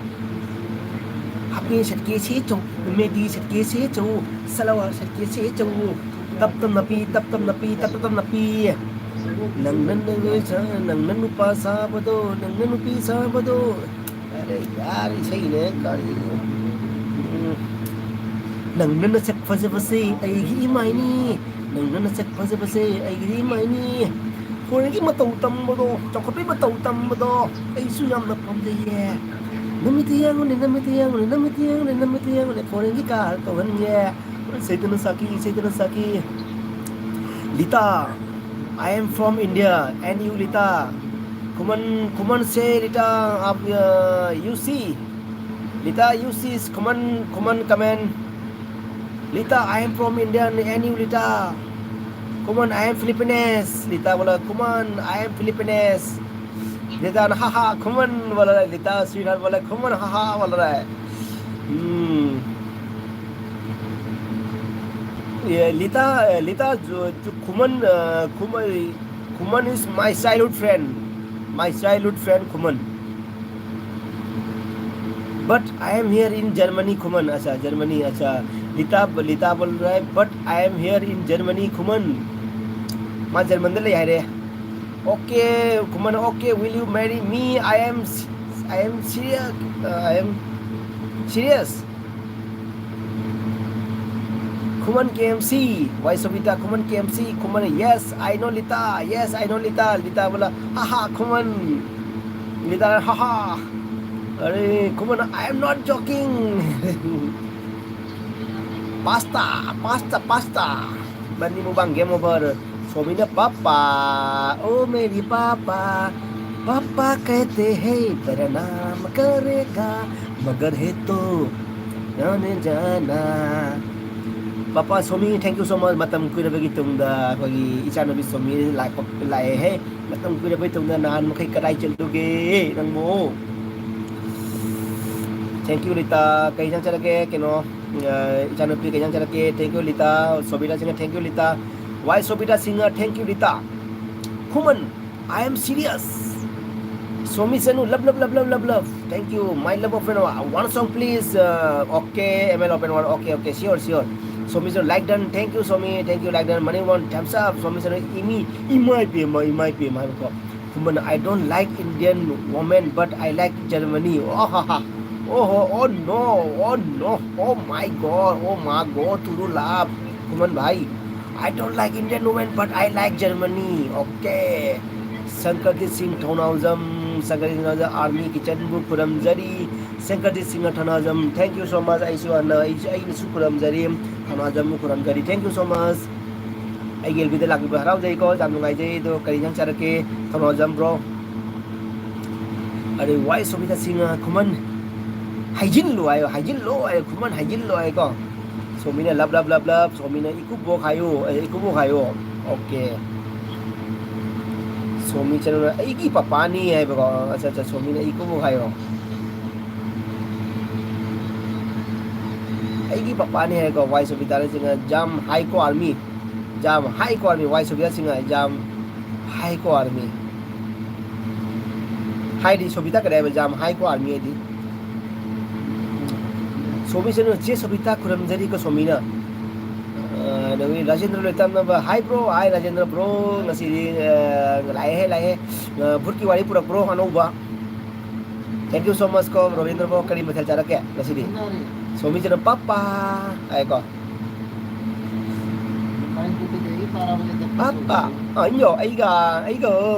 ꯍꯥꯞꯄꯦꯟ ꯁꯦꯠꯀꯦ ꯁꯦꯠꯆꯧ, ꯃꯦꯗꯤ ꯁꯦꯠꯀꯦ ꯁꯦꯠꯆꯧ, ꯁꯂꯋꯥꯔ ꯁꯦꯠꯀꯦ ꯁꯦꯠꯆꯧ, ꯇꯞ ꯇꯞꯅ ꯄꯤ, ꯇꯞ ꯇꯞꯅ ꯄꯤ, ꯇꯞ ꯇꯞꯅ ꯄꯤ꯫ ꯅꯪꯅ ꯅꯪꯅ ꯁꯥ-, ꯅꯪꯅ ꯅꯨꯄꯥ ꯁꯥꯕꯗꯣ, ꯅꯪꯅ ꯅꯨꯄꯤ ꯁꯥꯕꯗꯣ꯫ ꯑꯔꯦ ꯌꯥꯔ, ꯏꯁꯩꯅꯦ ꯀꯔꯤꯅꯣ? ꯎꯝ꯫ ꯅꯪꯅ ꯅꯁꯛ ꯐꯖꯕꯁꯦ ꯑꯩꯒꯤ ꯏꯃꯥꯏꯅꯤ, ꯅꯪꯅ ꯅꯁꯛ ꯐꯖꯕꯁꯦ ꯑꯩꯒꯤ ꯏꯃꯥꯏꯅꯤ꯫ ꯐꯣꯔꯦꯟꯒꯤ ꯃꯇꯧ ꯇꯝꯕꯗꯣ, ꯆꯥꯎꯈꯠꯄꯒꯤ ꯃꯇꯧ ꯇꯝꯕꯗꯣ ꯑꯩꯁꯨ ꯌꯥꯝꯅ ꯄꯥꯝꯖꯩꯌꯦ꯫ ꯅꯃꯤꯠꯇ ꯌꯦꯡꯉꯨꯅꯦ, ꯅꯃꯤꯠꯇ ꯌꯦꯡꯉꯨꯅꯦ, ꯅꯃꯤꯠꯇ ꯌꯦꯡꯉꯨꯅꯦ, ꯅꯃꯤꯠꯇ ꯌꯦꯡꯉꯨꯅꯦ, ꯐꯣꯔꯦꯟꯒꯤ ꯀꯥꯔ ꯇꯧꯍꯟꯒꯦ꯫ ꯁꯩꯇꯅ ꯁꯥꯈꯤ, ꯁꯩꯇꯅ ꯁꯥꯈꯤ꯫ Lita, I am from India, and you, Lita? Kuman, Kuman say, Lita, uh, you see? Lita, you see, Kuman, Kuman comment. Lita, I am from India, and you, Lita? Kuman, I am Philippines. Lita बोला, Kuman, I am Philippines. Lita, ha ha, Kuman बोल रहा है. Lita, sweetheart बोला, Kuman, ha ha बोल रहा है. Hmm. Yeah, Lita, uh, Lita, जो, जो Kuman, uh, Kuman, Kuman is my childhood friend. My childhood friend, Kuman. But I am here in Germany, Kuman. अच्छा, Germany, अच्छा. Lita, Lita बोल रहा है, but I am here in Germany, Kuman. ꯃꯥ ꯖꯔꯃꯟꯗ ꯂꯩ ꯍꯥꯏꯔꯦ. Okay, Kuman, okay, will you marry me? I am, I am serious. Uh, I am serious. Kuman K M C, why Sobita? Kuman K M C, Kuman, yes, I know Lita, yes, I know Lita. Lita बोला, ha ha, Kuman. Lita, ha ha. अरे Kuman, I am not joking. Pasta, pasta, pasta. Bani mubang game over. Somina papa, oh मेरी पापा, पापा कहते हैं तेरा नाम करेगा, मगर है तो जाने जाना. Papa Somi, thank you so much. ꯃꯇꯝ ꯀꯨꯏꯔꯕꯒꯤ ꯇꯨꯡꯗ ꯑꯩꯈꯣꯏꯒꯤ ꯏꯆꯥꯅꯨꯄꯤ ꯁꯣꯃꯤ ꯂꯥꯛꯄ, ꯂꯥꯛꯑꯦ ꯍꯦ. ꯃꯇꯝ ꯀꯨꯏꯔꯕꯒꯤ ꯇꯨꯡꯗ ꯅꯍꯥꯟ ꯃꯈꯩ ꯀꯗꯥꯏ ꯆꯠꯂꯨꯒꯦ ꯅꯪꯕꯨ? Thank you, Lita. ꯀꯩ ꯏꯟꯖꯥꯡ ꯆꯥꯔꯒꯦ? ꯀꯩꯅꯣ, ꯑ, ꯏꯆꯥꯅꯨꯄꯤ ꯀꯩ ꯏꯟꯖꯥꯡ ꯆꯥꯔꯛꯀꯦ? Thank you, Lita. ꯁꯣꯃꯤꯅꯥꯁꯤꯅ thank you, Lita. Why Sobita Singer? Thank you, Rita. Khuman, I am serious. Somi Sanu, love, love, love, love, love, love. Thank you. My love of friend, uh, one song, please. Uh, okay, M L open one. Okay, okay, sure, sure. Somi Sanu, like done. Thank you, Somi. Thank you, like done. Money one, thumbs up. Somi Sanu, imi, imai pema, imai pema. Khuman, I don't like Indian woman, but I like Germany. Oh, ha, ha. Oh, oh, oh no, oh no, oh my God, oh my God, turu love. Khuman bhai, I don't like Indian woman, but I like Germany. Okay. Sankarjit Singh Thonajam, Sankarjit Singh Thonajam, Army Kitchen Bu Kuramjari, Sankarjit Singh Thonajam. Thank you so much. ꯑꯩꯁꯨ ꯑꯅ ꯑꯩꯁꯨ ꯑꯩꯅꯁꯨ ꯈꯨꯔꯨꯝꯖꯔꯤ꯫ ꯊꯧꯅꯥꯖꯝꯕꯨ ꯈꯨꯔꯨꯝꯖꯔꯤ꯫ Thank you so much. ꯑꯩꯒꯤ L ꯕꯤꯗ ꯂꯥꯛꯄꯤꯕ ꯍꯔꯥꯎꯖꯩꯀꯣ, ꯌꯥꯝ ꯅꯨꯡꯉꯥꯏꯖꯩ꯫ ꯑꯗꯣ ꯀꯔꯤ ꯏꯟꯖꯥꯡ ꯆꯥꯔꯛꯀꯦ? ꯊꯧꯅꯥꯖꯝ bro꯫ ꯑꯗꯩ ꯋꯥꯏ ꯁꯣꯕꯤꯇꯥ ꯁꯤꯡꯍ ꯈꯨꯃꯟ ꯍꯥꯏꯖꯤꯜꯂꯨ ꯍꯥꯏꯌꯣ, ꯍꯥꯏꯖꯤꯜꯂꯣ ꯍꯥꯏꯌꯣ, ꯈꯨꯃꯟ ꯍꯥꯏꯖꯤꯜꯂꯣ ꯍꯥꯏꯀꯣ꯫ ꯁꯣꯃꯤꯅ love love love love, ꯁꯣꯃꯤꯅ ꯏꯀꯨꯕꯣꯛ ꯍꯥꯏꯌꯨ, ꯑꯦ, ꯏꯀꯨꯕꯣꯛ ꯍꯥꯏꯌꯣ꯫ Okay꯫ ꯁꯣꯃꯤ ꯆꯅꯨꯅ ꯑꯩꯒꯤ ꯄꯄꯥꯅꯤ ꯍꯥꯏꯕꯀꯣ꯫ ꯑꯠꯆꯥ, ꯑꯠꯆꯥ, ꯁꯣꯃꯤꯅ ꯏꯀꯨꯕꯣꯛ ꯍꯥꯏꯌꯣ꯫ ꯑꯩꯒꯤ ꯄꯄꯥꯅꯤ ꯍꯥꯏꯀꯣ, ꯋꯥꯏ ꯁꯣꯕꯤꯇꯥꯅ ꯁꯤꯡꯍ ꯖꯥꯝ ꯍꯥꯏꯀꯣ ꯑꯥꯔꯃꯤ꯫ ꯖꯥꯝ ꯍꯥꯏꯀꯣ ꯑꯥꯔꯃꯤ, ꯋꯥꯏ ꯁꯣꯕꯤꯇꯥ ꯁꯤꯡꯍ ꯖꯥꯝ ꯍꯥꯏꯀꯣ ꯑꯥꯔꯃꯤ꯫ ꯍꯥꯏꯗꯤ ꯁꯣꯕꯤꯇꯥ ꯀꯔꯤ ꯍꯥꯏꯕ? ꯖꯥꯝ ꯍꯥꯏꯀꯣ ꯑꯥꯔꯃꯤ ꯍꯥꯏꯗꯤ꯫ ꯁꯣꯃꯤ ꯆꯅꯨ, ꯆꯦ ꯁꯣꯕꯤꯇꯥ ꯈꯨꯔꯨꯝꯖꯔꯤꯀꯣ ꯁꯣꯃꯤꯅ꯫ ꯑ, ꯑꯗꯒꯤ Rajendra ꯂꯣꯏꯇꯥꯝꯅꯕ, hi bro, hi Rajendra bro, ꯉꯁꯤꯗꯤ, ꯑ, ꯂꯥꯛꯑꯦꯍꯦ, ꯂꯥꯛꯑꯦꯍꯦ꯫ ꯑ, ꯚꯨꯠꯀꯤ ꯋꯥꯔꯤ ꯄꯨꯔꯛꯄ꯭ꯔꯣ ꯑꯅꯧꯕ? Thank you so much ꯀꯣ ꯔꯣꯕꯤꯟꯗ꯭ꯔ bro, ꯀꯔꯤ ꯃꯊꯦꯜ ꯆꯥꯔꯛꯀꯦ ꯉꯁꯤꯗꯤ? ꯁꯣꯃꯤ ꯆꯅꯨ ꯄꯥꯄꯥ ꯍꯥꯏꯀꯣ꯫ ꯄꯥꯄꯥ, ꯑ, ꯏꯌꯣ, ꯑꯩꯒ, ꯑꯩꯒ,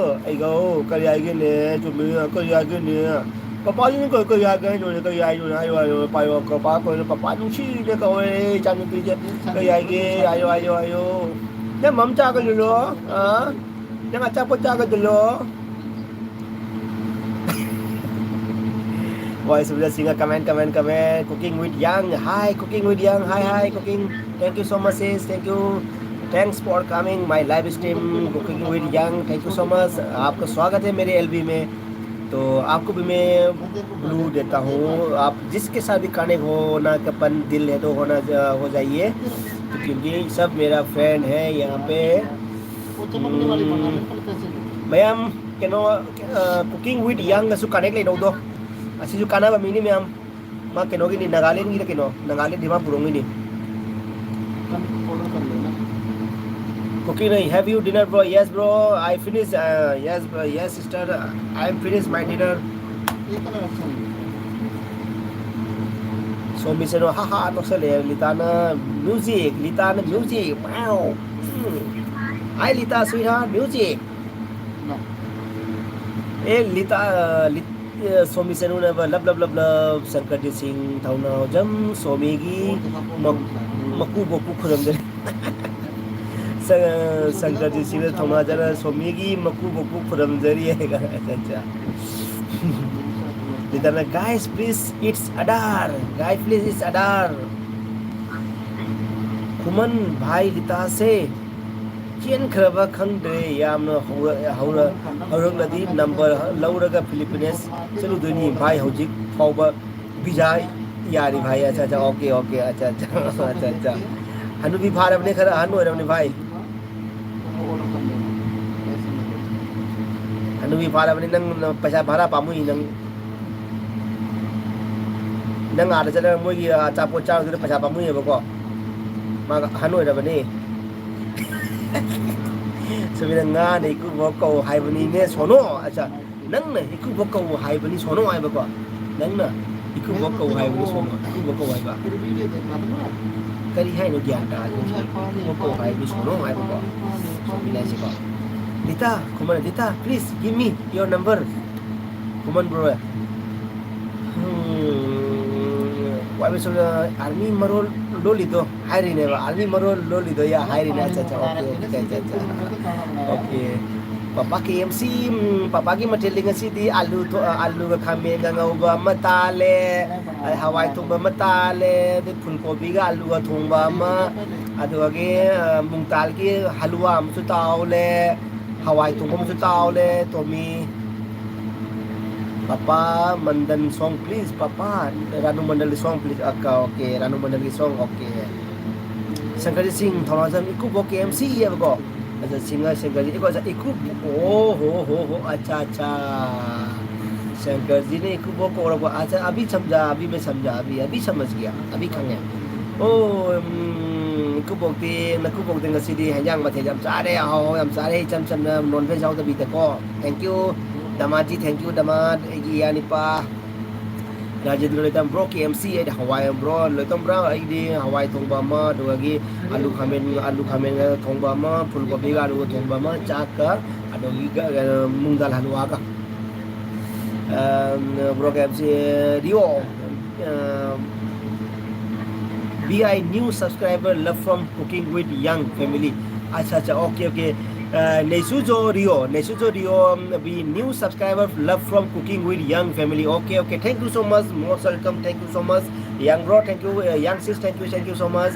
ꯑꯩꯒ, ꯀꯔꯤ ꯍꯥꯏꯒꯦꯅꯦ? ꯆꯨꯝꯃꯤ, ꯀꯔꯤ ꯍꯥꯏꯒꯦꯅꯦ? ꯄꯄꯥꯁꯤꯅ ꯀꯔꯤ, ꯀꯔꯤ ꯍꯥꯏꯒꯦ ꯍꯥꯏꯅꯣꯅꯦ? ꯀꯔꯤ ꯍꯥꯏꯅꯣꯅꯦ? ꯍꯥꯏꯌꯣ, ꯍꯥꯏꯌꯣ, ꯄꯥꯏꯌꯣ, ꯄꯄꯥ ꯀꯧꯔꯦ, ꯄꯄꯥ ꯅꯨꯡꯁꯤꯅ ꯀꯧꯔꯦ, ꯏꯆꯥꯅꯨꯄꯤꯁꯦ꯫ ꯀꯔꯤ ꯍꯥꯏꯒꯦ? ꯍꯥꯏꯌꯣ, ꯍꯥꯏꯌꯣ, ꯍꯥꯏꯌꯣ꯫ ꯅꯪ ꯃꯝ ꯆꯥꯒꯗꯨꯔꯣ? ꯑ? ꯅꯪ ꯑꯆꯥꯄꯣꯠ ꯆꯥꯒꯗꯨꯔꯣ? Voice of the singer, comment, comment, comment. Cooking with Young. Hi, Cooking with Young. Hi, hi, Cooking. Thank you so much, sis. Thank you. Thanks for coming my live stream, Cooking with Young. Thank you so much. आपका स्वागत है मेरे L में। तो आपको भी मैं blue देता हूँ। आप जिसके साथ भी कनेक्ट होना का अपन दिल है तो होना, हो जाइए। क्योंकि सब मेरा फ्रेंड है यहाँ पे। ꯃꯌꯥꯝ ꯀꯩꯅꯣ, cooking with young ꯒꯁꯨ ꯀꯅꯦꯛ ꯂꯩꯅꯧꯗꯣ꯫ ꯑꯁꯤꯁꯨ ꯀꯥꯟꯅꯕ ꯃꯤꯅꯤ ꯃꯌꯥꯝ꯫ ꯃꯥ ꯀꯩꯅꯣꯒꯤꯅꯤ, ꯅꯥꯒꯥꯂꯦꯟꯒꯤꯔ ꯀꯩꯅꯣ, Nagaland Dimapur ꯔꯣꯝꯒꯤꯅꯤ꯫ Cooking, have you dinner, bro? Yes, bro. I finish. Uh, yes, bro. Yes, sister. I am finished my dinner. ꯁꯣꯃꯤꯁꯦꯅꯣ ꯍꯥ ꯍꯥ ꯅꯣꯛꯁꯜꯂꯦ꯫ ꯂꯤꯇꯥꯅ music, ꯂꯤꯇꯥꯅ music꯫ Wow. ꯎꯝ꯫ Hi, Lita, sweetheart, music. ꯑꯦ, ꯂꯤꯇꯥ, ꯑ, ꯂꯤꯠ-, ꯑ, ꯁꯣꯃꯤꯁꯦꯅꯨꯅ ꯂꯞ, ꯂꯞ, ꯂꯞ, ꯂꯞ, ꯁꯪꯀꯔꯖꯤꯠ ꯁꯤꯡ ꯊꯧꯅꯥꯎꯖꯝ ꯁꯣꯃꯤꯒꯤ ꯃ-, ꯃꯀꯨꯕꯣꯛꯄꯨ ꯈꯨꯔꯨꯝꯖꯔꯤ꯫ ꯁ-, ꯁꯪꯀꯔꯖꯤꯠ ꯁꯤꯡꯅ ꯊꯧꯅꯥꯖꯅ ꯁꯣꯃꯤꯒꯤ ꯃꯀꯨꯕꯣꯛꯄꯨ ꯈꯨꯔꯨꯝꯖꯔꯤ ꯍꯥꯏꯒ꯫ ꯑꯠꯆꯥ, ꯑꯠꯆꯥ꯫ ꯂꯤꯇꯥꯅ, "Guys, please, it's Adar. Guys, please, it's Adar." ꯈꯨꯃꯟ ꯚꯥꯏ ꯂꯤꯇꯥꯁꯦ ꯆꯦꯟꯈ꯭ꯔꯕ ꯈꯪꯗ꯭ꯔꯦ, ꯌꯥꯝꯅ ꯍꯧꯔ-, ꯍꯧꯔ-, ꯍꯧꯔꯛꯂꯗꯤ ꯅꯝꯕꯔ ꯂꯧꯔꯒ ꯐꯤꯂꯤꯄꯤꯅꯦꯁ ꯆꯠꯂꯨꯗꯣꯏꯅꯤ꯫ ꯚꯥꯏ, ꯍꯧꯖꯤꯛ ꯐꯥꯎꯕ ꯚꯤꯖꯥ ꯌꯥꯔꯤ ꯚꯥꯏ꯫ ꯑꯠꯆꯥ, ꯑꯠꯆꯥ, ꯑꯣꯀꯦ, ꯑꯣꯀꯦ, ꯑꯠꯆꯥ, ꯑꯠꯆꯥ, ꯑꯠꯆꯥ, ꯑꯠꯆꯥ꯫ ꯍꯅꯨꯕꯤ ꯐꯥꯔꯕꯅꯤ, ꯈꯔ ꯑꯍꯟ ꯑꯣꯏꯔꯕꯅꯤ ꯚꯥꯏ꯫ ꯍꯅꯨꯕꯤ ꯐꯥꯔꯕꯅꯤ, ꯅꯪ, ꯅꯪ ꯄꯩꯁꯥ ꯚꯔꯥ ꯄꯥꯝꯃꯨꯏ ꯅꯪ꯫ ꯅꯪ ꯑꯥꯗ ꯆꯠꯂꯒ ꯃꯣꯏꯒꯤ ꯑꯆꯥꯄꯣꯠ ꯆꯥꯔꯨꯗꯨꯅ ꯄꯩꯁꯥ ꯄꯥꯝꯃꯨꯏꯌꯦꯕꯀꯣ꯫ ꯃꯥꯒ ꯑꯍꯟ ꯑꯣꯏꯔꯕꯅꯤ꯫ ꯁꯨꯃꯤꯅ ꯉꯥꯅ ꯏꯀꯨꯕꯣꯛ ꯀꯧ ꯍꯥꯏꯕꯅꯤꯅꯦ ꯁꯣꯅꯣ꯫ ꯑꯠꯆꯥ, ꯅꯪꯅ ꯏꯀꯨꯕꯣꯛ ꯀꯧ ꯍꯥꯏꯕꯅꯤ ꯁꯣꯅꯣ ꯍꯥꯏꯕꯀꯣ꯫ ꯅꯪꯅ ꯏꯀꯨꯕꯣꯛ ꯀꯧ ꯍꯥꯏꯕꯅꯤ ꯁꯣꯅꯣ, ꯏꯀꯨꯕꯣꯛ ꯀꯧ ꯍꯥꯏꯕ꯫ ꯀꯔꯤ ꯍꯥꯏꯅꯣ ꯒ꯭ꯌꯥꯟ ꯇꯥꯗꯦ꯫ ꯏꯀꯨꯕꯣꯛ ꯀꯧ ꯍꯥꯏꯕꯅꯤ ꯁꯣꯅꯣ ꯍꯥꯏꯕꯀꯣ꯫ ꯁꯣꯃꯤꯅ ꯍꯥꯏꯁꯤꯀꯣ꯫ ꯂꯤꯇꯥ, ꯈꯨꯃꯟ, Lita, please give me your number꯫ Khuman bro꯫ Um, Y B ꯁꯣꯝꯗ ꯑꯥꯔꯃꯤ ꯃꯔꯣꯜ ꯂꯣꯜꯂꯤꯗꯣ ꯍꯥꯏꯔꯤꯅꯦꯕ, ꯑꯥꯔꯃꯤ ꯃꯔꯣꯜ ꯂꯣꯜꯂꯤꯗꯣ ꯌꯥ ꯍꯥꯏꯔꯤꯅꯦ꯫ ꯑꯠꯆꯥ, ꯑꯠꯆꯥ, ꯑꯣꯀꯦ, ꯑꯣꯀꯦ, ꯑꯠꯆꯥ, ꯑꯠꯆꯥ꯫ ꯑꯣꯀꯦ꯫ ꯄꯄꯥ ꯀꯦ ꯑꯦꯝ ꯁꯤ, ꯎꯝ, ꯄꯄꯥꯒꯤ ꯃꯊꯦꯜꯗꯤ ꯉꯁꯤꯗꯤ ꯑꯥꯂꯨ ꯊꯣ-, ꯑꯥꯂꯨꯒ ꯈꯥꯃꯦꯟꯒ ꯉꯧꯕ ꯑꯃ ꯇꯥꯜꯂꯦ, ꯑꯗꯩ ꯍꯋꯥꯏ ꯊꯣꯡꯕ ꯑꯃ ꯇꯥꯜꯂꯦ, ꯑꯗꯩ ꯐꯨꯜ ꯀꯣꯕꯤꯒ ꯑꯥꯂꯨꯒ ꯊꯣꯡꯕ ꯑꯃ, ꯑꯗꯨꯗꯒꯤ, ꯑ, ꯃꯨꯡ ꯗꯥꯜꯒꯤ ꯍꯂꯨꯋꯥ ꯑꯃꯁꯨ ꯇꯥꯎꯂꯦ, ꯍꯋꯥꯏ ꯊꯣꯡꯕ ꯑꯃꯁꯨ ꯇꯥꯎꯂꯦ, Tomi. Papa Mondal song please, papa Ranu ꯃꯟꯗꯜꯒꯤ song please꯫ ꯑꯀ-, ꯑꯣꯀꯦ, ꯔꯥꯅꯨ ꯃꯟꯗꯜꯒꯤ song, okay. Sankarjit Singh, Thounaojam ꯏꯀꯨꯕꯣꯛꯀꯤ M C ꯍꯥꯏꯕꯀꯣ꯫ ꯑꯗ ꯁꯤꯡꯒꯔ ꯁꯪꯀꯔꯖꯤꯠ ꯏꯀꯣ, ꯏꯀꯨ, ꯑꯣ ꯍꯣ ꯍꯣ ꯍꯣ, ꯑꯠꯆꯥ ꯑꯠꯆꯥ꯫ ꯁꯪꯀꯔꯖꯤꯠꯅ ꯏꯀꯨꯕꯣꯛ ꯀꯧꯔꯛꯄ꯫ ꯑꯠꯆꯥ, ꯑꯕꯤ ꯁꯝꯖꯥ, ꯑꯕꯤ ꯃꯦ ꯁꯝꯖꯥ, ꯑꯕꯤ, ꯑꯕꯤ ꯁꯃꯖ ꯒꯌꯥ, ꯑꯕꯤ ꯈꯪꯉꯦ꯫ ꯑꯣ, ꯎꯝ, ꯏꯀꯨꯕꯣꯛꯇꯤ, ꯅꯀꯨꯕꯣꯛꯇꯤ ꯉꯁꯤꯗꯤ ꯍꯦꯟꯖꯥꯡ ꯃꯊꯦꯜ ꯌꯥꯝ ꯆꯥꯔꯦ, ꯑꯍꯥꯎ ꯑꯍꯥꯎ ꯌꯥꯝ ꯆꯥꯔꯦ, ꯏꯆꯝ ꯆꯝꯅ, ꯅꯣꯟ ꯚꯦꯖ ꯌꯥꯎꯗꯕꯤꯗꯀꯣ꯫ Thank you, ꯗꯃꯥꯖꯤ, thank you, ꯗꯃꯥ, ꯑꯩꯒꯤ ꯏꯌꯥ ꯅꯤꯄꯥ꯫ ꯔꯥꯖꯦꯟꯗ꯭ꯔ ꯂꯣꯏꯇꯝ, ꯕ꯭ꯔꯣꯒꯤ ꯑꯦꯝ ꯁꯤ ꯑꯩꯗꯤ ꯍꯋꯥꯏ, ꯕ꯭ꯔꯣ ꯂꯣꯏꯇꯝ, ꯕ꯭ꯔꯣ ꯑꯩꯗꯤ ꯍꯋꯥꯏ ꯊꯣꯡꯕ ꯑꯃ, ꯑꯗꯨꯗꯒꯤ ꯑꯂꯨ ꯈꯥꯃꯦꯟ, ꯑꯂꯨ ꯈꯥꯃꯦꯟꯒ ꯊꯣꯡꯕ ꯑꯃ, ꯐꯨꯜ ꯀꯣꯕꯤꯒ ꯑꯂꯨꯒ ꯊꯣꯡꯕ ꯑꯃ, ꯆꯥꯛꯀ, ꯑꯗꯒꯤ ꯒ-, ꯒ-, ꯃꯨꯡ ꯗꯥꯜ ꯍꯜꯋꯥꯒ꯫ ꯑꯝ, ꯕ꯭ꯔꯣꯒꯤ M C, Rio, um, B I new subscriber, love from Cooking with Young family. अच्छा, अच्छा, OK, OK. Uh, Nesujo Rio, Nesujo Rio, um, we new subscriber, love from Cooking with Young family. OK, OK. Thank you so much. Most welcome. Thank you so much. Young bro, thank you. Uh, young sis, thank you. Thank you so much.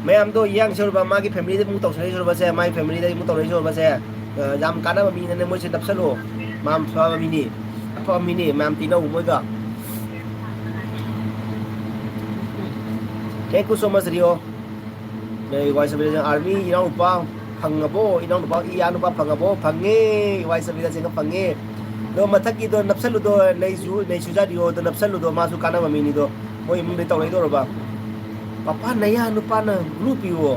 ꯃꯌꯥꯝꯗꯣ ꯌꯥꯡ ꯁꯧꯔꯕ, ꯃꯥꯒꯤ family ꯗ ꯑꯃꯨꯛ ꯇꯧꯁꯜꯂꯛꯏ ꯁꯧꯔꯕꯁꯦ, ꯃꯥꯒꯤ family ꯗ ꯑꯃꯨꯛ ꯇꯧꯔꯛꯏ ꯁꯧꯔꯕꯁꯦ, ꯑ, ꯌꯥꯝ ꯀꯥꯟꯅꯕ ꯃꯤꯅꯅꯦ, ꯃꯣꯏꯁꯦ ꯅꯞꯁꯜꯂꯣ꯫ ꯃꯌꯥꯝ ꯐꯕ ꯃꯤꯅꯤ, ꯑꯐꯕ ꯃꯤꯅꯤ, ꯃꯌꯥꯝ ꯇꯤꯟꯅꯧ ꯃꯣꯏꯒ꯫ Thank you so much, Rio. ꯅꯣꯏ ꯋꯥꯏ ꯁꯕꯦꯟ ꯑꯥꯔꯃꯤ ꯏꯅꯥꯎꯅꯨꯄꯥ ꯐꯪꯉꯕꯣ? ꯏꯅꯥꯎꯅꯨꯄꯥ, ꯏꯌꯥ ꯅꯨꯄꯥ ꯐꯪꯉꯕꯣ? ꯐꯪꯉꯦ, ꯋꯥꯏ ꯁꯕꯦꯟ ꯁꯦꯡꯅ ꯐꯪꯉꯦ꯫ ꯑꯗꯣ ꯃꯊꯛꯀꯤꯗꯣ ꯅꯞꯁꯜꯂꯨꯗꯣ, ꯅꯩꯁꯨ, ꯅꯩꯁꯨꯖꯥ ꯔꯤꯑꯣꯗꯣ ꯅꯞꯁꯜꯂꯨꯗꯣ, ꯃꯥꯁꯨ ꯀꯥꯟꯅꯕ ꯃꯤꯅꯤꯗꯣ꯫ ꯃꯣꯏ ꯏꯃꯨꯡꯗꯩ ꯇꯧꯔꯛꯏꯗꯧꯔꯕ? ꯄꯄꯥ ꯅꯌꯥ ꯅꯨꯄꯥꯅ blue ꯄꯤꯌꯣ꯫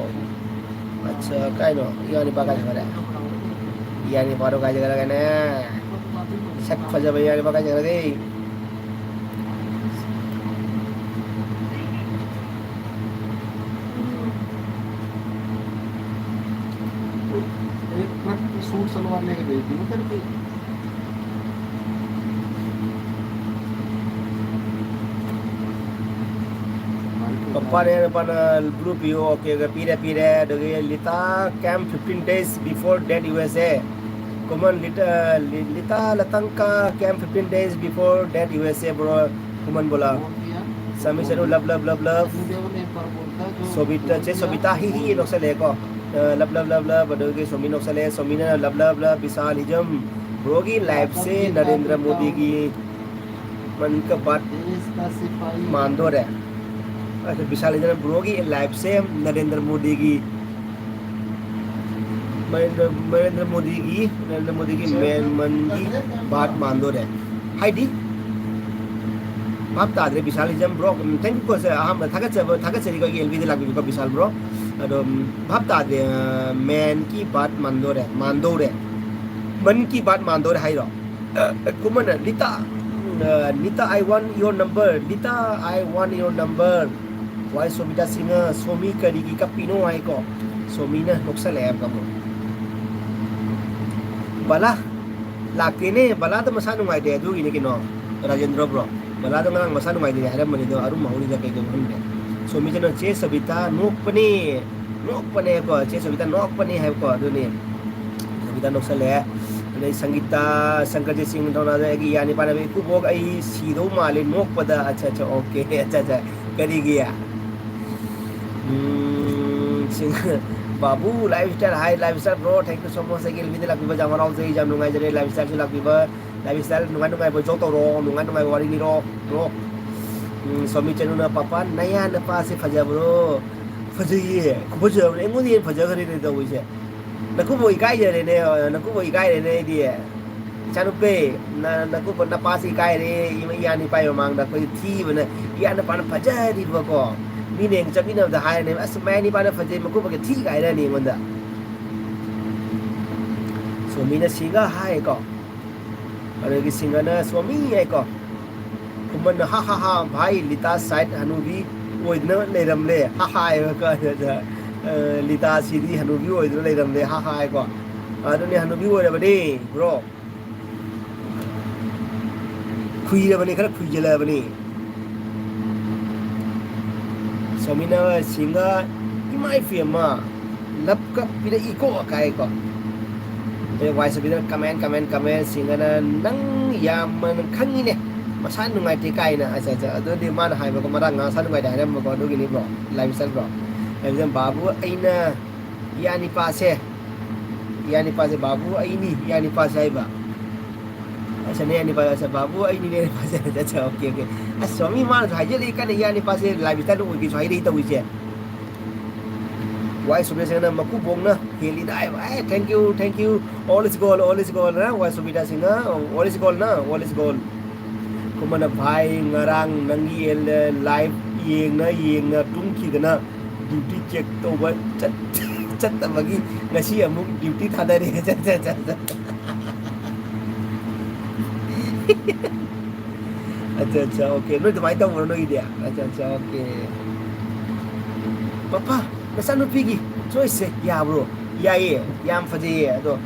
ꯑꯠꯆꯥ, ꯀꯥꯏꯅꯣ? ꯏꯌꯥ ꯅꯨꯄꯥ ꯀꯥꯏ ꯆꯠꯈ꯭ꯔꯦ? ꯏꯌꯥ ꯅꯨꯄꯥꯗꯣ ꯀꯥꯏ ꯆꯠꯈ꯭ꯔꯒꯦꯅꯦ? ꯁꯛ ꯐꯖꯕ ꯏꯌꯥ ꯅꯨꯄꯥ ꯀꯥꯏ ꯆꯠꯈ꯭ꯔꯒꯦ? एक ट्रक सूट सलवार लेके भेज दी उधर की। ꯄꯄꯥꯅꯦ ꯅꯨꯄꯥꯅ blue ꯄꯤꯌꯣ꯫ OK, OK, ꯄꯤꯔꯦ, ꯄꯤꯔꯦ꯫ ꯑꯗꯒꯤ ꯂꯤꯇꯥ, came fifteen days before that USA꯫ ꯀꯨꯃꯟ ꯂꯤꯇꯥ, ꯂꯤ-, ꯂꯤꯇꯥ ꯂꯇꯪꯀ, came fifteen days before that USA, bro꯫ ꯀꯨꯃꯟ ꯕꯣꯂꯥ꯫ Shammi ꯁꯅꯨ, love, love, love, love꯫ ꯁꯣꯕꯤꯇꯥ, ꯆꯦ ꯁꯣꯕꯤꯇꯥ, ꯍꯤ, ꯍꯤ, ꯅꯣꯛꯁꯜꯂꯛꯑꯦꯀꯣ꯫ ꯑ, love, love, love, love꯫ ꯑꯗꯒꯤ ꯁꯣꯃꯤ ꯅꯣꯛꯁꯜꯂꯛꯑꯦ꯫ ꯁꯣꯃꯤꯅ love, love, love꯫ ꯕꯤꯁꯥꯜ ꯍꯤꯖꯝ꯫ Bro ꯒꯤ live ꯁꯦ ꯅꯔꯦꯟꯗ꯭ꯔ ꯃꯣꯗꯤꯒꯤ ꯃꯟ ꯀꯤ ꯕꯥꯠ ꯃꯥꯟꯗꯣꯔꯦ꯫ ꯑꯗꯣ ꯕꯤꯁꯥꯜ ꯏꯟꯗꯤꯌꯥꯟ ꯕ꯭ꯔꯣꯒꯤ ꯂꯥꯏꯐꯁꯦ ꯅꯔꯦꯟꯗ꯭ꯔ ꯃꯣꯗꯤꯒꯤ, ꯅꯔꯦꯟꯗ꯭ꯔ, ꯅꯔꯦꯟꯗ꯭ꯔ ꯃꯣꯗꯤꯒꯤ, ꯅꯔꯦꯟꯗ꯭ꯔ ꯃꯣꯗꯤꯒꯤ ꯃꯦꯟ ꯃꯟꯒꯤ ꯕꯥꯠ ꯃꯥꯟꯗꯣꯔꯦ꯫ ꯍꯥꯏꯗꯤ, ꯚꯥꯞ ꯇꯥꯗ꯭ꯔꯦ ꯕꯤꯁꯥꯜ ꯏꯟꯗꯤꯌꯥꯟ ꯕ꯭ꯔꯣ꯫ Thank you ꯀꯣ, ꯁꯦ, ꯑꯍꯥꯟꯕ ꯊꯥꯒꯠꯆꯕ, ꯊꯥꯒꯠꯆꯔꯤꯀꯣ ꯑꯦꯜ ꯕꯤꯗ ꯂꯥꯛꯄꯤꯕꯀꯣ ꯕꯤꯁꯥꯜ ꯕ꯭ꯔꯣ꯫ ꯑꯗꯣ, ꯎꯝ, ꯚꯥꯞ ꯇꯥꯗ꯭ꯔꯦ, ꯑ, ꯃꯦꯟꯒꯤ ꯕꯥꯠ ꯃꯥꯟꯗꯣꯔꯦ, ꯃꯥꯟꯗꯧꯔꯦ꯫ ꯃꯟꯒꯤ ꯕꯥꯠ ꯃꯥꯟꯗꯧꯔꯦ ꯍꯥꯏꯔꯣ? ꯀꯨꯝꯃꯅ, "ꯂꯤꯇꯥ, ꯑ, ꯂꯤꯇꯥ, I want your number, ꯂꯤꯇꯥ, I want your number." ꯋꯥꯏ ꯁꯣꯃꯤꯇꯥ ꯁꯤꯡꯍ, "ꯁꯣꯃꯤ ꯀꯔꯤꯒꯤ ꯀꯞꯄꯤꯅꯣ?" ꯍꯥꯏꯀꯣ꯫ ꯁꯣꯃꯤꯅ ꯅꯣꯛꯁꯜꯂꯛꯑꯦ ꯍꯥꯏꯕꯀꯣ꯫ ꯕꯂꯥ ꯂꯥꯛꯇꯦꯅꯦ, ꯕꯂꯥꯗꯣ ꯃꯁꯥ ꯅꯨꯡꯉꯥꯏꯇꯦ ꯑꯗꯨꯒꯤꯅꯦ ꯀꯩꯅꯣ, ꯔꯥꯖꯦꯟꯗ꯭ꯔ ꯕ꯭ꯔꯣ꯫ ꯕꯂꯥꯗꯣ ꯉꯔꯥꯡ ꯃꯁꯥ ꯅꯨꯡꯉꯥꯏꯇꯦ ꯍꯥꯏꯔꯝꯕꯅꯤ, ꯑꯗꯣ ꯑꯔꯨꯝ ꯍꯧꯔꯤꯗ ꯀꯩꯗꯧꯕ ꯈꯪꯗꯦ꯫ ꯁꯣꯃꯤꯇꯅ, "ꯆꯦ ꯁꯕꯤꯇꯥ ꯅꯣꯛꯄꯅꯦ, ꯅꯣꯛꯄꯅꯦꯀꯣ, ꯆꯦ ꯁꯕꯤꯇꯥ ꯅꯣꯛꯄꯅꯦ" ꯍꯥꯏꯕꯀꯣ, ꯑꯗꯨꯅꯤ꯫ ꯁꯕꯤꯇꯥ ꯅꯣꯛꯁꯜꯂꯦ꯫ ꯑꯗꯩ ꯁꯪꯒꯤꯇꯥ, ꯁꯪꯀꯔꯖꯤꯠ ꯁꯤꯡ ꯊꯧꯅꯥꯗ, "ꯑꯩꯒꯤ ꯏꯌꯥ ꯅꯤꯄꯥꯅ ꯏꯀꯨꯕꯣꯛ ꯑꯩ ꯁꯤꯗꯧ ꯃꯥꯜꯂꯦ ꯅꯣꯛꯄꯗ"꯫ ꯑꯠꯆꯥ, ꯑꯠꯆꯥ, ꯑꯣꯀꯦ, ꯑꯠꯆꯥ, ꯑꯠꯆꯥ꯫ ꯀꯔꯤꯒꯤ? ꯎꯝ, ꯁꯤꯡ-, Babu lifestyle, hi lifestyle bro, thank you so much꯫ ꯑꯩꯒꯤ ꯑꯦꯜ ꯕꯤꯗ ꯂꯥꯛꯄꯤꯕ ꯌꯥꯝ ꯍꯔꯥꯎꯖꯩ, ꯌꯥꯝ ꯅꯨꯡꯉꯥꯏꯖꯔꯦ꯫ ꯂꯥꯏꯐ ꯁ꯭ꯇꯥꯏꯜꯁꯨ ꯂꯥꯛꯄꯤꯕ, ꯂꯥꯏꯐ ꯁ꯭ꯇꯥꯏꯜ ꯅꯨꯡꯉꯥꯏ ꯅꯨꯡꯉꯥꯏꯕ ꯖꯣꯛ ꯇꯧꯔꯣ, ꯅꯨꯡꯉꯥꯏ ꯅꯨꯡꯉꯥꯏꯕ ꯋꯥꯔꯤ ꯂꯤꯔꯣ, ꯕ꯭ꯔꯣ꯫ ꯎꯝ, ꯁꯣꯃꯤ ꯆꯅꯨꯅ, "ꯄꯥꯄꯥ, ꯅꯌꯥ ꯅꯄꯥꯁꯦ ꯐꯖꯕ꯭ꯔꯣ?" ꯐꯖꯩꯌꯦ, ꯈꯨꯐꯖꯕꯅꯦ, ꯑꯩꯉꯣꯟꯗ ꯍꯦꯟꯅ ꯐꯖꯈ꯭ꯔꯦꯅꯦ ꯇꯧꯔꯤꯁꯦ꯫ ꯅꯀꯨꯕꯣꯛ ꯏꯀꯥꯏꯖꯔꯦꯅꯦ, ꯅꯀꯨꯕꯣꯛ ꯏꯀꯥꯏꯔꯦꯅꯦ ꯑꯩꯗꯤ꯫ "ꯏꯆꯥꯅꯨꯄꯤ, ꯅ-, ꯅꯀꯨꯕꯣꯛ ꯅꯄꯥꯁꯤ ꯏꯀꯥꯏꯔꯦ, ꯏꯃ-, ꯏꯌꯥ ꯅꯤꯄꯥꯏ ꯃꯃꯥꯡꯗ ꯑꯩꯈꯣꯏ ꯊꯤꯕꯅ, ꯏꯌꯥ ꯅꯨꯄꯥꯅ ꯐꯖꯔꯤꯕꯀꯣ꯫ ꯃꯤꯅ ꯍꯦꯛ ꯆꯠꯃꯤꯟꯅꯕꯗ ꯍꯥꯏꯔꯅꯦꯕ, 'ꯑꯁ, ꯃꯌꯥ ꯅꯤꯄꯥꯅ ꯐꯖꯩ, ꯃꯀꯨꯕꯣꯛꯀ ꯊꯤ' ꯀꯥꯏꯔꯅꯤ ꯑꯩꯉꯣꯟꯗ"꯫ ꯁꯣꯃꯤꯅ ꯁꯤꯒ ꯍꯥꯏꯀꯣ꯫ ꯑꯗꯒꯤ ꯁꯤꯡꯒꯅ "ꯁꯣꯃꯤ" ꯍꯥꯏꯀꯣ꯫ ꯈꯨꯃꯟꯅ, "ꯍꯥ ꯍꯥ ꯍꯥ, ꯚꯥꯏ, ꯂꯤꯇꯥ ꯁꯥꯏꯠ ꯍꯅꯨꯕꯤ ꯑꯣꯏꯗꯨꯅ ꯂꯩꯔꯝꯂꯦ, ꯍꯥ ꯍꯥ" ꯍꯥꯏꯕ ꯀꯥꯟꯗ, ꯑ, "ꯂꯤꯇꯥ ꯁꯤꯗꯤ ꯍꯅꯨꯕꯤ ꯑꯣꯏꯗꯨꯅ ꯂꯩꯔꯝꯂꯦ, ꯍꯥ ꯍꯥ" ꯍꯥꯏꯀꯣ꯫ ꯑꯗꯨꯅꯦ, ꯍꯅꯨꯕꯤ ꯑꯣꯏꯔꯕꯅꯦ, ꯕ꯭ꯔꯣ꯫ ꯈꯨꯏꯔꯕꯅꯤ, ꯈꯔ ꯈꯨꯏꯖꯤꯜꯂꯛꯑꯕꯅꯤ꯫ ꯁꯣꯃꯤꯅ ꯁꯤꯡꯒ, "ꯏꯃꯥ ꯏꯄꯦꯝꯃ, ꯂꯞꯀ ꯄꯤꯔꯛꯏꯀꯣ" ꯀꯥꯏꯀꯣ꯫ ꯑꯗꯩ ꯋꯥꯏ ꯁꯣꯃꯤꯅ comment, comment, comment, ꯁꯤꯡꯒꯅ, "ꯅꯪ ꯌꯥꯝꯅ ꯈꯪꯉꯤꯅꯦ, ꯃꯁꯥ ꯅꯨꯡꯉꯥꯏꯇꯦ" ꯀꯥꯏꯅ꯫ ꯑꯠꯆꯥ, ꯑꯠꯆꯥ, ꯑꯗꯨꯗꯤ ꯃꯥꯅ ꯍꯥꯏꯕꯀꯣ, ꯃꯔꯥꯡ ꯉꯥꯡ ꯃꯁꯥ ꯅꯨꯡꯉꯥꯏꯇꯦ ꯍꯥꯏꯔꯝꯕꯀꯣ, ꯑꯗꯨꯒꯤꯅꯤ bro, lifestyle bro. Lifestyle Babu, ꯑꯩꯅ ꯏꯌꯥ ꯅꯤꯄꯥꯁꯦ, ꯏꯌꯥ ꯅꯤꯄꯥꯁꯦ ꯕꯥꯕꯨ ꯑꯩꯅꯤ, ꯏꯌꯥ ꯅꯤꯄꯥꯁꯦ ꯍꯥꯏꯕ꯫ ꯑꯁ ꯅꯌꯥ ꯅꯤꯄꯥ, ꯑꯁ ꯕꯥꯕꯨ ꯑꯩ ꯅꯤꯅꯦ ꯅꯤꯄꯥꯁꯦ꯫ ꯑꯠꯆꯥ, ꯑꯣꯀꯦ, ꯑꯣꯀꯦ꯫ ꯑꯁ ꯁ꯭ꯋꯥꯃꯤ ꯃꯥꯅꯁꯨ ꯍꯥꯏꯖꯜꯂꯛꯏ ꯀꯟꯅ, ꯏꯌꯥ ꯅꯤꯄꯥꯁꯦ ꯂꯥꯏꯕ ꯏꯁꯇꯥꯏꯜꯗ ꯑꯣꯏꯒꯦꯁꯨ ꯍꯥꯏꯔꯛꯏ ꯇꯧꯔꯤꯁꯦ꯫ ꯋꯥꯏ ꯁꯨꯕꯦꯁꯅ ꯃꯀꯨꯕꯣꯛꯅ ꯍꯦꯜꯂꯤꯗ ꯍꯥꯏꯕ꯫ ꯑꯦ, thank you, thank you, all is gold, all is gold ꯅ ꯋꯥꯏ ꯁꯨꯕꯤꯗꯥ ꯁꯤꯡꯅ, all is gold ꯅ, all is gold꯫ ꯈꯨꯃꯟꯅ ꯚꯥꯏ ꯉꯔꯥꯡ ꯅꯪꯒꯤ ꯂꯥꯏꯐ ꯌꯦꯡꯅ ꯌꯦꯡꯅ ꯇꯨꯝꯈꯤꯗꯅ duty check ꯇꯧꯕ ꯆꯠ-, ꯆꯠꯇꯕꯒꯤ ꯉꯁꯤ ꯑꯃꯨꯛ duty ꯊꯥꯗꯔꯦ꯫ ꯑꯠꯆꯥ, ꯑꯠꯆꯥ, ꯑꯣꯀꯦ꯫ ꯅꯣꯏ ꯑꯗꯨꯃꯥꯏꯅ ꯇꯧꯕ꯭ꯔꯣ ꯅꯣꯏꯒꯤꯗꯤ? ꯑꯠꯆꯥ, ꯑꯠꯆꯥ, ꯑꯣꯀꯦ꯫ ꯄꯄꯥ, ꯅꯆꯥꯅꯨꯄꯤꯒꯤ choice ꯁꯦ ꯌꯥꯕ꯭ꯔꯣ? ꯌꯥꯏꯌꯦ, ꯌꯥꯝ ꯐꯖꯩꯌꯦ꯫ ꯑꯗꯣ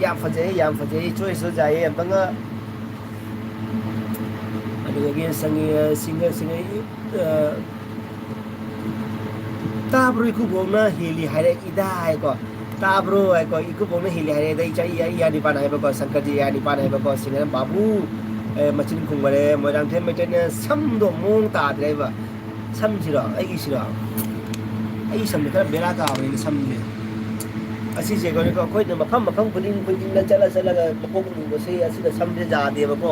ꯌꯥꯝ ꯐꯖꯩ, ꯌꯥꯝ ꯐꯖꯩ꯫ Choice ꯇꯣ ꯌꯥꯏꯌꯦ꯫ ꯑꯝꯇꯪꯒ ꯑꯗꯨꯗꯒꯤ ꯁꯪꯉꯤ-, ꯁꯤꯡꯒ-, ꯁꯤꯡꯉꯩ, ꯑ, ꯇꯥꯕ꯭ꯔꯣ ꯏꯀꯨꯕꯣꯛꯅ ꯍꯦꯜꯂꯤ ꯍꯥꯏꯔꯛꯏꯗ ꯍꯥꯏꯀꯣ꯫ ꯇꯥꯕ꯭ꯔꯣ ꯍꯥꯏꯀꯣ, ꯏꯀꯨꯕꯣꯛꯅ ꯍꯦꯜꯂꯤ ꯍꯥꯏꯔꯛꯏꯗ, ꯏꯆꯥ, ꯏꯌꯥ, ꯏꯌꯥ ꯅꯤꯄꯥꯅ ꯍꯥꯏꯕꯀꯣ, ꯁꯪꯀꯔꯖꯤ ꯏꯌꯥ ꯅꯤꯄꯥꯅ ꯍꯥꯏꯕꯀꯣ, ꯁꯤꯡꯒꯅ ꯕꯥꯕꯨ, ꯑꯦ, ꯃꯆꯤꯟ ꯈꯨꯝꯈꯔꯦ, ꯃꯣꯏꯔꯥꯡꯊꯦꯝ ꯃꯩꯇꯩꯅ ꯁꯝꯗꯣ ꯃꯑꯣꯡ ꯇꯥꯗ꯭ꯔꯦꯕ꯫ ꯁꯝꯁꯤꯔꯣ? ꯑꯩꯒꯤꯁꯤꯔꯣ? ꯑꯩ ꯁꯝꯁꯦ ꯈꯔ ꯕꯦꯔꯥ ꯀꯥꯕꯅꯤꯅ ꯁꯝꯁꯦ꯫ ꯑꯁꯤꯁꯦ ꯀꯩꯅꯣ, ꯑꯩꯈꯣꯏꯅ ꯃꯐꯝ ꯃꯐꯝ ꯈꯨꯗꯤꯡ ꯈꯨꯗꯤꯡꯗ ꯆꯠꯂ ꯆꯠꯂꯒ ꯃꯀꯣꯛ ꯂꯨꯕꯁꯦ ꯑꯁꯤꯗ ꯁꯝꯁꯦ ꯌꯥꯗꯦꯕꯀꯣ꯫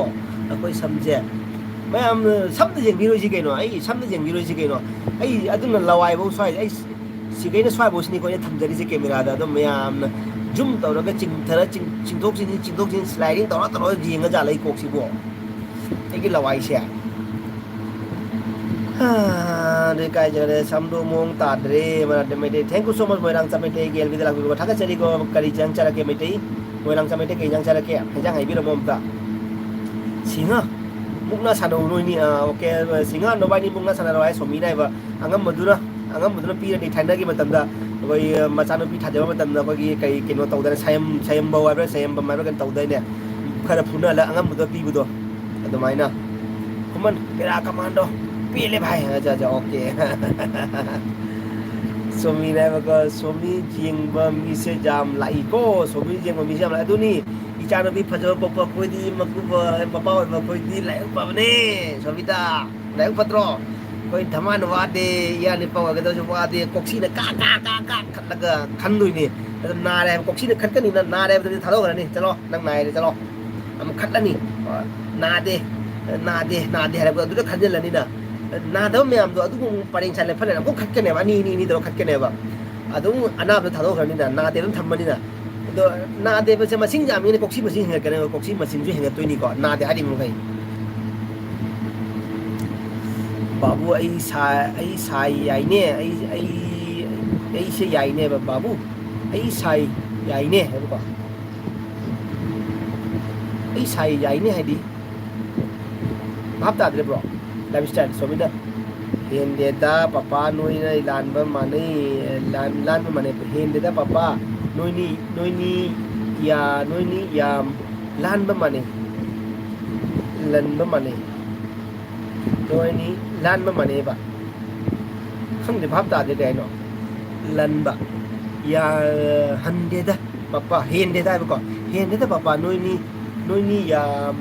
ꯑꯩꯈꯣꯏ ꯁꯝꯁꯦ꯫ ꯃꯌꯥꯝ ꯁꯝꯗ ꯌꯦꯡꯕꯤꯔꯣꯏꯁꯤ ꯀꯩꯅꯣ? ꯑꯩ ꯁꯝꯗ ꯌꯦꯡꯕꯤꯔꯣꯏꯁꯤ ꯀꯩꯅꯣ? ꯑꯩ ꯑꯗꯨꯅ ꯂꯋꯥꯏꯐꯧ ꯁ꯭ꯋꯥꯏꯗ ꯑꯩ ꯁꯤꯈꯩꯅ ꯁ꯭ꯋꯥꯏꯐꯧꯁꯤꯅꯤꯀꯣ ꯑꯩꯅ ꯊꯝꯖꯔꯤꯁꯦ ꯀꯦꯃꯦꯔꯥꯗ꯫ ꯑꯗꯣ ꯃꯌꯥꯝꯅ zoom ꯇꯧꯔꯒ ꯆꯤꯡꯊꯔ ꯆꯤꯡ-, ꯆꯤꯡꯊꯣꯛ ꯆꯤꯡꯁꯤꯟ, ꯆꯤꯡꯊꯣꯛ ꯆꯤꯡꯁꯤꯟ, sliding ꯇꯧꯔ ꯇꯧꯔꯒ ꯌꯦꯡꯉ ꯖꯥꯠꯂ ꯑꯩ ꯀꯣꯛꯁꯤꯕꯣ? ꯑꯩꯒꯤ ꯂꯋꯥꯏꯁꯦ꯫ ꯍꯥ, ꯑꯗꯨ ꯀꯥꯏꯖꯔꯦ, ꯁꯝꯗꯣ ꯃꯑꯣꯡ ꯇꯥꯗ꯭ꯔꯦ꯫ ꯃꯔꯛꯇ Meitei, thank you so much, ꯃꯣꯏꯔꯥꯡ ꯆꯃꯩꯇꯩꯒꯤ ꯑꯦꯜꯕꯤꯗ ꯂꯥꯛꯄꯤꯕ ꯊꯥꯒꯠꯆꯔꯤꯀꯣ꯫ ꯀꯔꯤ ꯏꯟꯖꯥꯡ ꯆꯥꯔꯛꯀꯦ ꯃꯩꯇꯩ? ꯃꯣꯏꯔꯥꯡ ꯆꯃꯩꯇꯩ ꯀꯩ ꯏꯟꯖꯥꯡ ꯆꯥꯔꯛꯀꯦ? ꯍꯦꯟꯖꯥꯡ ꯍꯥꯏꯕꯤꯔꯝꯃꯣ ꯑꯝꯇ꯫ ꯁꯤꯡꯍ, ꯃꯨꯛꯅ ꯁꯥꯟꯅꯧ ꯅꯣꯏꯅꯤ꯫ ꯑꯥ, ꯑꯣꯀꯦ, ꯁꯤꯡꯍ, ꯅꯕꯥꯏꯅꯤ ꯃꯨꯛꯅ ꯁꯥꯟꯅꯔꯣ ꯍꯥꯏ ꯁꯣꯃꯤꯅ ꯍꯥꯏꯕ꯫ ꯑꯉꯝꯕꯗꯨꯅ, ꯑꯉꯝꯕꯗꯨꯅ ꯄꯤꯔꯅꯤ꯫ ꯊꯥꯏꯅꯒꯤ ꯃꯇꯝꯗ ꯑꯩꯈꯣꯏ ꯃꯆꯥꯅꯨꯄꯤ ꯊꯥꯖꯕ ꯃꯇꯝꯗ ꯑꯩꯈꯣꯏꯒꯤ ꯀꯩ ꯀꯩꯅꯣ ꯇꯧꯗꯅ, ꯁꯌꯝ-, ꯁꯌꯝꯕꯧ ꯍꯥꯏꯕ꯭ꯔꯥ, ꯁꯌꯝꯕꯝ ꯍꯥꯏꯕ꯭ꯔꯥ ꯀꯩꯅꯣ ꯇꯧꯗꯥꯏꯅꯦ? ꯈꯔ ꯐꯨꯅꯍꯜꯂ ꯑꯉꯝꯕꯗꯣ ꯄꯤꯕꯗꯣ꯫ ꯑꯗꯨꯃꯥꯏꯅ꯫ ꯈꯨꯃꯟ, ꯄꯦꯔꯥ ꯀꯃꯥꯟꯗꯣ꯫ ꯄꯦꯜꯂꯦ ꯚꯥꯏ꯫ ꯑꯠꯆꯥ, ꯑꯠꯆꯥ, ꯑꯣꯀꯦ꯫ ꯁꯣꯃꯤꯅ ꯍꯥꯏꯕꯀꯣ, ꯁꯣꯃꯤ ꯌꯦꯡꯕ ꯃꯤꯁꯦ ꯌꯥꯝ ꯂꯥꯛꯏꯀꯣ꯫ ꯁꯣꯃꯤ ꯌꯦꯡꯕ ꯃꯤꯁꯦ ꯌꯥꯝ ꯂꯥꯛꯏ꯫ ꯑꯗꯨꯅꯤ, ꯏꯆꯥꯅꯨꯄꯤ ꯐꯖꯕ ꯄꯣꯛꯄ ꯑꯩꯈꯣꯏꯗꯤ, ꯃꯀꯨꯕ-, ꯃꯄꯥ ꯑꯣꯏꯕ ꯑꯩꯈꯣꯏꯗꯤ ꯂꯥꯏꯕꯛ ꯐꯕꯅꯦ, ꯁꯣꯃꯤꯇꯥ꯫ ꯂꯥꯏꯕꯛ ꯐꯠꯇ꯭ꯔꯣ? ꯑꯩꯈꯣꯏ ꯙꯃꯥꯟ ꯋꯥꯗꯦ, ꯏꯌꯥ ꯅꯤꯄꯥ ꯑꯣꯏꯒꯗꯕꯁꯨ ꯋꯥꯗꯦ, ꯀꯣꯛꯁꯤꯅ ꯀꯥ, ꯀꯥ, ꯀꯥ, ꯀꯥ ꯈꯠꯂꯒ ꯈꯟꯗꯣꯏꯅꯤ꯫ ꯑꯗꯨ ꯅꯥꯔꯦ ꯍꯥꯏꯕ, ꯀꯣꯛꯁꯤꯅ ꯈꯠꯀꯅꯤꯅ, ꯅꯥꯔꯦ ꯍꯥꯏꯕꯗꯨꯗꯤ ꯊꯥꯗꯣꯛꯈ꯭ꯔꯅꯤ꯫ ꯆꯠꯂꯣ, ꯅꯪ ꯅꯥꯏꯔꯦ, ꯆꯠꯂꯣ꯫ ꯑꯃꯨꯛ ꯈꯠꯂꯅꯤ꯫ ꯅꯥꯗꯦ, ꯅꯥꯗꯦ, ꯅꯥꯗꯦ ꯍꯥꯏꯔꯛꯄꯗꯣ ꯑꯗꯨꯗ ꯈꯟꯖꯤꯜꯂꯅꯤꯅ, ꯅꯥꯗꯕ ꯃꯌꯥꯝꯗꯣ ꯑꯗꯨꯒꯨꯝ ꯄꯔꯦꯡ ꯁꯥꯟꯅ ꯐꯠꯂꯅꯤ ꯑꯃꯨꯛ ꯈꯠꯀꯅꯦꯕ, ꯑꯅꯤ, ꯑꯅꯤ, ꯑꯅꯤ ꯇꯧꯔ ꯈꯠꯀꯅꯦꯕ꯫ ꯑꯗꯨꯝ ꯑꯅꯥꯕꯗꯣ ꯊꯥꯗꯣꯛꯈ꯭ꯔꯅꯤꯅ, ꯅꯥꯗꯦ ꯑꯗꯨꯝ ꯊꯝꯃꯅꯤꯅ꯫ ꯑꯗꯣ ꯅꯥꯗꯦꯕꯁꯦ ꯃꯁꯤꯡ ꯌꯥꯝꯃꯤꯉꯩ ꯀꯣꯛꯁꯤ ꯃꯁꯤꯡ ꯍꯦꯟꯒꯠꯀꯅꯦꯕ, ꯀꯣꯛꯁꯤ ꯃꯁꯤꯡꯁꯨ ꯍꯦꯟꯒꯠꯇꯣꯏꯅꯤꯀꯣ, ꯅꯥꯗꯦ ꯍꯥꯏꯔꯤꯕ ꯃꯈꯩ꯫ ꯕꯥꯕꯨ, ꯑꯩ ꯁꯥ-, ꯑꯩ ꯁꯥꯏ ꯌꯥꯏꯅꯦ, ꯑꯩ, ꯑꯩ, ꯑꯩꯁꯦ ꯌꯥꯏꯅꯦꯕ, ꯕꯥꯕꯨ, ꯑꯩ ꯁꯥꯏ ꯌꯥꯏꯅꯦ ꯍꯥꯏꯕꯀꯣ꯫ ꯑꯩ ꯁꯥꯏ ꯌꯥꯏꯅꯦ ꯍꯥꯏꯗꯤ ꯚꯥꯞ ꯇꯥꯗ꯭ꯔꯦ ꯕ꯭ꯔꯣ꯫ ꯂꯥꯏꯐ ꯁ꯭ꯇꯥꯏꯜ ꯁꯣꯝꯗ ꯍꯦꯟꯗꯦꯗ ꯄꯄꯥ, ꯅꯣꯏꯅ ꯂꯥꯟꯕ ꯃꯥꯟꯅꯩ, ꯂꯥꯟ-, ꯂꯥꯟꯕ ꯃꯥꯟꯅꯩ꯫ ꯍꯦꯟꯗꯦꯗ ꯄꯄꯥ, ꯅꯣꯏꯅꯤ, ꯅꯣꯏꯅꯤ ꯌꯥ-, ꯅꯣꯏꯅꯤ ꯌꯥꯝ ꯂꯥꯟꯕ ꯃꯥꯟꯅꯩ, ꯂꯟꯕ ꯃꯥꯟꯅꯩ꯫ ꯅꯣꯏꯅꯤ ꯂꯥꯟꯕ ꯃꯥꯟꯅꯩꯕ꯫ ꯈꯪꯗꯦ, ꯚꯥꯞ ꯇꯥꯗꯦ ꯀꯩ ꯍꯥꯏꯅꯣ꯫ ꯂꯟꯕ꯫ ꯌꯥ-, ꯍꯟꯗꯦꯗ ꯄꯄꯥ, ꯍꯦꯟꯗꯦꯗ ꯍꯥꯏꯕꯀꯣ꯫ ꯍꯦꯟꯗꯦꯗ ꯄꯄꯥ, ꯅꯣꯏꯅꯤ, ꯅꯣꯏꯅꯤ ꯌꯥꯝ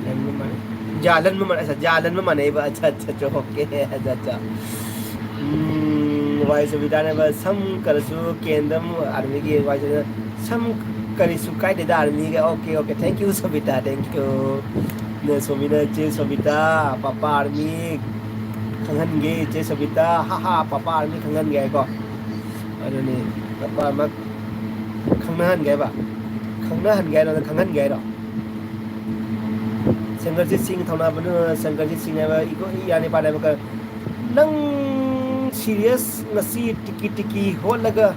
ꯂꯟꯕ ꯃꯥꯟꯅꯩ꯫ ꯌꯥ ꯂꯟꯕ ꯃꯥꯟꯅꯩ, ꯑꯠꯆꯥ, ꯌꯥ ꯂꯟꯕ ꯃꯥꯟꯅꯩꯕ꯫ ꯑꯠꯆꯥ, ꯑꯠꯆꯥ, ꯑꯠꯆꯥ, ꯑꯣꯀꯦ, ꯑꯠꯆꯥ, ꯑꯠꯆꯥ꯫ ꯎꯝ, ꯋꯥꯏ ꯁꯣꯕꯤꯇꯥꯅꯦꯕ, ꯁꯝ ꯀꯔꯁꯨ ꯀꯦꯟꯗꯝ ꯑꯥꯔꯃꯤꯒꯤ ꯋꯥꯏ ꯁꯣꯕꯤꯇꯥ, ꯁꯝ ꯀꯔꯤꯁꯨ ꯀꯥꯏꯗꯦꯗ ꯑꯥꯔꯃꯤꯒ꯫ Okay, okay, thank you Sobita, thank you꯫ ꯅ ꯁꯣꯕꯤꯅ, ꯆꯦ ꯁꯣꯕꯤꯇꯥ, ꯄꯄꯥ ꯑꯥꯔꯃꯤ ꯈꯪꯍꯟꯒꯦ, ꯆꯦ ꯁꯣꯕꯤꯇꯥ, ꯍꯥ ꯍꯥ, ꯄꯄꯥ ꯑꯥꯔꯃꯤ ꯈꯪꯍꯟꯒꯦ ꯍꯥꯏꯀꯣ꯫ ꯑꯗꯨꯅꯤ, ꯄꯄꯥ ꯑꯃ ꯈꯪꯅꯍꯟꯒꯦ ꯍꯥꯏꯕ? ꯈꯪꯅꯍꯟꯒꯦ ꯍꯥꯏꯔꯣ, ꯅꯪ ꯈꯪꯍꯟꯒꯦ ꯍꯥꯏꯔꯣ? ꯁꯪꯒꯔꯖꯤꯠ ꯁꯤꯡ ꯊꯧꯅꯥꯕꯅ, ꯁꯪꯒꯔꯖꯤꯠ ꯁꯤꯡ ꯍꯥꯏꯕ ꯏꯒꯣ ꯏꯌꯥꯅꯤ ꯄꯥꯟ ꯍꯥꯏꯕ ꯀ-, ꯅꯪ ꯁꯤꯔꯤꯌꯁ ꯉꯁꯤ ꯇꯤꯀꯤ ꯇꯤꯀꯤ ꯍꯣꯠꯂꯒ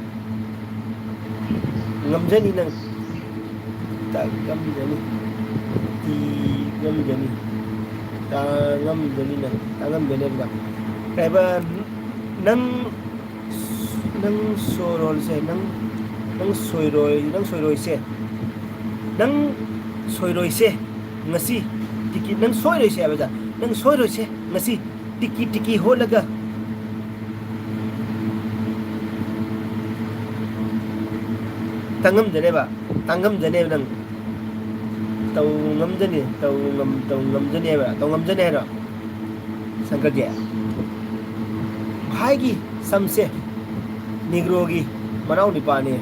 ꯉꯝꯖꯅꯤ ꯅꯪ꯫ ꯇꯥ ꯉꯝꯖꯅꯤ꯫ ꯇꯤ ꯉꯝꯖꯅꯤ꯫ ꯇꯥ ꯉꯝꯖꯅꯤ ꯅꯪ꯫ ꯇꯥ ꯉꯝꯖꯅꯤ ꯑꯗꯨꯒ꯫ ꯀꯩꯕ, ꯅꯪ, ꯅꯪ ꯁꯣꯔꯣꯜꯁꯦ, ꯅꯪ, ꯅꯪ ꯁꯣꯏꯔꯣꯏ, ꯅꯪ ꯁꯣꯏꯔꯣꯏꯁꯦ꯫ ꯅꯪ ꯁꯣꯏꯔꯣꯏꯁꯦ ꯉꯁꯤ꯫ ꯇꯤꯀꯤ, ꯅꯪ ꯁꯣꯏꯔꯣꯏꯁꯦ ꯍꯥꯏꯕꯗ, ꯅꯪ ꯁꯣꯏꯔꯣꯏꯁꯦ ꯉꯁꯤ꯫ ꯇꯤꯀꯤ ꯇꯤꯀꯤ ꯍꯣꯠꯂꯒ ꯇꯥꯡꯉꯝꯖꯅꯦꯕ, ꯇꯥꯡꯉꯝꯖꯅꯦꯕ ꯅꯪ꯫ ꯇꯧ ꯉꯝꯖꯅꯤ, ꯇꯧ ꯉꯝ-, ꯇꯧ ꯉꯝꯖꯅꯦꯕ, ꯇꯧ ꯉꯝꯖꯅꯤ ꯍꯥꯏꯔꯣ? ꯁꯪꯀꯔꯖꯤ꯫ ꯚꯥꯏꯒꯤ ꯁꯝꯁꯦ ꯅꯤꯒ꯭ꯔꯣꯒꯤ ꯃꯅꯥꯎ ꯅꯤꯄꯥꯅꯦ꯫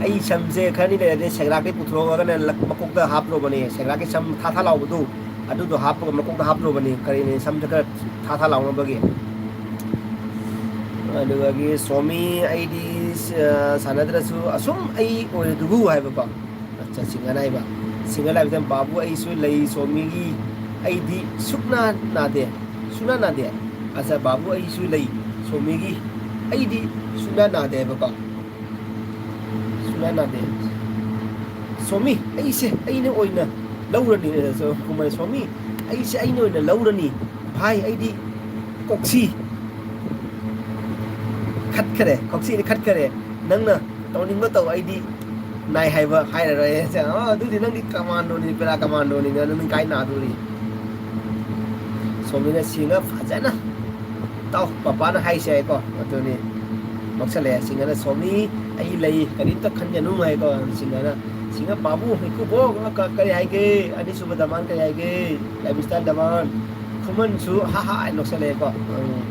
ꯑꯩ ꯁꯝꯁꯦ ꯈꯔꯅꯤ ꯂꯩꯔꯗꯤ ꯁꯦꯒ꯭ꯔꯥꯛꯇꯩ ꯄꯨꯊꯣꯔꯛꯑꯒꯅꯦ ꯂꯛ-, ꯃꯀꯣꯛꯇ ꯍꯥꯞꯇ꯭ꯔꯣꯕꯅꯦ, ꯁꯦꯒ꯭ꯔꯥꯛꯀꯤ ꯁꯝ ꯊꯥ ꯊꯥ ꯂꯥꯎꯕꯗꯨ, ꯑꯗꯨꯗꯣ ꯍꯥꯞꯄꯒ ꯃꯀꯣꯛꯇ ꯍꯥꯞꯇ꯭ꯔꯣꯕꯅꯤ꯫ ꯀꯔꯤꯅꯤ, ꯁꯝꯁꯦ ꯈꯔ ꯊꯥ ꯊꯥ ꯂꯥꯎꯅꯕꯒꯤ꯫ ꯑꯗꯨꯗꯒꯤ ꯁꯣꯃꯤ, ꯑꯩꯗꯤ, ꯑ, ꯁꯥꯟꯅꯗ꯭ꯔꯁꯨ ꯑꯁꯨꯝ ꯑꯩ ꯑꯣꯏꯔꯗꯨꯕꯨ ꯍꯥꯏꯕꯀꯣ꯫ ꯑꯠꯆꯥ, ꯁꯤꯡꯒꯟ ꯍꯥꯏꯕ꯫ ꯁꯤꯡꯒꯟ ꯍꯥꯏꯕꯁꯦ, "ꯕꯥꯕꯨ ꯑꯩꯁꯨ ꯂꯩ ꯁꯣꯃꯤꯒꯤ, ꯑꯩꯗꯤ ꯁꯨꯛꯅꯥ ꯅꯥꯗꯦ, ꯁꯨꯛꯅꯥ ꯅꯥꯗꯦ"꯫ ꯑꯠꯆꯥ, "ꯕꯥꯕꯨ ꯑꯩꯁꯨ ꯂꯩ ꯁꯣꯃꯤꯒꯤ, ꯑꯩꯗꯤ ꯁꯨꯛꯅꯥ ꯅꯥꯗꯦ" ꯍꯥꯏꯕꯀꯣ꯫ ꯁꯨꯛꯅꯥ ꯅꯥꯗꯦ꯫ "ꯁꯣꯃꯤ, ꯑꯩꯁꯦ ꯑꯩꯅ ꯑꯣꯏꯅ ꯂꯧꯔꯅꯤ"꯫ ꯑ, ꯁꯣ-, ꯀꯨꯃꯥꯔ, "ꯁꯣꯃꯤ, ꯑꯩꯁꯦ ꯑꯩꯅ ꯑꯣꯏꯅ ꯂꯧꯔꯅꯤ꯫ ꯚꯥꯏ, ꯑꯩꯗꯤ ꯀꯣꯛꯁꯤ ꯈꯠꯈꯔꯦ, ꯀꯣꯛꯁꯤꯗꯤ ꯈꯠꯈꯔꯦ꯫ ꯅꯪꯅ ꯇꯧꯅꯤꯡꯕ ꯇꯧ, ꯑꯩꯗꯤ ꯅꯥꯏ ꯍꯥꯏꯕ ꯍꯥꯏꯔꯔꯣꯏ"꯫ ꯑ, ꯑꯗꯨꯗꯤ ꯅꯪꯗꯤ ꯀꯃꯥꯟꯗꯣꯅꯤ, ꯄꯦꯔꯥ ꯀꯃꯥꯟꯗꯣꯅꯤ, ꯅꯪ ꯀꯥꯏ ꯅꯥꯗꯣꯔꯤ? ꯁꯣꯃꯤꯅ ꯁꯤꯡꯉ ꯐꯖꯅ, "ꯇꯥꯎ, ꯄꯄꯥꯅ ꯍꯥꯏꯁꯦ" ꯍꯥꯏꯀꯣ꯫ ꯑꯗꯨꯅꯤ꯫ ꯅꯣꯛꯁꯜꯂꯛꯑꯦ꯫ ꯁꯤꯡꯒꯟꯅ, "ꯁꯣꯃꯤ, ꯑꯩ ꯂꯩ, ꯀꯔꯤꯝꯇ ꯈꯟꯒꯅꯨ" ꯍꯥꯏꯀꯣ꯫ ꯁꯤꯡꯒꯟꯅ, ꯁꯤꯡꯒꯟ, "ꯕꯥꯕꯨ, ꯏꯀꯨꯕꯣꯛ, ꯀ-, ꯀꯔꯤ ꯍꯥꯏꯒꯦ? ꯑꯅꯤꯁꯨꯕ ꯗꯃꯥꯟ ꯀꯔꯤ ꯍꯥꯏꯒꯦ? Life style Daman?" ꯈꯨꯃꯟꯁꯨ ꯍꯥ ꯍꯥ ꯍꯥꯏꯅ ꯅꯣꯛꯁꯜꯂꯛꯑꯦꯀꯣ꯫ ꯎꯝ꯫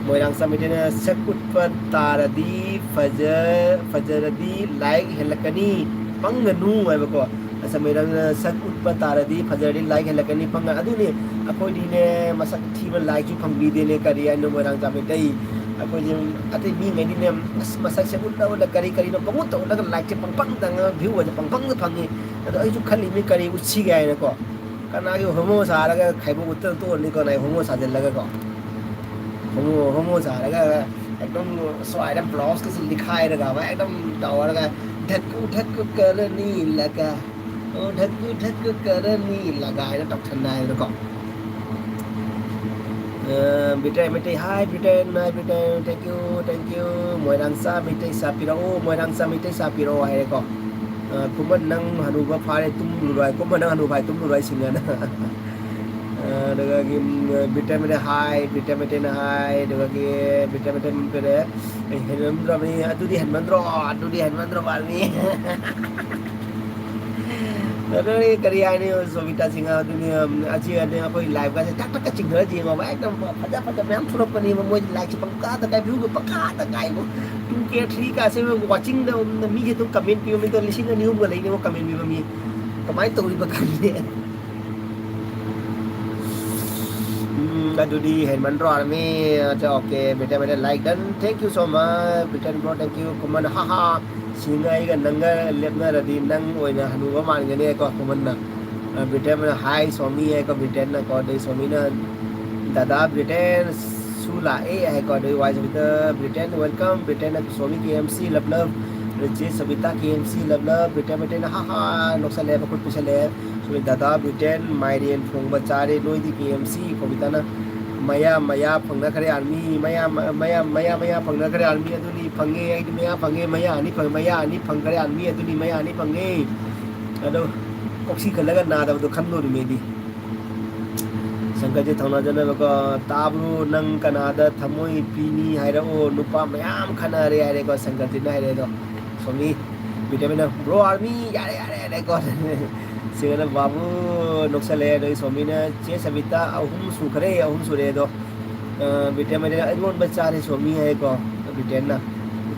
ꯃꯣꯏꯔꯥꯡ ꯆꯥꯃꯤꯇꯦꯅ, "ꯁꯛ ꯎꯠꯄ ꯇꯥꯔꯗꯤ ꯐꯖ-, ꯐꯖꯔꯗꯤ ꯂꯥꯏꯛ ꯍꯦꯜꯂꯛꯀꯅꯤ, ꯄꯪꯒꯅꯨ" ꯍꯥꯏꯕꯀꯣ꯫ ꯑꯁ, ꯃꯣꯏꯔꯥꯡꯅ, "ꯁꯛ ꯎꯠꯄ ꯇꯥꯔꯗꯤ ꯐꯖꯔꯗꯤ ꯂꯥꯏꯛ ꯍꯦꯜꯂꯛꯀꯅꯤ, ꯄꯪꯒ-", ꯑꯗꯨꯅꯤ꯫ ꯑꯩꯈꯣꯏꯗꯤꯅꯦ, ꯃꯁꯛ ꯊꯤꯕ ꯂꯥꯏꯛꯁꯨ ꯐꯪꯕꯤꯗꯦꯅꯦ, ꯀꯔꯤ ꯍꯥꯏꯅꯣ, ꯃꯣꯏꯔꯥꯡ ꯆꯥꯃꯤꯇꯩ꯫ ꯑꯩꯈꯣꯏꯗꯤ ꯑꯇꯩ ꯃꯤꯉꯩꯗꯤꯅꯦ, ꯑꯁ, ꯃꯁꯛꯁꯦ ꯎꯠꯂ ꯎꯠꯂ, ꯀꯔꯤ ꯀꯔꯤꯅꯣ ꯄꯪꯎꯠꯇ ꯎꯠꯂꯒ ꯂꯥꯏꯛꯁꯦ ꯄꯪꯐꯪꯗ, ꯚ꯭ꯌꯨ ꯑꯁꯦ ꯄꯪꯐꯪꯗ ꯐꯪꯉꯤ꯫ ꯑꯗꯣ ꯑꯩꯁꯨ ꯈꯜꯂꯤꯅꯤ, ꯀꯔꯤ ꯎꯠꯁꯤꯒꯦ ꯍꯥꯏꯅꯀꯣ꯫ ꯀꯅꯥꯒꯤ ꯍꯣꯃꯣ ꯁꯥꯔꯒ ꯈꯥꯏꯕꯣꯛ ꯎꯠꯇꯅ ꯇꯣꯛꯑꯅꯤꯀꯣ, ꯅꯥꯏ ꯍꯣꯃꯣ ꯁꯥꯖꯤꯜꯂꯒꯀꯣ꯫ ꯍꯣꯃꯣ, ꯍꯣꯃꯣ ꯁꯥꯔꯒ ꯑꯦꯛꯗꯝ ꯁ꯭ꯋꯥꯏꯗ ꯕ꯭ꯂꯥꯎꯁꯀꯁꯦ ꯂꯤꯈꯥꯏꯔꯒ ꯑꯃ ꯑꯦꯛꯗꯝ ꯇꯧꯔꯒ "ꯙꯛꯀꯨ ꯙꯛꯀꯨ ꯀꯔꯅꯤ ꯂꯒꯥ, ꯑꯣ ꯙꯛꯀꯨ ꯙꯛꯀꯨ ꯀꯔꯅꯤ ꯂꯒꯥ" ꯍꯥꯏꯅ ꯇꯧꯊꯅꯥꯏꯗꯅꯀꯣ꯫ ꯑ, Bitar Meitei, hi Bitar, hi Bitar, thank you, thank you꯫ Moirangcha Meitei ꯁꯥ ꯄꯤꯔꯛꯑꯣ, ꯃꯣꯏꯔꯥꯡꯆꯥ ꯃꯩꯇꯩ ꯁꯥ ꯄꯤꯔꯛꯑꯣ ꯍꯥꯏꯔꯦꯀꯣ꯫ ꯑ, ꯈꯨꯃꯟ ꯅꯪ ꯍꯅꯨꯕ ꯐꯥꯔꯦ ꯇꯨꯝꯂꯨꯔꯣ ꯍꯥꯏ, ꯈꯨꯃꯟ ꯅꯪ ꯍꯅꯨꯕ ꯐꯥꯔꯦ ꯇꯨꯝꯂꯨꯔꯣ ꯍꯥꯏ ꯁꯤꯡꯒꯅ꯫ ꯑ, ꯑꯗꯨꯒ, ꯎꯝ, ꯕꯤꯇꯔ ꯃꯩꯇꯩ ꯍꯥꯏ, ꯕꯤꯇꯔ ꯃꯩꯇꯩꯅ ꯍꯥꯏ, ꯑꯗꯨꯒ ꯕꯤꯇꯔ ꯃꯩꯇꯩ ꯄꯤꯔꯛꯑꯦ꯫ ꯑꯩ ꯍꯦꯟꯃꯟꯗ꯭ꯔꯕꯅꯤ, ꯑꯗꯨꯗꯤ ꯍꯦꯟꯃꯟꯗ꯭ꯔꯣ, ꯑꯗꯨꯗꯤ ꯍꯦꯟꯃꯟꯗ꯭ꯔꯣ ꯕꯥꯔꯅꯤ꯫ ꯑꯗꯨꯅꯤ ꯀꯔꯤ ꯍꯥꯏꯅꯤ, ꯁꯣꯃꯤꯇꯥ ꯁꯤꯡꯍ ꯑꯗꯨꯅꯤ, ꯎꯝ, ꯑꯁꯤ ꯑꯅꯤ ꯑꯩꯈꯣꯏ ꯂꯥꯏꯐꯀꯁꯦ ꯊꯛ ꯊꯛꯀ ꯆꯤꯡꯊꯔ ꯌꯦꯡꯉꯣꯕ, ꯑꯦꯛꯗꯝ ꯐꯖ ꯐꯖ ꯃꯌꯥꯝ ꯊꯣꯛꯂꯛꯄꯅꯦꯕ, ꯃꯣꯏꯗꯤ ꯂꯥꯏꯛꯁꯦ ꯄꯪꯀꯥꯗ ꯀꯥꯏ, ꯚ꯭ꯌꯨꯒ ꯄꯪꯀꯥꯗ ꯀꯥꯏꯕꯨ꯫ Two K, three K ꯁꯦ watching ꯗ ꯃꯤꯁꯦ ꯑꯗꯨꯝ comment ꯄꯤꯕ ꯃꯤꯗꯣ ꯂꯤꯁꯤꯡ ꯑꯅꯤ ꯑꯍꯨꯝꯒ ꯂꯩꯅꯦꯕ comment ꯄꯤꯕ ꯃꯤ꯫ ꯀꯃꯥꯏꯅ ꯇꯧꯔꯤꯕ ꯈꯪꯗꯦ꯫ ꯎꯝ, ꯑꯗꯨꯗꯤ ꯍꯦꯟꯃꯟꯗ꯭ꯔꯣ, ꯑꯥꯔꯃꯤ? ꯑꯠꯆꯥ, okay, Britain, Britain, like done. Thank you so much, Britain bro, thank you꯫ ꯀꯨꯃꯟ, ꯍꯥ ꯍꯥ, ꯁꯤꯡ ꯑꯩꯒ ꯅꯪꯒ ꯂꯦꯞꯅꯔꯗꯤ ꯅꯪ ꯑꯣꯏꯅ ꯍꯅꯨꯕ ꯃꯥꯟꯒꯅꯤ ꯍꯥꯏꯀꯣ, ꯀꯨꯃꯟꯅ꯫ ꯑ, ꯕ꯭ꯔꯤꯇꯦꯟꯅ, "Hi, ꯁꯣꯃꯤ" ꯍꯥꯏꯀꯣ, ꯕ꯭ꯔꯤꯇꯦꯟꯅꯀꯣ, ꯑꯗꯩ ꯁꯣꯃꯤꯅ, "ꯗꯗꯥ ꯕ꯭ꯔꯤꯇꯦꯟ ꯁꯨ ꯂꯥꯛꯑꯦ" ꯍꯥꯏꯀꯣ, ꯑꯗꯩ ꯋꯥꯏ ꯁꯣꯃꯤꯗ, "Britain, welcome, Britain, Somi, K M C, love, love", ꯑꯗꯩ ꯆꯦ ꯁꯣꯃꯤꯇꯥ, "K M C, love, love", Britain, ꯕ꯭ꯔꯤꯇꯦꯟꯅ, "ꯍꯥ ꯍꯥ", ꯅꯣꯛꯁꯜꯂꯦ, ꯃꯈꯨꯠ ꯄꯨꯁꯜꯂꯦ꯫ ꯁꯣꯃꯤ, "ꯗꯗꯥ ꯕ꯭ꯔꯤꯇꯦꯟ, ꯃꯥꯏꯔꯦꯟ ꯊꯣꯡꯕ ꯆꯥꯔꯦ, ꯅꯣꯏꯗꯤ?" K M C, ꯀꯣꯕꯤꯇꯥꯅ, "ꯃꯌꯥ, ꯃꯌꯥ ꯐꯪꯅꯈ꯭ꯔꯦ ꯑꯥꯔꯃꯤ, ꯃꯌꯥ, ꯃꯌꯥ, ꯃꯌꯥ, ꯃꯌꯥ ꯐꯪꯅꯈ꯭ꯔꯦ ꯑꯥꯔꯃꯤ, ꯑꯗꯨꯅꯤ ꯐꯪꯉꯦ, ꯑꯩꯗꯤ ꯃꯌꯥ ꯐꯪꯉꯦ, ꯃꯌꯥ ꯑꯅꯤ ꯐꯪ-, ꯃꯌꯥ ꯑꯅꯤ ꯐꯪꯈ꯭ꯔꯦ ꯑꯥꯔꯃꯤ, ꯑꯗꯨꯅꯤ ꯃꯌꯥ ꯑꯅꯤ ꯐꯪꯉꯦ"꯫ ꯑꯗꯣ ꯀꯣꯛꯁꯤ ꯈꯜꯂꯒ ꯅꯥꯗꯕꯗꯣ ꯈꯟꯗꯣꯔꯤꯃꯦ ꯑꯩꯗꯤ꯫ ꯁꯪꯀꯠꯁꯦ ꯊꯧꯅꯥꯖꯅꯕꯀꯣ, "ꯇꯥꯕ꯭ꯔꯣ? ꯅꯪ ꯀꯅꯥꯗ ꯊꯃꯣꯏ ꯄꯤꯅꯤ ꯍꯥꯏꯔꯛꯑꯣ, ꯅꯨꯄꯥ ꯃꯌꯥꯝ ꯈꯠꯅꯔꯦ" ꯍꯥꯏꯔꯦꯀꯣ, ꯁꯪꯀꯠꯁꯤꯅ ꯍꯥꯏꯔꯦ ꯑꯗꯣ꯫ ꯁꯣꯃꯤ, ꯕ꯭ꯔꯤꯇꯦꯟꯅ, "Bro, ꯑꯥꯔꯃꯤ, ꯌꯥꯔꯦ, ꯌꯥꯔꯦ", ꯍꯥꯏꯔꯦꯀꯣ꯫ ꯁꯤꯡꯒꯅ, "ꯕꯥꯕꯨ ꯅꯣꯛꯁꯜꯂꯦ", ꯑꯗꯒꯤ ꯁꯣꯃꯤꯅ, "ꯆꯦ ꯁꯕꯤꯇꯥ, ꯑꯍꯨꯝ ꯁꯨꯈ꯭ꯔꯦ, ꯑꯍꯨꯝ ꯁꯨꯔꯦ ꯑꯗꯣ"꯫ ꯑ, ꯕ꯭ꯔꯤꯇꯦꯟ ꯃꯩꯇꯩꯅ, "ꯏꯔꯣꯟꯕ ꯆꯥꯔꯦ ꯁꯣꯃꯤ" ꯍꯥꯏꯀꯣ, ꯕ꯭ꯔꯤꯇꯦꯟꯅ꯫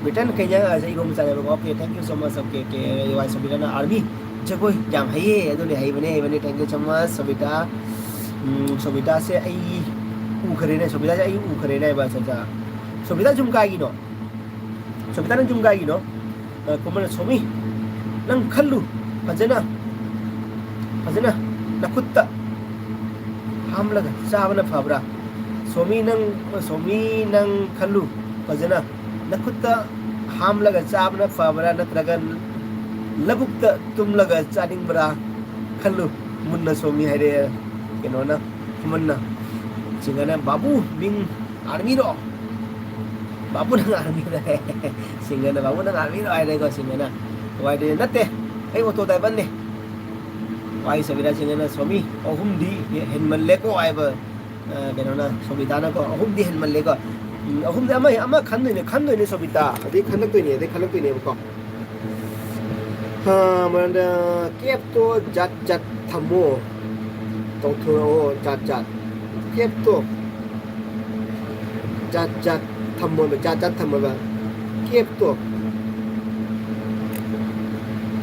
ꯕ꯭ꯔꯤꯇꯦꯟ ꯀꯩ ꯏꯟꯖꯥꯡ ꯆꯥꯁꯦ? "ꯏꯔꯣꯟꯕ ꯆꯥꯔꯦ"꯫ Okay, thank you so much꯫ Okay, okay, Y ꯁꯣꯃꯤꯇꯥꯅ, "army, ꯖꯒꯣꯏ ꯌꯥꯝ ꯍꯩꯌꯦ", ꯑꯗꯨꯅꯦ, ꯍꯩꯕꯅꯦ, ꯍꯩꯕꯅꯦ, thank you so much, ꯁꯣꯃꯤꯇꯥ꯫ ꯎꯝ, ꯁꯣꯃꯤꯇꯥꯁꯦ ꯑꯩ ꯎꯈ꯭ꯔꯦꯅꯦ, ꯁꯣꯃꯤꯇꯥꯁꯦ ꯑꯩ ꯎꯈ꯭ꯔꯦꯅꯦ ꯍꯥꯏꯕ, ꯑꯠꯆꯥ, ꯑꯠꯆꯥ꯫ ꯁꯣꯃꯤꯇꯥ ꯌꯨꯝ ꯀꯥꯏꯒꯤꯅꯣ? ꯁꯣꯃꯤꯇꯥ, ꯅꯪ ꯌꯨꯝ ꯀꯥꯏꯒꯤꯅꯣ? ꯑ, ꯀꯨꯃꯟꯅ, "ꯁꯣꯃꯤ, ꯅꯪ ꯈꯜꯂꯨ ꯐꯖꯅ, ꯐꯖꯅ ꯅꯈꯨꯠꯇ ꯍꯥꯝꯂꯒ ꯆꯥꯕꯅ ꯐꯕ꯭ꯔꯥ? ꯁꯣꯃꯤ, ꯅꯪ, ꯁꯣꯃꯤ, ꯅꯪ ꯈꯜꯂꯨ ꯐꯖꯅ, ꯅꯈꯨꯠꯇ ꯍꯥꯝꯂꯒ ꯆꯥꯕꯅ ꯐꯕ꯭ꯔꯥ, ꯅꯠꯇ꯭ꯔꯒ ꯂꯧꯕꯨꯛꯇ ꯇꯨꯝꯂꯒ ꯆꯥꯅꯤꯡꯕ꯭ꯔꯥ? ꯈꯜꯂꯨ ꯃꯨꯟꯅ ꯁꯣꯃꯤ", ꯍꯥꯏꯔꯛꯑꯦ ꯀꯩꯅꯣꯅ, ꯀꯨꯃꯟꯅ꯫ ꯁꯤꯡꯒꯅ, "ꯕꯥꯕꯨ, ꯃꯤꯡ ꯑꯥꯔꯃꯤꯔꯣ? ꯕꯥꯕꯨ, ꯅꯪ ꯑꯥꯔꯃꯤꯔꯣ?" ꯁꯤꯡꯒꯅ, "ꯕꯥꯕꯨ, ꯅꯪ ꯑꯥꯔꯃꯤꯔꯣ?" ꯍꯥꯏꯔꯦꯀꯣ ꯁꯤꯡꯒꯅ꯫ ꯋꯥꯏꯗꯨꯗꯤ, "ꯅꯠꯇꯦ, ꯑꯩ ꯑꯣꯇꯣ ꯗ꯭ꯔꯥꯏꯚꯔꯅꯦ"꯫ ꯋꯥꯏ ꯁꯣꯃꯤꯇꯥ, ꯁꯤꯡꯒꯅ, "ꯁꯣꯃꯤ, ꯑꯍꯨꯝꯗꯤ ꯍꯦꯟꯃꯜꯂꯦꯀꯣ" ꯍꯥꯏꯕ, ꯑ, ꯀꯩꯅꯣꯅ, ꯁꯣꯃꯤꯇꯥꯅꯀꯣ, "ꯑꯍꯨꯝꯗꯤ ꯍꯦꯟꯃꯜꯂꯦꯀꯣ"꯫ ꯎꯝ, ꯑꯍꯨꯝꯗꯤ ꯑꯃ, ꯑꯃ ꯈꯟꯗꯣꯏꯅꯦ, ꯈꯟꯗꯣꯏꯅꯦ ꯁꯣꯃꯤꯇꯥ, ꯑꯗꯩ ꯈꯜꯂꯛꯇꯣꯏꯅꯦ, ꯑꯗꯩ ꯈꯜꯂꯛꯇꯣꯏꯅꯦꯕꯀꯣ꯫ ꯑ, ꯃꯔꯝꯗ ꯀꯦꯞꯇꯣ ꯖꯥꯠ ꯖꯥꯠ ꯊꯝꯃꯣ, ꯇꯧꯊꯣꯔꯛꯑꯣ ꯖꯥꯠ ꯖꯥꯠ꯫ ꯀꯦꯞꯇꯣ ꯖꯥꯠ ꯖꯥꯠ ꯊꯝꯃꯣꯕ, ꯖꯥꯠ ꯖꯥꯠ ꯊꯝꯃꯣꯕ꯫ ꯀꯦꯞꯇꯣ,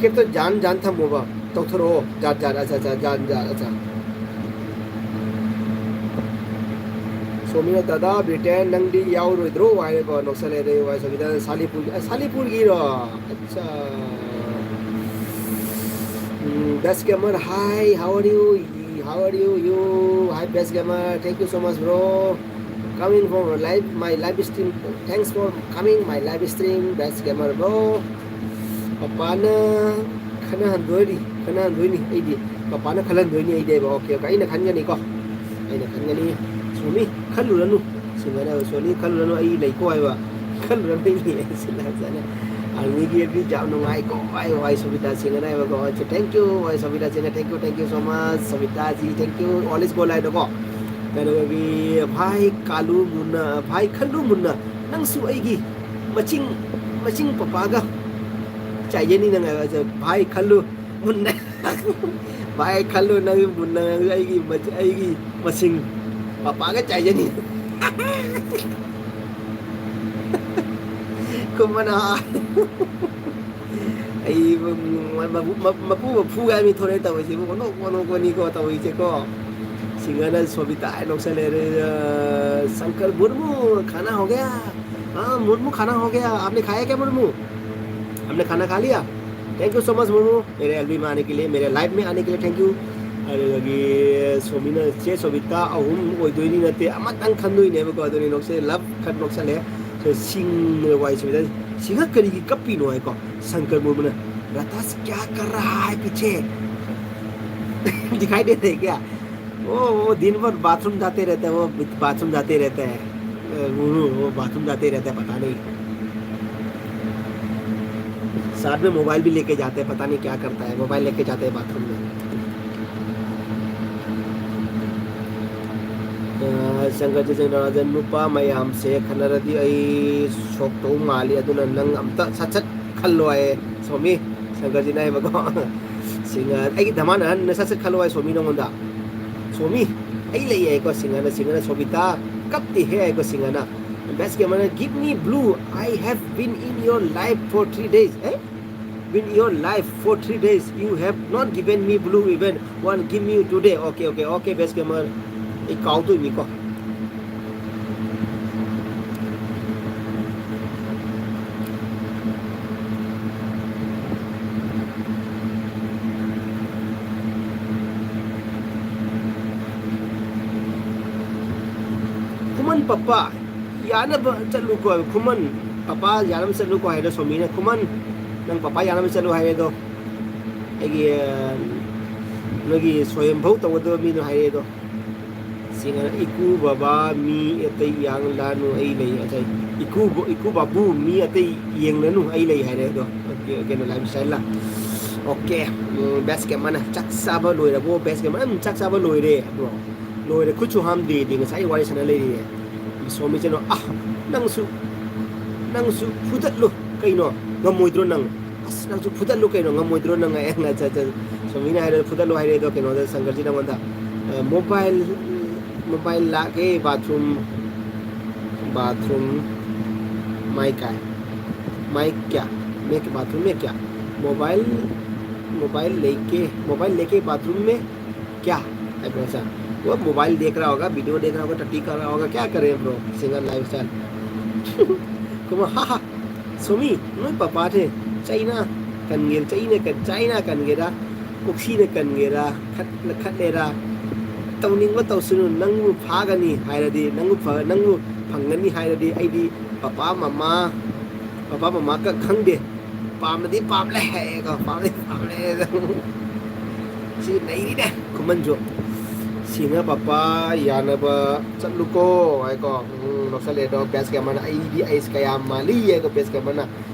ꯀꯦꯞꯇꯣ ꯖꯥꯟ ꯖꯥꯟ ꯊꯝꯃꯣꯕ꯫ ꯇꯧꯊꯣꯔꯛꯑꯣ꯫ ꯖꯥꯠ ꯖꯥꯠ, ꯑꯠꯆꯥ ꯑꯠꯆꯥ, ꯖꯥꯟ ꯖꯥꯠ, ꯑꯠꯆꯥ꯫ ꯁꯣꯃꯤꯅ, "ꯗꯥꯗꯥ ꯕ꯭ꯔꯤꯇꯦꯟ, ꯅꯪꯗꯤ ꯌꯥꯎꯔꯣꯏꯗ꯭ꯔꯣ?" ꯍꯥꯏꯔꯦꯀꯣ, ꯅꯣꯛꯁꯜꯂꯦ꯫ ꯑꯗꯩ ꯋꯥꯏ ꯁꯣꯃꯤꯇꯥꯅ, "ꯁꯥꯂꯤꯄꯨꯔ, ꯑ, ꯁꯥꯂꯤꯄꯨꯔꯒꯤꯔꯣ? ꯑꯠꯆꯥ꯫ ꯎꯝ, Best Gamer, hi, how are you? How are you? You, hi, Best Gamer, thank you so much, bro." Coming for live, my live stream. Thanks for coming my live stream, Best Gamer bro. ꯄꯄꯥꯅ ꯈꯟꯅꯍꯟꯗꯣꯏꯅꯤ, ꯈꯟꯅꯍꯟꯗꯣꯏꯅꯤ ꯑꯩꯗꯤ꯫ ꯄꯄꯥꯅ ꯈꯜꯍꯟꯗꯣꯏꯅꯤ ꯑꯩꯗꯤ ꯍꯥꯏꯕ꯫ Okay, okay, ꯑꯩꯅ ꯈꯟꯒꯅꯤꯀꯣ, ꯑꯩꯅ ꯈꯟꯒꯅꯤ꯫ ꯁꯣꯃꯤ, ꯈꯜꯂꯨꯔꯅꯨ꯫ ꯁꯤꯡꯒꯅ ꯍꯥꯏꯕ, "ꯁꯣꯃꯤ, ꯈꯜꯂꯨꯔꯅꯨ, ꯑꯩ ꯂꯩꯀꯣ" ꯍꯥꯏꯕ꯫ ꯈꯜꯂꯨꯔꯅꯨ, ꯑꯩ ꯂꯩ꯫ ꯁꯤꯅ ꯐꯖꯅ ꯑꯥꯔꯃꯤꯒꯤ ꯑꯦꯗꯃꯤꯠ ꯌꯥꯝ ꯅꯨꯡꯉꯥꯏꯀꯣ꯫ ꯋꯥꯏ, ꯋꯥꯏ, ꯁꯣꯃꯤꯇꯥ ꯁꯤꯡꯒꯅ ꯍꯥꯏꯕꯀꯣ꯫ Thank you, ꯋꯥꯏ, ꯁꯣꯃꯤꯇꯥ ꯁꯤꯡꯒ, thank you, thank you so much, ꯁꯣꯃꯤꯇꯥꯖꯤ, thank you, always go line ꯀꯣ꯫ ꯑꯗꯨꯗꯒꯤ ꯚꯥꯏ ꯀꯥꯂꯨ ꯃꯨꯟꯅ, ꯚꯥꯏ ꯈꯜꯂꯨ ꯃꯨꯟꯅ, ꯅꯪꯁꯨ ꯑꯩꯒꯤ ꯃꯆꯤꯡ, ꯃꯆꯤꯡ ꯄꯄꯥꯒ ꯆꯥꯏꯖꯅꯤ ꯅꯪ ꯍꯥꯏꯕ꯫ ꯚꯥꯏ ꯈꯜꯂꯨ ꯃꯨꯟꯅ, ꯚꯥꯏ ꯈꯜꯂꯨ ꯅꯪ ꯃꯨꯟꯅ, ꯅꯪꯁꯨ ꯑꯩꯒꯤ ꯃꯆ-, ꯑꯩꯒꯤ ꯃꯁꯤꯡ ꯄꯄꯥꯒ ꯆꯥꯏꯖꯅꯤ꯫ ꯀꯨꯝꯃꯅ ꯑꯩ ꯃꯄꯨ, ꯃꯄꯨ ꯃꯐꯨꯒ ꯃꯤ ꯊꯣꯔꯛꯑꯦ ꯇꯧꯔꯤꯁꯤꯕꯨ, ꯑꯣꯟꯊꯣꯛ ꯑꯣꯟꯊꯣꯛꯄꯅꯤꯀꯣ ꯇꯧꯔꯤꯁꯦꯀꯣ꯫ ꯁꯤꯡꯒꯅ ꯁꯣꯕꯤꯇꯥ ꯍꯥꯏ ꯅꯣꯛꯁꯜꯂꯦ꯫ ꯑ, ꯁꯪꯀꯔ ꯃꯨꯔꯃꯨ, ꯈꯥꯅꯥ ꯍꯣ ꯒꯌꯥ? ꯍꯥ, ꯃꯨꯔꯃꯨ, ꯈꯥꯅꯥ ꯍꯣ ꯒꯌꯥ? ꯑꯥꯞꯅꯦ ꯈꯥꯌꯥ ꯀꯌꯥ ꯃꯨꯔꯃꯨ? ꯍꯝꯅꯦ ꯈꯥꯅꯥ ꯈꯥ ꯂꯤꯌꯥ? Thank you so much Murmu, ꯃꯦꯔꯦ ꯑꯦꯜꯕꯤ ꯃꯦ ꯑꯥꯅꯦ ꯀꯦ ꯂꯤꯌꯦ, ꯃꯦꯔꯦ ꯂꯥꯏꯐ ꯃꯦ ꯑꯥꯅꯦ ꯀꯦ ꯂꯤꯌꯦ thank you꯫ ꯑꯗꯨꯗꯒꯤ ꯁꯣꯃꯤꯅ, ꯆꯦ ꯁꯣꯕꯤꯇꯥ ꯑꯍꯨꯝ ꯑꯣꯏꯗꯣꯏꯅꯤ ꯅꯠꯇꯦ, ꯑꯃꯇꯪ ꯈꯟꯗꯣꯏꯅꯦꯕꯀꯣ꯫ ꯑꯗꯨꯅꯤ ꯅꯣꯛꯁꯦ, ꯂꯞ ꯈꯠ ꯅꯣꯛꯁꯜꯂꯦ꯫ ꯁꯣ ꯁꯤꯡꯅ ꯋꯥꯏ ꯁꯣꯕꯤꯇꯥ, ꯁꯤꯡꯍ ꯀꯔꯤꯒꯤ ꯀꯞꯄꯤꯅꯣ ꯍꯥꯏꯀꯣ꯫ ꯁꯪꯀꯔ ꯃꯨꯔꯃꯨꯅ, "ꯔꯇꯥꯁ ꯀꯌꯥ ꯀꯔ ꯔꯍꯥ ꯍꯥꯏ ꯄꯤꯆꯦ? ꯗꯤꯈꯥꯏ ꯗꯦ ꯊꯦ ꯀꯌꯥ?" वो, वो दिन भर बाथरूम जाते रहता है, वो बाथरूम जाते रहता है। अ, वो, वो बाथरूम जाते रहता है, पता नहीं। साथ में मोबाइल भी लेके जाते हैं, पता नहीं क्या करता है, मोबाइल लेके जाते हैं बाथरूम में। ꯑ, ꯁꯪꯒꯔꯖꯤꯠ ꯁꯪꯒꯔꯔꯥꯖꯟ, "ꯅꯨꯄꯥ ꯃꯌꯥꯝꯁꯦ ꯈꯟꯅꯔꯗꯤ ꯑꯩ ꯁꯣꯛꯇꯧ ꯃꯥꯜꯂꯤ, ꯑꯗꯨꯅ ꯅꯪ ꯑꯝꯇ ꯁꯠ ꯁꯠ ꯈꯜꯂꯣ" ꯍꯥꯏꯌꯦ ꯁꯣꯃꯤ꯫ ꯁꯪꯒꯔꯖꯤꯠꯅ ꯍꯥꯏꯕꯀꯣ꯫ ꯁꯤꯡꯍ, "ꯑꯩꯒꯤ ꯙꯃꯥꯟ ꯑꯍꯟꯅ ꯁꯠ ꯁꯠ ꯈꯜꯂꯣ" ꯍꯥꯏ ꯁꯣꯃꯤ ꯅꯉꯣꯟꯗ꯫ ꯁꯣꯃꯤ, ꯑꯩ ꯂꯩ ꯍꯥꯏꯀꯣ ꯁꯤꯡꯍꯅ, ꯁꯤꯡꯍꯅ, "ꯁꯣꯕꯤꯇꯥ ꯀꯞꯇꯦꯍꯦ" ꯍꯥꯏꯀꯣ ꯁꯤꯡꯍꯅ꯫ Best gamer, give me blue. I have been in your life for three days. Eh? Been your life for three days. You have not given me blue even one. Give me today. Okay, okay, okay, best gamer. ꯑꯩ ꯀꯥꯎꯗꯣꯏꯅꯤꯀꯣ꯫ ꯈꯨꯃꯟ papa, ꯌꯥꯅꯕ ꯆꯠꯂꯨꯀꯣ꯫ ꯈꯨꯃꯟ papa ꯌꯥꯅꯕ ꯆꯠꯂꯨꯀꯣ ꯍꯥꯏꯔꯦ ꯁꯣꯃꯤꯅ꯫ ꯈꯨꯃꯟ, ꯅꯪ papa ꯌꯥꯅꯕ ꯆꯠꯂꯨ ꯍꯥꯏꯔꯦ ꯑꯗꯣ꯫ ꯑꯩꯒꯤ, ꯑ, ꯅꯣꯏꯒꯤ ꯁꯣꯌꯝꯚꯧ ꯇꯧꯒꯗꯕ ꯃꯤꯗꯣ ꯍꯥꯏꯔꯦ ꯑꯗꯣ꯫ ꯁꯤꯅ, "ꯏꯀꯨ ꯕꯕꯥ ꯃꯤ ꯑꯇꯩ ꯌꯥꯡꯂꯥꯅꯨ ꯑꯩ ꯂꯩ", ꯉꯁꯥꯏ꯫ "ꯏꯀꯨ ꯕ-, ꯏꯀꯨ ꯕꯥꯕꯨ ꯃꯤ ꯑꯇꯩ ꯌꯦꯡꯂꯅꯨ ꯑꯩ ꯂꯩ" ꯍꯥꯏꯔꯦ ꯑꯗꯣ꯫ ꯑꯣꯀꯦ, ꯀꯩꯅꯣ, ꯂꯥꯏꯐ ꯏꯁꯇꯥꯏꯜꯂ? ꯑꯣꯀꯦ꯫ ꯎꯝ, ꯕꯦꯁ ꯀꯦꯃꯔꯅ ꯆꯥꯛ ꯆꯥꯕ ꯂꯣꯏꯔꯕꯣ? ꯕꯦꯁ ꯀꯦꯃꯔ, "ꯎꯝ, ꯆꯥꯛ ꯆꯥꯕ ꯂꯣꯏꯔꯦ, ꯕ꯭ꯔꯣ꯫ ꯂꯣꯏꯔꯦ, ꯈꯨꯠꯁꯨ ꯍꯥꯝꯗ꯭ꯔꯤꯗꯤ, ꯉꯁꯥꯏ ꯋꯥꯔꯤ ꯁꯥꯟꯅ ꯂꯩꯔꯤꯌꯦ"꯫ ꯁꯣꯃꯤꯆꯅ, "ꯑꯥ, ꯅꯪꯁꯨ, ꯅꯪꯁꯨ ꯐꯨꯗꯠꯂꯨ ꯀꯩꯅꯣ, ꯉꯝꯃꯣꯏꯗ꯭ꯔꯣ ꯅꯪ? ꯑꯁ, ꯅꯪꯁꯨ ꯐꯨꯗꯠꯂꯨ ꯀꯩꯅꯣ, ꯉꯝꯃꯣꯏꯗ꯭ꯔꯣ ꯅꯪ?" ꯑꯦ, ꯉ-, ꯆ-, ꯆ-, ꯁꯣꯃꯤꯅ ꯍꯥꯏꯔꯦ, "ꯐꯨꯗꯠꯂꯨ" ꯍꯥꯏꯔꯦ ꯑꯗꯣ, ꯀꯩꯅꯣꯗ, ꯁꯪꯀꯔꯖꯤꯠ ꯅꯪꯉꯣꯟꯗ, ꯑ, "मोबाइल, मोबाइल लाके बाथरूम, बाथरूम में क्या? मैं क्या? मैं बाथरूम में क्या? मोबाइल, मोबाइल लेके, मोबाइल लेके बाथरूम में क्या?" ꯍꯥꯏꯕ꯭ꯔꯣ, ꯁꯥꯔ? वो मोबाइल देख रहा होगा, वीडियो देख रहा होगा, टट्टी कर रहा होगा, क्या करे ब्रो, सिंगर लाइफस्टाइल? ꯀꯃ, ꯍꯥ, ꯍꯥ, ꯁꯣꯃꯤ, ꯅꯣꯏ ꯄꯄꯥꯁꯦ ꯆꯩꯅ ꯀꯟꯒꯦ, ꯆꯩꯅ ꯀꯟ-, ꯆꯩꯅ ꯀꯟꯒꯦꯔꯥ, ꯀꯣꯛꯁꯤꯅ ꯀꯟꯒꯦꯔꯥ, ꯈꯠ-, ꯈꯠꯂꯦꯔꯥ, ꯇꯧꯅꯤꯡꯕ ꯇꯧꯁꯅꯨ, ꯅꯪꯕꯨ ꯐꯥꯒꯅꯤ ꯍꯥꯏꯔꯗꯤ, ꯅꯪꯕꯨ ꯐ-, ꯅꯪꯕꯨ ꯐꯪꯒꯅꯤ ꯍꯥꯏꯔꯗꯤ, ꯑꯩꯗꯤ ꯄꯄꯥ ꯃꯃꯥ, ꯄꯄꯥ ꯃꯃꯥ ꯀ-, ꯈꯪꯗꯦ, ꯄꯥꯝꯃꯗꯤ ꯄꯥꯝꯂꯦ ꯍꯥꯏꯌꯦꯀꯣ, ꯄꯥꯝꯃꯗꯤ ꯄꯥꯝꯂꯦ꯫ ꯁꯤ ꯅꯩꯔꯤꯅꯦ ꯈꯨꯃꯟꯁꯨ꯫ ꯁꯤꯅ ꯄꯄꯥ ꯌꯥꯅꯕ ꯆꯠꯂꯨꯀꯣ ꯍꯥꯏꯀꯣ꯫ ꯎꯝ, ꯂꯧꯁꯜꯂꯦ ꯑꯗꯣ, ꯕꯦꯁ ꯀꯦꯃꯔꯅ "ꯑꯩꯗꯤ ꯑꯩꯁ ꯀꯌꯥꯝ ꯃꯥꯜꯂꯤ" ꯍꯥꯏꯀꯣ, ꯕꯦꯁ ꯀꯦꯃꯔꯅ꯫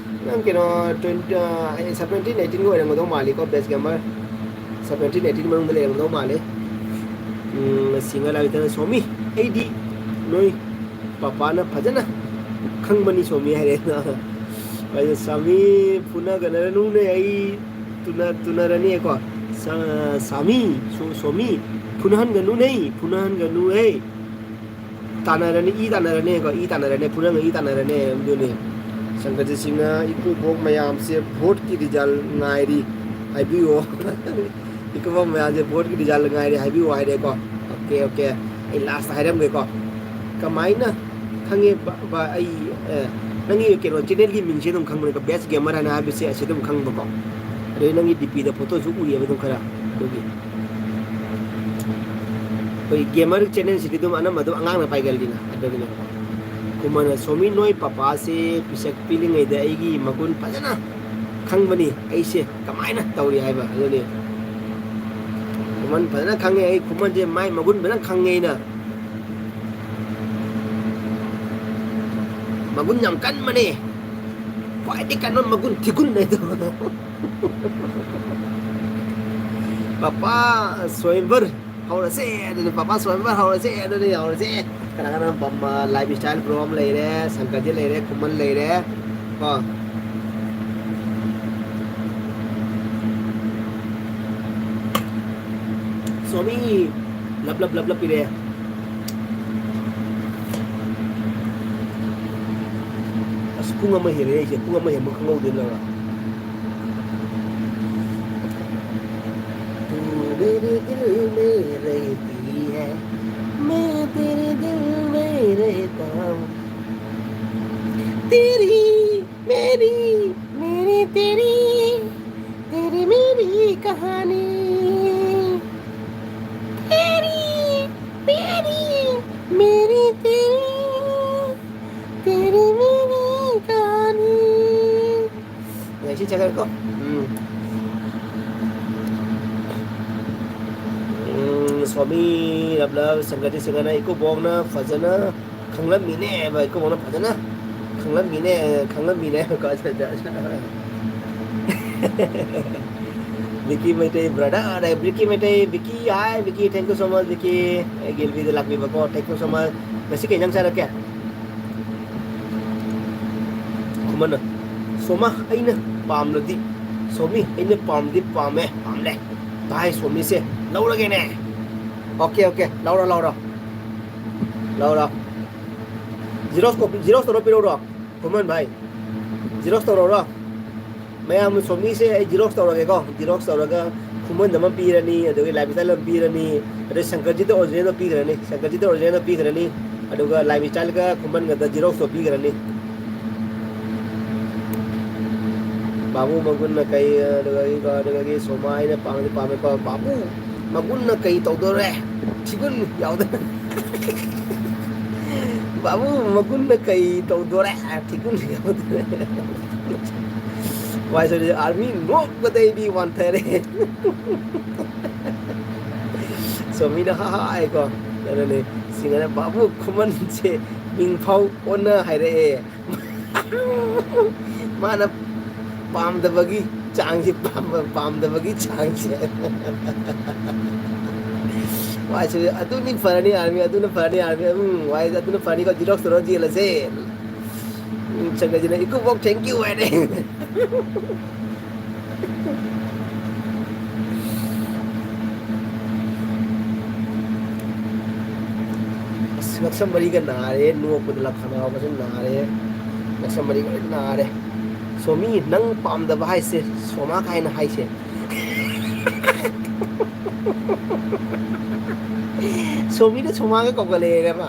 ꯅꯪ ꯀꯩꯅꯣ, twenty, ꯑ, seventeen eighteen ꯑꯣꯏꯔꯝꯒꯗꯧ ꯃꯥꯜꯂꯤꯀꯣ, ꯕꯦꯁ ꯀꯦꯃꯔ꯫ Seventeen eighteen ꯃꯅꯨꯡꯗ ꯂꯩꯔꯝꯒꯗꯧ ꯃꯥꯜꯂꯤ꯫ ꯎꯝ, ꯁꯤꯡꯒꯔ ꯂꯥꯏꯔꯤꯛꯇꯅ ꯁꯣꯝꯃꯤ, "ꯑꯩꯗꯤ ꯅꯣꯏ ꯄꯄꯥꯅ ꯐꯖꯅ ꯈꯪꯕꯅꯤ ꯁꯣꯝꯃꯤ" ꯍꯥꯏꯔꯦ꯫ ꯑꯩꯅ, "ꯁꯥꯃꯤ, ꯐꯨꯅꯒꯅꯔꯅꯨꯅꯦ, ꯑꯩ ꯇꯨꯅ-, ꯇꯨꯅꯔꯅꯤꯀꯣ꯫ ꯁꯥ-, ꯁꯥꯃꯤ, ꯁꯣ-, ꯁꯣꯝꯃꯤ, ꯐꯨꯅꯍꯟꯒꯅꯨꯅꯦ, ꯐꯨꯅꯍꯟꯒꯅꯨꯍꯦ"꯫ ꯇꯥꯟꯅꯔꯅꯤ, ꯏ ꯇꯥꯟꯅꯔꯅꯤꯀꯣ, ꯏ ꯇꯥꯟꯅꯔꯅꯤ, ꯐꯨꯅꯔꯒ ꯏ ꯇꯥꯟꯅꯔꯅꯤ꯫ ꯑꯗꯨꯅꯤ ꯁꯪꯒꯠꯁꯤꯡꯅ ꯏꯀꯨꯕꯣꯛ ꯃꯌꯥꯝꯁꯦ ꯚꯣꯠꯀꯤ ꯔꯤꯖꯜ ꯉꯥꯏꯔꯤ ꯍꯥꯏꯕꯤꯌꯣ꯫ ꯏꯀꯨꯕꯣꯛ ꯃꯌꯥꯝꯁꯦ ꯚꯣꯠꯀꯤ ꯔꯤꯖꯜ ꯉꯥꯏꯔꯤ ꯍꯥꯏꯕꯤꯌꯨ ꯍꯥꯏꯔꯦꯀꯣ꯫ ꯑꯣꯀꯦ, ꯑꯣꯀꯦ, ꯑꯩ ꯂꯥꯁꯇ ꯍꯥꯏꯔꯝꯒꯦꯀꯣ꯫ ꯀꯃꯥꯏꯅ ꯈꯪꯉꯦ ꯕ-, ꯕ-, ꯑꯩ, ꯑꯦ, ꯅꯪꯒꯤ ꯀꯩꯅꯣ ꯆꯦꯅꯦꯜꯒꯤ ꯃꯤꯡꯁꯦ ꯑꯗꯨꯝ ꯈꯪꯕꯅꯦꯀꯣ, ꯕꯦꯁ ꯒꯦꯃꯔ ꯍꯥꯏꯅ ꯍꯥꯏꯕꯁꯦ ꯑꯁꯤ ꯑꯗꯨꯝ ꯈꯪꯕꯀꯣ꯫ ꯑꯗꯩ ꯅꯪꯒꯤ ꯗꯤ ꯄꯤꯗ ꯐꯣꯇꯣꯁꯨ ꯎꯏꯌꯦꯕ ꯑꯗꯨꯝ ꯈꯔ꯫ ꯑꯗꯨꯒꯤ ꯑꯩꯈꯣꯏ ꯒꯦꯃꯔ ꯆꯦꯅꯦꯜꯁꯤꯗꯤ ꯑꯗꯨꯝ ꯑꯅꯝꯕ ꯑꯗꯨꯝ ꯑꯉꯥꯡꯅ ꯄꯥꯏꯒꯜꯂꯤꯅ, ꯑꯗꯨꯒꯤꯅꯦ꯫ ꯈꯨꯃꯟꯅ ꯁꯣꯃꯤ, ꯅꯣꯏ ꯄꯄꯥꯁꯦ ꯄꯤꯁꯛ ꯄꯤꯛꯂꯤꯉꯩꯗ ꯑꯩꯒꯤ ꯃꯒꯨꯟ ꯐꯖꯅ ꯈꯪꯕꯅꯤ, ꯑꯩꯁꯦ ꯀꯃꯥꯏꯅ ꯇꯧꯔꯤ ꯍꯥꯏꯕ꯫ ꯑꯗꯨꯅꯤ ꯈꯨꯃꯟ ꯐꯖꯅ ꯈꯪꯉꯦ, ꯑꯩ ꯈꯨꯃꯟꯁꯦ ꯃꯥꯏ ꯃꯒꯨꯟ ꯐꯖꯅ ꯈꯪꯉꯦ ꯑꯩꯅ꯫ ꯃꯒꯨꯟ ꯌꯥꯝ ꯀꯟꯕꯅꯦ, ꯈ꯭ꯋꯥꯏꯗꯒꯤ ꯀꯟꯕ ꯃꯒꯨꯟ ꯊꯤꯒꯨꯟ ꯍꯥꯏꯗꯣ꯫ ꯄꯄꯥ ꯁ꯭ꯋꯥꯌꯝꯚꯔ ꯍꯧꯔꯁꯦ ꯑꯗꯨꯗꯤ, ꯄꯄꯥ ꯁ꯭ꯋꯥꯌꯝꯚꯔ ꯍꯧꯔꯁꯦ ꯑꯗꯨꯗꯤ, ꯍꯧꯔꯁꯦ꯫ ꯀꯅꯥ ꯀꯅꯥ ꯄꯥꯝꯕ? ꯂꯥꯏꯐ ꯏꯁꯇꯥꯏꯜ ꯕ꯭ꯔꯣ ꯑꯃ ꯂꯩꯔꯦ, ꯁꯪꯀꯔꯖꯤꯠ ꯂꯩꯔꯦ, ꯈꯨꯃꯟ ꯂꯩꯔꯦ ꯀꯣ꯫ ꯁ꯭ꯋꯥꯃꯤ ꯂꯞ ꯂꯞ ꯂꯞ ꯂꯞ ꯄꯤꯔꯛꯑꯦ꯫ ꯑꯁ, ꯄꯨꯡ ꯑꯃ ꯍꯦꯜꯂꯦ ꯑꯩꯁꯦ, ꯄꯨꯡ ꯑꯃ ꯍꯦꯟꯕ ꯈꯪꯍꯧꯗꯦ ꯂꯧꯔ꯫ तू मेरे दिल में रहती है, मैं तेरे दिल में रहता हूँ। तेरी मेरी, मेरी तेरी, तेरी मेरी कहानी। तेरी मेरी, मेरी तेरी, तेरी मेरी कहानी। ꯉꯁꯤ ꯆꯠꯈ꯭ꯔꯦꯀꯣ꯫ ꯎꯝ꯫ ꯎꯝ, ꯁ꯭ꯋꯥꯃꯤ ꯔꯕꯂ ꯁꯪꯒꯇꯤ ꯁꯪꯒꯅ ꯏꯀꯨꯕꯣꯛꯅ ꯐꯖꯅ ꯈꯪꯂꯝꯃꯤꯅꯦꯕ, ꯏꯀꯨꯕꯣꯛꯅ ꯐꯖꯅ ꯈꯪꯂꯝꯃꯤꯅꯦ, ꯈꯪꯂꯝꯃꯤꯅꯦ꯫ Biki Meitei brother, Biki Meitei, Biki, hi Biki, thank you so much Biki, ꯑꯩꯒꯤ ꯑꯦꯜ ꯕꯤꯗ ꯂꯥꯛꯄꯤꯕꯀꯣ, thank you so much꯫ ꯉꯁꯤ ꯀꯩ ꯏꯟꯖꯥꯡ ꯆꯥꯔꯛꯀꯦ? ꯈꯨꯃꯟꯅ, ꯁꯣꯃꯥ, ꯑꯩꯅ ꯄꯥꯝꯂꯗꯤ, ꯁꯣꯃꯤ, ꯑꯩꯅ ꯄꯥꯝꯗꯤ ꯄꯥꯝꯃꯦ, ꯄꯥꯝꯂꯦ꯫ ꯚꯥꯏ, ꯁꯣꯃꯤꯁꯦ ꯂꯧꯔꯒꯦꯅꯦ꯫ ꯑꯣꯀꯦ, ꯑꯣꯀꯦ, ꯂꯧꯔꯣ, ꯂꯧꯔꯣ꯫ ꯂꯥꯎ, ꯂꯥꯎ꯫ Xerox copy, Xerox ꯇꯧꯔ ꯄꯤꯔꯛꯎꯔꯣ? ꯈꯨꯃꯟ ꯚꯥꯏ, Xerox ꯇꯧꯔꯛꯎꯔꯣ? ꯃꯌꯥꯝ ꯁꯣꯃꯤꯁꯦ ꯑꯩ Xerox ꯇꯧꯔꯒꯦꯀꯣ꯫ Xerox ꯇꯧꯔꯒ ꯈꯨꯃꯟꯗ ꯑꯃ ꯄꯤꯔꯅꯤ, ꯑꯗꯨꯒ ꯂꯥꯏꯐ ꯁ꯭ꯇꯥꯏꯜ ꯑꯃ ꯄꯤꯔꯅꯤ, ꯑꯗꯩ ꯁꯪꯀꯔꯖꯤꯠꯇ original ꯑꯃ ꯄꯤꯈ꯭ꯔꯅꯤ, ꯁꯪꯀꯔꯖꯤꯠꯇ original ꯑꯃ ꯄꯤꯈ꯭ꯔꯅꯤ, ꯑꯗꯨꯒ ꯂꯥꯏꯐ ꯁ꯭ꯇꯥꯏꯜꯒ ꯈꯨꯃꯟꯒꯗ Xerox ꯇꯣ ꯄꯤꯈ꯭ꯔꯅꯤ꯫ ꯕꯥꯕꯨ ꯃꯒꯨꯟꯅ ꯀꯩ, ꯑꯗꯨꯗꯒꯤ, ꯑꯗꯨꯗꯒꯤ ꯁꯣꯃꯥ ꯑꯩꯅ ꯄꯥꯝꯗꯤ ꯄꯥꯝꯃꯦꯀꯣ꯫ ꯕꯥꯕꯨ ꯃꯒꯨꯟꯅ ꯀꯩ ꯇꯧꯗꯣꯔꯦ? ꯊꯤꯒꯨꯟ ꯌꯥꯎꯗꯅ꯫ ꯕꯥꯕꯨ ꯃꯒꯨꯟꯅ ꯀꯩ ꯇꯧꯗꯣꯔꯦ? ꯊꯤꯒꯨꯟ ꯌꯥꯎꯗꯅ꯫ ꯋꯥꯏ ꯁꯣꯏꯗ ꯑꯥꯔꯃꯤ ꯅꯣꯛꯄꯗꯩꯗꯤ ꯋꯥꯟꯊꯔꯦ꯫ ꯁꯣꯃꯤꯅ ꯍꯥ ꯍꯥ ꯍꯥꯏꯀꯣ꯫ ꯑꯗꯨꯅꯦ ꯁꯤꯡꯒꯅ ꯕꯥꯕꯨ ꯈꯨꯃꯟꯁꯦ ꯃꯤꯡꯐꯥꯎ ꯑꯣꯟꯅ ꯍꯥꯏꯔꯛꯑꯦ꯫ ꯃꯥꯅ ꯄꯥꯝꯗꯕꯒꯤ ꯆꯥꯡꯁꯦ, ꯄꯥꯝꯕ-, ꯄꯥꯝꯗꯕꯒꯤ ꯆꯥꯡꯁꯦ꯫ ꯋꯥꯏꯁꯦ, ꯑꯗꯨꯅꯤ ꯐꯔꯅꯤ ꯑꯥꯔꯃꯤ, ꯑꯗꯨꯅ ꯐꯔꯅꯤ ꯑꯥꯔꯃꯤ, ꯎꯝ, ꯋꯥꯏ, ꯑꯗꯨꯅ ꯐꯔꯅꯤꯀꯣ, Xerox ꯇꯧꯔ ꯌꯦꯜꯂꯁꯦ꯫ ꯎꯝ, ꯆꯪꯉꯁꯤꯅ ꯏꯀꯨꯕꯣꯛ thank you ꯍꯥꯏꯔꯦ꯫ ꯑꯁ, ꯉꯛꯁꯝ ꯃꯔꯤꯒ ꯅꯥꯔꯦ, ꯅꯣꯛꯄꯗ ꯂꯛ ꯈꯅꯥꯎꯒꯁꯦ ꯅꯥꯔꯦ, ꯉꯛꯁꯝ ꯃꯔꯤꯒ ꯂꯣꯏ ꯅꯥꯔꯦ꯫ ꯁꯣꯃꯤ, ꯅꯪ ꯄꯥꯝꯗꯕ ꯍꯥꯏꯁꯦ ꯁꯣꯃꯥ ꯀꯥꯏꯅ ꯍꯥꯏꯁꯦ꯫ ꯁꯣꯃꯤꯗ ꯁꯣꯃꯥꯒ ꯀꯧꯈꯠꯂꯛꯑꯦꯅꯦ ꯃꯥ꯫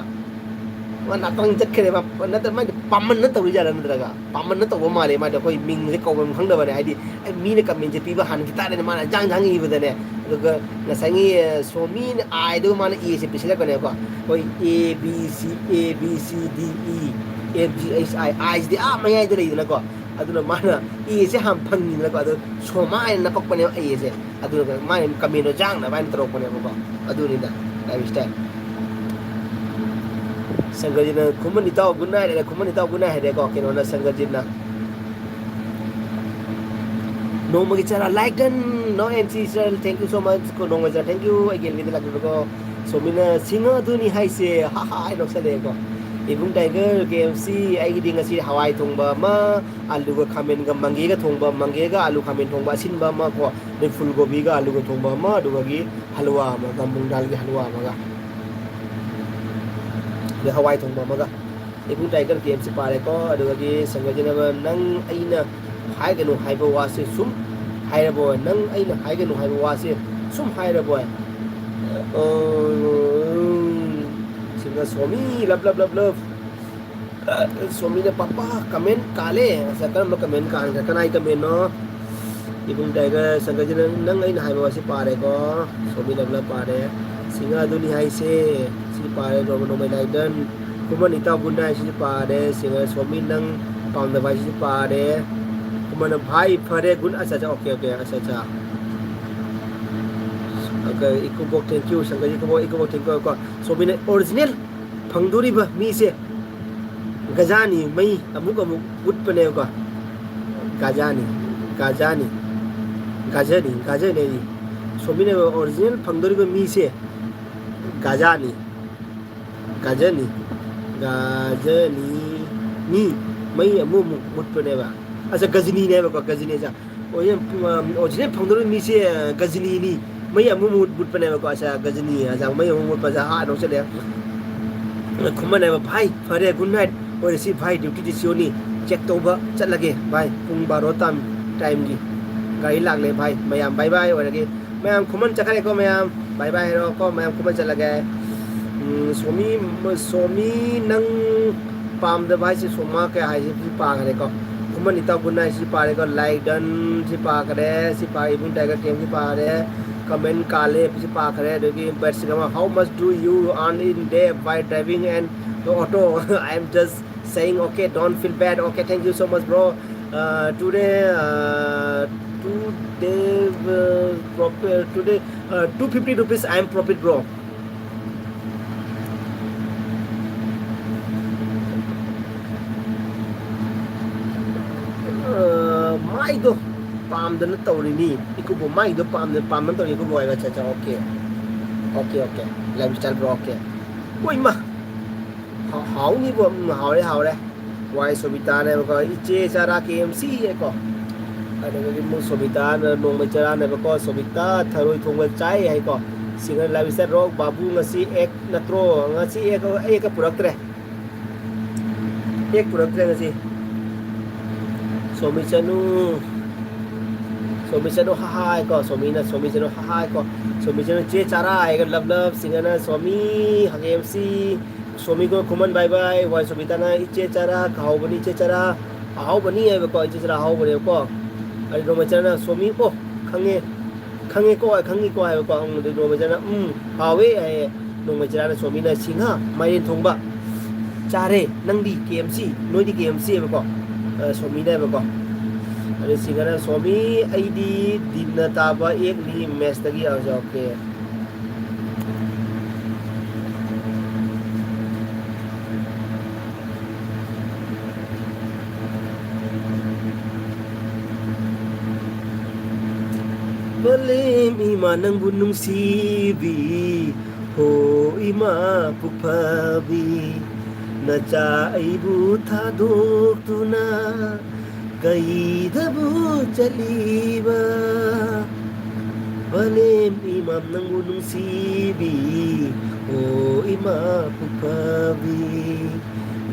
ꯃꯥ ꯅꯥꯄꯪ ꯆꯠꯈ꯭ꯔꯦ ꯃꯥ꯫ ꯅꯠꯇ꯭ꯔ ꯃꯥꯏꯗꯤ ꯄꯥꯝꯃꯟꯅ ꯇꯧꯔꯤꯖꯥꯠꯂ, ꯅꯠꯇ꯭ꯔꯒ ꯄꯥꯝꯃꯟꯅ ꯇꯧꯕ ꯃꯥꯜꯂꯦ꯫ ꯃꯥꯗꯤ ꯑꯩꯈꯣꯏ ꯃꯤꯡꯁꯦ ꯀꯧꯕꯝ ꯈꯪꯗꯕꯅꯦ꯫ ꯍꯥꯏꯗꯤ ꯑꯩ ꯃꯤꯅ comment ꯁꯦ ꯄꯤꯕ ꯍꯥꯟꯅꯈꯤ ꯇꯥꯔꯦꯅꯦ ꯃꯥꯅ ꯏꯟꯖꯥꯡ ꯏꯟꯖꯥꯡ ꯏꯕꯗꯅꯦ꯫ ꯑꯗꯨꯒ ꯉꯁꯥꯏꯒꯤ, ꯑ, ꯁꯣꯃꯤꯅ I ꯗꯨꯒ ꯃꯥꯅ A ꯁꯦ ꯄꯤꯁꯤꯜꯂꯛꯄꯅꯦꯕꯀꯣ꯫ ꯑꯩꯈꯣꯏ A B C, A B C D E, F G H I, I ꯁꯤꯗꯤ ꯑꯥ ꯃꯌꯥꯏꯗ ꯂꯩꯗꯅꯀꯣ꯫ ꯑꯗꯨꯅ ꯃꯥꯅ A ꯁꯦ ꯍꯥꯟꯅ ꯐꯪꯉꯤꯗꯅꯀꯣ꯫ ꯑꯗꯨ ꯁꯣꯃꯥ ꯍꯥꯏꯅ ꯅꯄꯛꯄꯅꯦꯕ A ꯁꯦ꯫ ꯑꯗꯨꯒ ꯃꯥꯅ comment ꯗꯣ ꯌꯥꯡꯅꯕ ꯍꯥꯏꯅ ꯇꯧꯔꯛꯄꯅꯦꯕꯀꯣ꯫ ꯑꯗꯨꯅꯤꯗ life style꯫ ꯁꯪꯒꯔꯖꯤꯠꯅ ꯈꯨꯃꯟ ꯏꯇꯥꯎ good night ꯍꯥꯏꯔꯦ, ꯈꯨꯃꯟ ꯏꯇꯥꯎ good night ꯍꯥꯏꯔꯦꯀꯣ, ꯀꯩꯅꯣꯅ, ꯁꯪꯒꯔꯖꯤꯠꯅ꯫ ꯅꯣꯡꯃꯒꯤ ꯆꯔꯥ like done, no N C sir, thank you so much ꯀꯣ, ꯅꯣꯡꯃꯒꯤ ꯆꯔꯥ, thank you, ꯑꯩꯒꯤ ꯑꯦꯜ ꯕꯤꯗ ꯂꯥꯛꯄꯤꯕꯀꯣ꯫ ꯁꯣꯃꯤꯅ ꯁꯤꯡꯍ ꯑꯗꯨꯅꯤ ꯍꯥꯏꯁꯦ, ꯍꯥ ꯍꯥ ꯍꯥꯏ ꯅꯣꯛꯁꯜꯂꯛꯑꯦꯀꯣ꯫ ꯏꯕꯨꯡ Tiger, K F C, ꯑꯩꯒꯤꯗꯤ ꯉꯁꯤ ꯍꯋꯥꯏ ꯊꯣꯡꯕ ꯑꯃ, ꯑꯂꯨꯒ ꯈꯥꯃꯦꯟꯒ ꯃꯪꯒꯦꯒ ꯊꯣꯡꯕ, ꯃꯪꯒꯦꯒ ꯑꯂꯨ ꯈꯥꯃꯦꯟ ꯊꯣꯡꯕ ꯑꯁꯤꯟꯕ ꯑꯃ ꯀꯣ, ꯑꯗꯩ ꯐꯨꯜ ꯀꯣꯕꯤꯒ ꯑꯂꯨꯒ ꯊꯣꯡꯕ ꯑꯃ, ꯑꯗꯨꯗꯒꯤ ꯍꯜꯋꯥ ꯑꯃꯒ, ꯃꯨꯡ ꯗꯥꯜꯒꯤ ꯍꯜꯋꯥ ꯑꯃꯒ꯫ ꯍꯋꯥꯏ ꯊꯣꯡꯕ ꯑꯃꯒ꯫ ꯏꯕꯨꯡ ꯇꯥꯏꯒꯔ ꯀꯦꯝꯁꯤ ꯄꯥꯔꯦꯀꯣ꯫ ꯑꯗꯨꯗꯒꯤ ꯁꯪꯒꯖꯤꯅꯕ, ꯅꯪ ꯑꯩꯅ ꯍꯥꯏꯒꯅꯨ ꯍꯥꯏꯕ ꯋꯥꯁꯦ ꯁꯨꯝ ꯍꯥꯏꯔꯕꯣꯏ, ꯅꯪ ꯑꯩꯅ ꯍꯥꯏꯒꯅꯨ ꯍꯥꯏꯕ ꯋꯥꯁꯦ ꯁꯨꯝ ꯍꯥꯏꯔꯕꯣꯏ꯫ ꯑꯣ, ꯁꯤꯒ Somi, love, love, love, love꯫ ꯁꯣꯃꯤꯅ ꯄꯥꯄꯥ comment ꯀꯥꯜꯂꯦ꯫ ꯑꯁ, ꯀꯔꯝꯕ comment ꯀꯥꯟꯈ꯭ꯔꯦ? ꯀꯅꯥꯏ commentꯅꯣ? ꯏꯕꯨꯡ ꯇꯥꯏꯒꯔ ꯁꯪꯒꯖꯤꯅ, ꯅꯪ ꯑꯩꯅ ꯍꯥꯏꯕ ꯋꯥꯁꯤ ꯄꯥꯔꯦꯀꯣ꯫ ꯁꯣꯃꯤ ꯂꯕꯂ ꯄꯥꯔꯦ꯫ ꯁꯤꯡꯍ ꯑꯗꯨꯅꯤ ꯍꯥꯏꯁꯦ꯫ ꯁꯤ ꯄꯥꯔꯦ꯫ ꯅꯣꯡꯃ ꯅꯣꯡꯃꯩ ꯂꯥꯏꯗꯟ꯫ ꯈꯨꯃꯟ ꯏꯇꯥꯎ good night ꯁꯤꯁꯨ ꯄꯥꯔꯦ꯫ ꯁꯤꯡꯍ ꯁꯣꯃꯤ ꯅꯪ ꯄꯥꯝꯗꯕ ꯍꯥꯏꯁꯤꯁꯨ ꯄꯥꯔꯦ꯫ ꯈꯨꯃꯟꯅ ꯚꯥꯏ ꯐꯔꯦ꯫ Good, ꯑꯠꯆꯥ, ꯑꯠꯆꯥ, okay, okay, ꯑꯠꯆꯥ, ꯑꯠꯆꯥ꯫ Okay, ꯏꯀꯨꯕꯣꯛ thank you, ꯁꯪꯒꯖꯤ ꯏꯀꯨꯕꯣꯛ, ꯏꯀꯨꯕꯣꯛ thank you ꯀꯣ꯫ ꯁꯣꯃꯤꯅ original ꯐꯪꯗꯣꯔꯤꯕ ꯃꯤꯁꯦ ꯒꯖꯥꯅꯤ, ꯃꯩ ꯑꯃꯨꯛ ꯑꯃꯨꯛ ꯃꯨꯠꯄꯅꯦꯕꯀꯣ꯫ ꯒꯖꯥꯅꯤ, ꯒꯖꯥꯅꯤ, ꯒꯖꯅꯤ, ꯒꯖꯅꯤ꯫ ꯁꯣꯃꯤꯅ original ꯐꯪꯗꯣꯔꯤꯕ ꯃꯤꯁꯦ ꯒꯖꯥꯅꯤ, ꯒꯖꯅꯤ, ꯒꯖꯅꯤ, ꯃꯤ, ꯃꯩ ꯑꯃꯨꯛ ꯑꯃꯨꯛ ꯃꯨꯠꯄꯅꯦꯕ꯫ ꯑꯁ, ꯒꯖꯅꯤꯅꯦꯕꯀꯣ, ꯒꯖꯅꯤ, ꯑꯁ꯫ ꯑꯣ, ꯌꯦ, ꯎꯝ, original ꯐꯪꯗꯣꯔꯤꯕ ꯃꯤꯁꯦ, ꯑ, ꯒꯖꯅꯤꯅꯤ꯫ ꯃꯩ ꯑꯃꯨꯛ ꯃꯨꯠ-, ꯃꯨꯠꯄꯅꯦꯕꯀꯣ, ꯑꯁ, ꯒꯖꯅꯤ, ꯑꯁ, ꯃꯩ ꯑꯃꯨꯛ ꯃꯨꯠꯄꯁꯦ, ꯍꯥ, ꯅꯣꯛꯁꯜꯂꯦ꯫ ꯈꯨꯃꯟꯅꯦꯕ, "ꯚꯥꯏ, ꯐꯔꯦ, good night꯫ ꯑꯣꯏꯔꯁꯤ ꯚꯥꯏ, duty ꯗꯤ ꯁꯤꯌꯣꯅꯤ꯫ Check ꯇꯧꯕ ꯆꯠꯂꯒꯦ ꯚꯥꯏ, ꯄꯨꯡ ꯕꯥꯔꯣ ꯇꯥꯝ-, time ꯒꯤ꯫ ꯒꯥꯔꯤ ꯂꯥꯛꯂꯦ ꯚꯥꯏ, ꯃꯌꯥꯝ bye bye ꯑꯣꯏꯔꯒꯦ꯫" ꯃꯌꯥꯝ ꯈꯨꯃꯟ ꯆꯠꯈ꯭ꯔꯦꯀꯣ, ꯃꯌꯥꯝ bye bye ꯍꯥꯏꯔꯣꯀꯣ, ꯃꯌꯥꯝ ꯈꯨꯃꯟ ꯆꯠꯂꯒꯦ꯫ ꯎꯝ, ꯁꯣꯃꯤ, ꯁꯣꯃꯤ ꯅꯪ ꯄꯥꯝꯗꯕ ꯍꯥꯏꯁꯦ ꯁꯣꯃꯥ ꯀꯌꯥ ꯍꯥꯏꯁꯦ ꯁꯤ ꯄꯥꯈ꯭ꯔꯦꯀꯣ꯫ ꯈꯨꯃꯟ ꯏꯇꯥꯎ good night ꯁꯤ ꯄꯥꯔꯦꯀꯣ꯫ Like done ꯁꯤ ꯄꯥꯈ꯭ꯔꯦ꯫ ꯁꯤ ꯄꯥ-, ꯏꯕꯨꯡ ꯇꯥꯏꯒꯔ ꯀꯦꯝ ꯁꯤ ꯄꯥꯔꯦ꯫ Comment ꯀꯥꯜꯂꯦ ꯁꯤ ꯄꯥꯈ꯭ꯔꯦ꯫ ꯑꯗꯒꯤ ꯕꯦꯠꯁꯤꯡ ꯑꯃ, how much do you earn in day by driving and the auto? I am just saying, okay, don't feel bad. Okay, thank you so much, bro. Uh, today, uh, today, uh, profit, today, uh, two fifty rupees I am profit, bro. ꯑ, ꯃꯥꯏꯗꯣ ꯄꯥꯝꯗꯅ ꯇꯧꯔꯤꯅꯤ꯫ ꯏꯀꯨꯕꯣ ꯃꯥꯏꯗꯣ ꯄꯥꯝꯗ-, ꯄꯥꯝꯗꯅ ꯇꯧꯔꯤ ꯏꯀꯨꯕꯣ ꯍꯥꯏꯕ꯫ ꯑꯠꯆꯥ, ꯑꯠꯆꯥ, okay꯫ Okay, okay꯫ Lifestyle bro, okay꯫ ꯍꯣꯏ, ꯃꯥ꯫ ꯍꯥ-, ꯍꯥꯎꯅꯤꯕꯣ꯫ ꯎꯝ, ꯍꯥꯎꯔꯦ, ꯍꯥꯎꯔꯦ꯫ ꯋꯥꯏ ꯁꯣꯕꯤꯇꯥꯅꯦꯕꯀꯣ, ꯏꯆꯦ ꯆꯥꯔꯥ ꯀꯦ ꯑꯦꯝ ꯁꯤ ꯍꯥꯏꯀꯣ꯫ ꯑꯗꯨꯗꯒꯤ ꯃꯣꯏ ꯁꯣꯕꯤꯇꯥꯅ ꯅꯣꯡꯃꯩ ꯆꯔꯥꯅꯦꯕꯀꯣ, ꯁꯣꯕꯤꯇꯥ ꯊꯔꯣꯏ ꯊꯣꯡꯕ ꯆꯥꯏ ꯍꯥꯏꯀꯣ꯫ Singer Lifestyle Rock, ꯕꯥꯕꯨ ꯉꯁꯤ ꯑꯦꯛ ꯅꯠꯇ꯭ꯔꯣ? ꯉꯁꯤ ꯑꯦꯛ, ꯑꯦꯛꯀ ꯄꯨꯔꯛꯇ꯭ꯔꯦ꯫ ꯑꯦꯛ ꯄꯨꯔꯛꯇ꯭ꯔꯦ ꯉꯁꯤ꯫ ꯁꯣꯃꯤ ꯆꯅꯨ, ꯁꯣꯃꯤ ꯆꯅꯨ ꯍꯥꯏꯀꯣ, ꯁꯣꯃꯤꯅ, ꯁꯣꯃꯤ ꯆꯅꯨ ꯍꯥꯏꯀꯣ, ꯁꯣꯃꯤ ꯆꯅꯨ ꯆꯦ ꯆꯥꯔꯥ ꯍꯥꯏꯒ love love, ꯁꯤꯡꯒꯅ Somi, ꯍꯪꯒꯦꯝꯁꯤ, Somi GO ꯈꯨꯃꯟ bye bye, ꯋꯥꯏ ꯁꯣꯃꯤꯇꯥꯅ ꯏꯆꯦ ꯆꯥꯔꯥ, ꯀꯥꯎꯕꯅꯤ ꯏꯆꯦ ꯆꯥꯔꯥ, ꯑꯍꯥꯎꯕꯅꯤ ꯍꯥꯏꯕꯀꯣ, ꯏꯆꯦ ꯆꯥꯔꯥ ꯑꯍꯥꯎꯕꯅꯦꯕꯀꯣ꯫ ꯑꯗꯨ ꯅꯣꯡꯃꯩ ꯆꯥꯔꯥꯅ ꯁꯣꯃꯤ, ꯑꯣ, ꯈꯪꯉꯦ, ꯈꯪꯉꯦꯀꯣ, ꯈꯪꯉꯤꯀꯣ ꯍꯥꯏꯕꯀꯣ꯫ ꯎꯝ, ꯑꯗꯨ ꯅꯣꯡꯃꯩ ꯆꯥꯔꯥꯅ, ꯎꯝ, ꯍꯥꯎꯋꯦ ꯍꯥꯏꯌꯦ꯫ ꯅꯣꯡꯃꯩ ꯆꯥꯔꯥꯅ ꯁꯣꯃꯤꯅ ꯁꯤꯡꯍꯥ, ꯃꯥꯏꯔꯦꯟ ꯊꯣꯡꯕ ꯆꯥꯔꯦ꯫ ꯅꯪꯗꯤ ꯀꯦ ꯑꯦꯝ ꯁꯤ, ꯅꯣꯏꯗꯤ ꯀꯦ ꯑꯦꯝ ꯁꯤ ꯍꯥꯏꯕꯀꯣ꯫ ꯑ, ꯁꯣꯃꯤꯅ ꯍꯥꯏꯕꯀꯣ꯫ ꯑꯗꯨ ꯁꯤꯡꯍꯥꯅ ꯁꯣꯃꯤ, ꯑꯩꯗꯤ ꯗꯤꯟꯅ ꯇꯥꯕ ꯑꯦꯛꯅꯤ ꯃꯦꯠꯁꯇꯒꯤ꯫ ꯑ, ꯑꯣꯀꯦ꯫ ꯕꯂꯦꯝ ꯏꯃꯥ ꯅꯪꯕꯨ ꯅꯨꯡꯁꯤꯕꯤ, ꯍꯣ ꯏꯃꯥ ꯄꯨꯛꯐꯕꯤ, ꯅꯆꯥ ꯑꯩꯕꯨ ꯊꯥꯗꯣꯛꯇꯨꯅ ꯀꯩꯗꯕꯨ ꯆꯠꯂꯤꯕ? ꯕꯂꯦꯝ ꯏꯃꯥ ꯅꯪꯕꯨ ꯅꯨꯡꯁꯤꯕꯤ, ꯍꯣ ꯏꯃꯥ ꯄꯨꯛꯐꯕꯤ,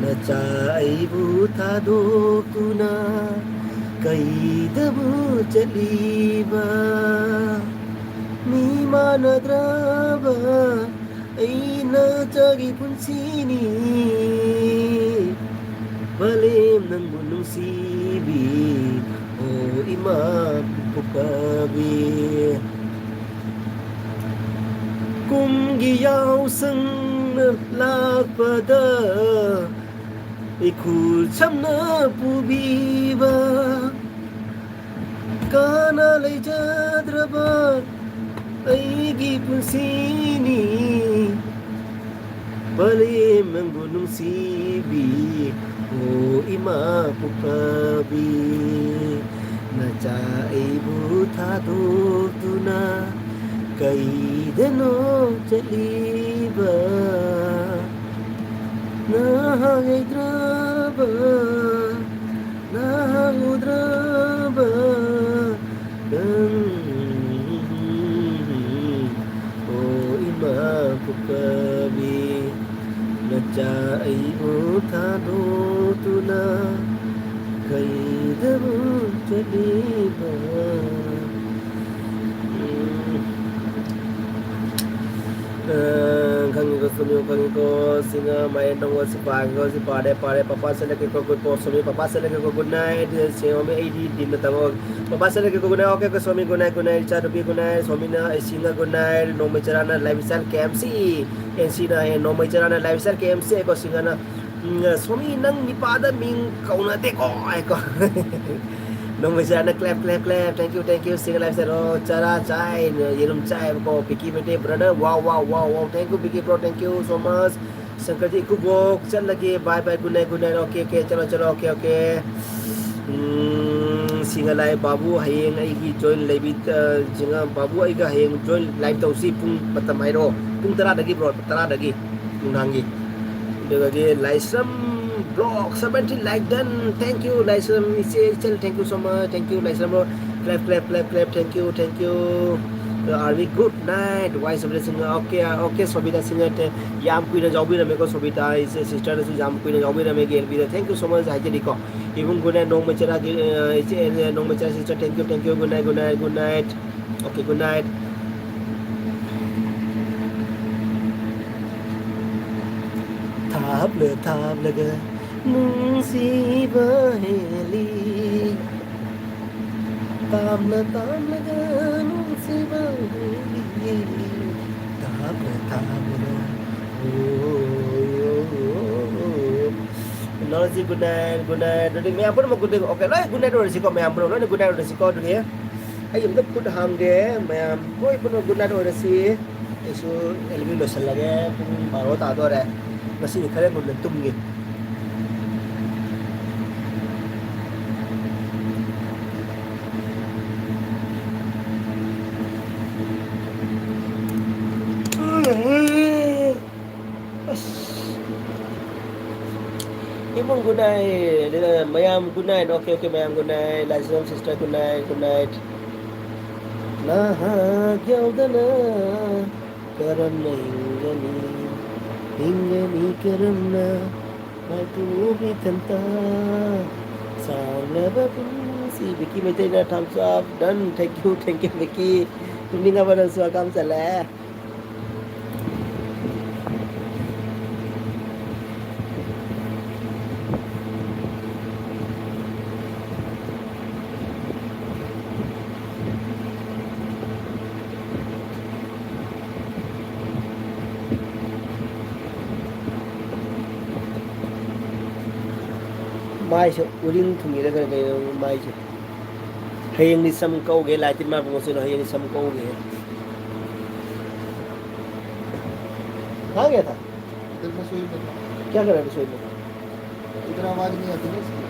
ꯅꯆꯥ ꯑꯩꯕꯨ ꯊꯥꯗꯣꯛꯇꯨꯅ ꯀꯩꯗꯕꯨ ꯆꯠꯂꯤꯕ? ꯃꯤ ꯃꯥꯟꯅꯗ꯭ꯔꯕ ꯑꯩ ꯅꯆꯥꯒꯤ ꯄꯨꯟꯁꯤꯅꯤ꯫ ꯕꯂꯦꯝ ꯅꯪꯕꯨ ꯅꯨꯡꯁꯤꯕꯤ, ꯑꯣ ꯏꯃꯥ ꯄꯨꯛꯐꯕꯤ꯫ ꯀꯨꯝꯒꯤ ꯌꯥꯎꯁꯪꯅ ꯂꯥꯛꯄꯗ ꯏꯈꯨꯜ ꯁꯝꯅ ꯄꯨꯕꯤꯕ, ꯀꯅꯥ ꯂꯩꯖꯗ꯭ꯔꯕ ꯑꯩꯒꯤ ꯄꯨꯟꯁꯤꯅꯤ꯫ ꯕꯂꯦꯝ ꯅꯪꯕꯨ ꯅꯨꯡꯁꯤꯕꯤ, ꯑꯣ ꯏꯃꯥ ꯄꯨꯛꯐꯕꯤ, ꯅꯆꯥ ꯑꯩꯕꯨ ꯊꯥꯗꯣꯛꯇꯨꯅ ꯀꯩꯗꯅꯣ ꯆꯠꯂꯤꯕ? ꯅꯍꯥꯛ ꯂꯩꯇ꯭ꯔꯕ, ꯅꯍꯥꯛ ꯎꯗ꯭ꯔꯕ ꯅꯪ, ꯑꯣ ꯑꯩꯕꯨ ꯊꯥꯗꯣꯛꯇꯨꯅ ꯀꯩꯗꯕꯨ ꯆꯠꯂꯤꯕ? ꯈꯪꯉꯤꯀꯣ, ꯁꯣꯃꯤ, ꯈꯪꯉꯤꯀꯣ꯫ ꯁꯤꯅ ꯃꯥꯏ ꯅꯪꯉꯣ ꯁꯤ ꯄꯥꯒꯦꯀꯣ, ꯁꯤ ꯄꯥꯔꯦ, ꯄꯥꯔꯦ꯫ ꯄꯄꯥ ꯁꯦꯂꯦꯛꯀꯦꯀꯣ, ꯒꯨꯗ ꯕꯣꯏ, ꯁꯣꯃꯤ, ꯄꯄꯥ ꯁꯦꯂꯦꯛꯀꯦꯀꯣ, ꯒꯨꯗ ꯅꯥꯏꯠ꯫ ꯁꯦ, ꯁꯣꯃꯤ, ꯑꯩꯗꯤ ꯗꯤꯟꯗ ꯇꯝꯃꯣ꯫ ꯄꯄꯥ ꯁꯦꯂꯦꯛꯀꯦꯀꯣ, good night. Okay, okay, Somi, good night, good night. ꯏꯆꯥꯅꯨꯄꯤ, ꯒꯨꯗ ꯅꯥꯏꯠ꯫ ꯁꯣꯃꯤꯅ, ꯑꯩ ꯁꯤꯡꯒ, ꯒꯨꯗ ꯅꯥꯏꯠ꯫ ꯅꯣꯡꯃꯩ ꯆꯔꯥꯅ lifestyle K M C. ꯑꯦꯟ ꯁꯤꯅ, ꯑꯦ, ꯅꯣꯡꯃꯩ ꯆꯔꯥꯅ lifestyle K M C ꯍꯥꯏꯀꯣ, ꯁꯤꯡꯒꯅ, ꯎꯝ, ꯁꯣꯃꯤ, ꯅꯪ ꯅꯤꯄꯥꯗ ꯃꯤꯡ ꯀꯧꯅꯗꯦꯀꯣ ꯍꯥꯏꯀꯣ꯫ ꯅꯣꯡꯃꯩ ꯆꯔꯥꯅ clap, clap, clap. Thank you, thank you, ꯁꯤꯡꯒ ꯂꯥꯏꯐ ꯏꯁꯇꯥꯏꯜ꯫ ꯑꯣ, ꯆꯔꯥ ꯆꯥꯏ, ꯌꯦꯔꯨꯝ ꯆꯥꯏꯕꯀꯣ, ꯄꯤꯀꯤ Meitei brother꯫ Wow, wow, wow, wow. Thank you, ꯄꯤꯀꯤ bro, thank you so much. ꯁꯪꯀꯔꯖꯤ ꯏꯀꯨꯕꯣꯛ ꯆꯠꯂꯒꯦ꯫ Bye, bye, good night, good night. Okay, okay, ꯆꯠꯂꯣ, ꯆꯠꯂꯣ, okay, okay. ꯎꯝ, ꯁꯤꯡꯒ ꯂꯥꯏ ꯕꯥꯕꯨ, ꯍꯌꯦꯡ ꯑꯩꯒꯤ join ꯂꯩꯕꯤ-, ꯑ, ꯁꯤꯡꯒ ꯕꯥꯕꯨ, ꯑꯩꯒ ꯍꯌꯦꯡ join live ꯇꯧꯁꯤ꯫ ꯄꯨꯡ ꯃꯇꯝ ꯍꯥꯏꯔꯛꯑꯣ꯫ ꯄꯨꯡ ꯇꯔꯥꯗꯒꯤ bro, ꯇꯔꯥꯗꯒꯤ ꯅꯨꯡꯗꯥꯡꯒꯤ꯫ ꯑꯗꯨꯗꯒꯤ Laishram block seventy like done. Thank you, Laishram ꯏꯆꯦ, ꯏꯆꯜ, thank you so much. Thank you, Laishram bro. Clap, clap, clap, clap. Thank you, thank you. Are we good night? Why ꯁꯣꯕꯤꯇꯥ Singh? Okay, okay, ꯁꯣꯕꯤꯇꯥ Singh. ꯌꯥꯝ ꯀꯨꯏꯅ ꯌꯥꯎꯕꯤꯔꯝꯃꯦꯀꯣ ꯁꯣꯕꯤꯇꯥ, ꯏꯆꯦ, sisterꯅꯁꯨ ꯌꯥꯝ ꯀꯨꯏꯅ ꯌꯥꯎꯕꯤꯔꯝꯃꯦ, ꯒꯦꯟꯕꯤꯗ꯫ Thank you so much ꯍꯥꯏꯖꯔꯤꯀꯣ꯫ ꯏꯕꯨꯡ good night, ꯅꯣꯡꯃꯩ ꯆꯔꯥꯒꯤ, ꯑ, ꯏꯆꯦ, ꯑ, ꯅꯣꯡꯃꯩ ꯆꯔꯥ sister, thank you, thank you, good night, good night, good night. Okay, good night. ꯊꯥꯞꯂ ꯊꯥꯞꯂꯒ ꯅꯨꯡꯁꯤꯕ ꯍꯦꯜꯂꯤ, ꯇꯥꯝꯂ ꯇꯥꯝꯂꯒ ꯅꯨꯡꯁꯤꯕ ꯍꯦꯜꯂꯤ, ꯊꯥꯞꯂ ꯊꯥꯞꯂꯒ, ꯑꯣ, ꯑꯣ, ꯑꯣ, ꯑꯣ꯫ ꯅꯣꯔꯖꯤ, good night, good night꯫ ꯑꯗꯨꯗꯤ ꯃꯌꯥꯝ ꯄꯨꯝꯅꯃꯛ good night꯫ Okay, ꯂꯣꯏ good night ꯑꯣꯏꯔꯁꯤꯀꯣ, ꯃꯌꯥꯝ ꯄꯨꯝꯅꯃꯛ ꯂꯣꯏꯅ good night ꯑꯣꯏꯔꯁꯤꯀꯣ꯫ ꯑꯗꯨꯗꯤ ꯑꯩ ꯑꯝꯇ ꯈꯨꯠ ꯍꯥꯝꯒꯦ, ꯃꯌꯥꯝ ꯂꯣꯏ ꯄꯨꯟꯅ good night ꯑꯣꯏꯔꯁꯤ꯫ ꯑꯩꯁꯨ ꯑꯦꯜꯕꯤ ꯂꯣꯏꯁꯤꯜꯂꯒꯦ, ꯄꯨꯡ ꯕꯥꯔꯣ ꯇꯥꯗꯣꯔꯦ꯫ ꯉꯁꯤꯗꯤ ꯈꯔ ꯉꯟꯅ ꯇꯨꯝꯒꯦ꯫ ꯑꯁ꯫ ꯏꯕꯨꯡ good night꯫ ꯑꯗꯨꯅ ꯃꯌꯥꯝ good night꯫ Okay, okay, ꯃꯌꯥꯝ good night꯫ ꯂꯥꯏꯁ꯭ꯔꯝ sister good night, good night꯫ ꯅꯍꯥꯛ ꯌꯥꯎꯗꯅ ꯀꯔꯝꯅ ꯍꯤꯡꯒꯅꯤ? ꯍꯤꯡꯒꯅꯤ ꯀꯔꯝꯅ ꯃꯥꯏꯄꯨꯅ ꯏꯊꯟꯇ ꯁꯥꯡꯂꯕ ꯄꯨꯟꯁꯤ꯫ ꯕꯤꯀꯤ ꯃꯩꯇꯩꯅ thumbs up, done, thank you, thank you, ꯕꯤꯀꯤ꯫ ꯇꯨꯝꯅꯤꯡꯉꯕ ꯅꯪꯁꯨ? ꯍꯀꯥꯝ ꯆꯜꯂꯦ꯫ ꯃꯥꯏꯁꯦ ꯎꯔꯤꯡ ꯊꯨꯡꯉꯤꯔ ꯀꯔꯤ ꯀꯩꯅꯣ ꯃꯥꯏꯁꯦ꯫ ꯍꯌꯦꯡꯗꯤ ꯁꯝ ꯀꯛꯎꯒꯦ, ꯂꯥꯏ ꯇꯤꯟ ꯃꯥ ꯄꯨꯡꯉꯣ ꯆꯨꯅ ꯍꯌꯦꯡꯗꯤ ꯁꯝ ꯀꯛꯎꯒꯦ꯫ हाँ गया था? इधर में सोई में था। क्या कर रहा था सोई में? इधर आवाज नहीं आती ना इसकी।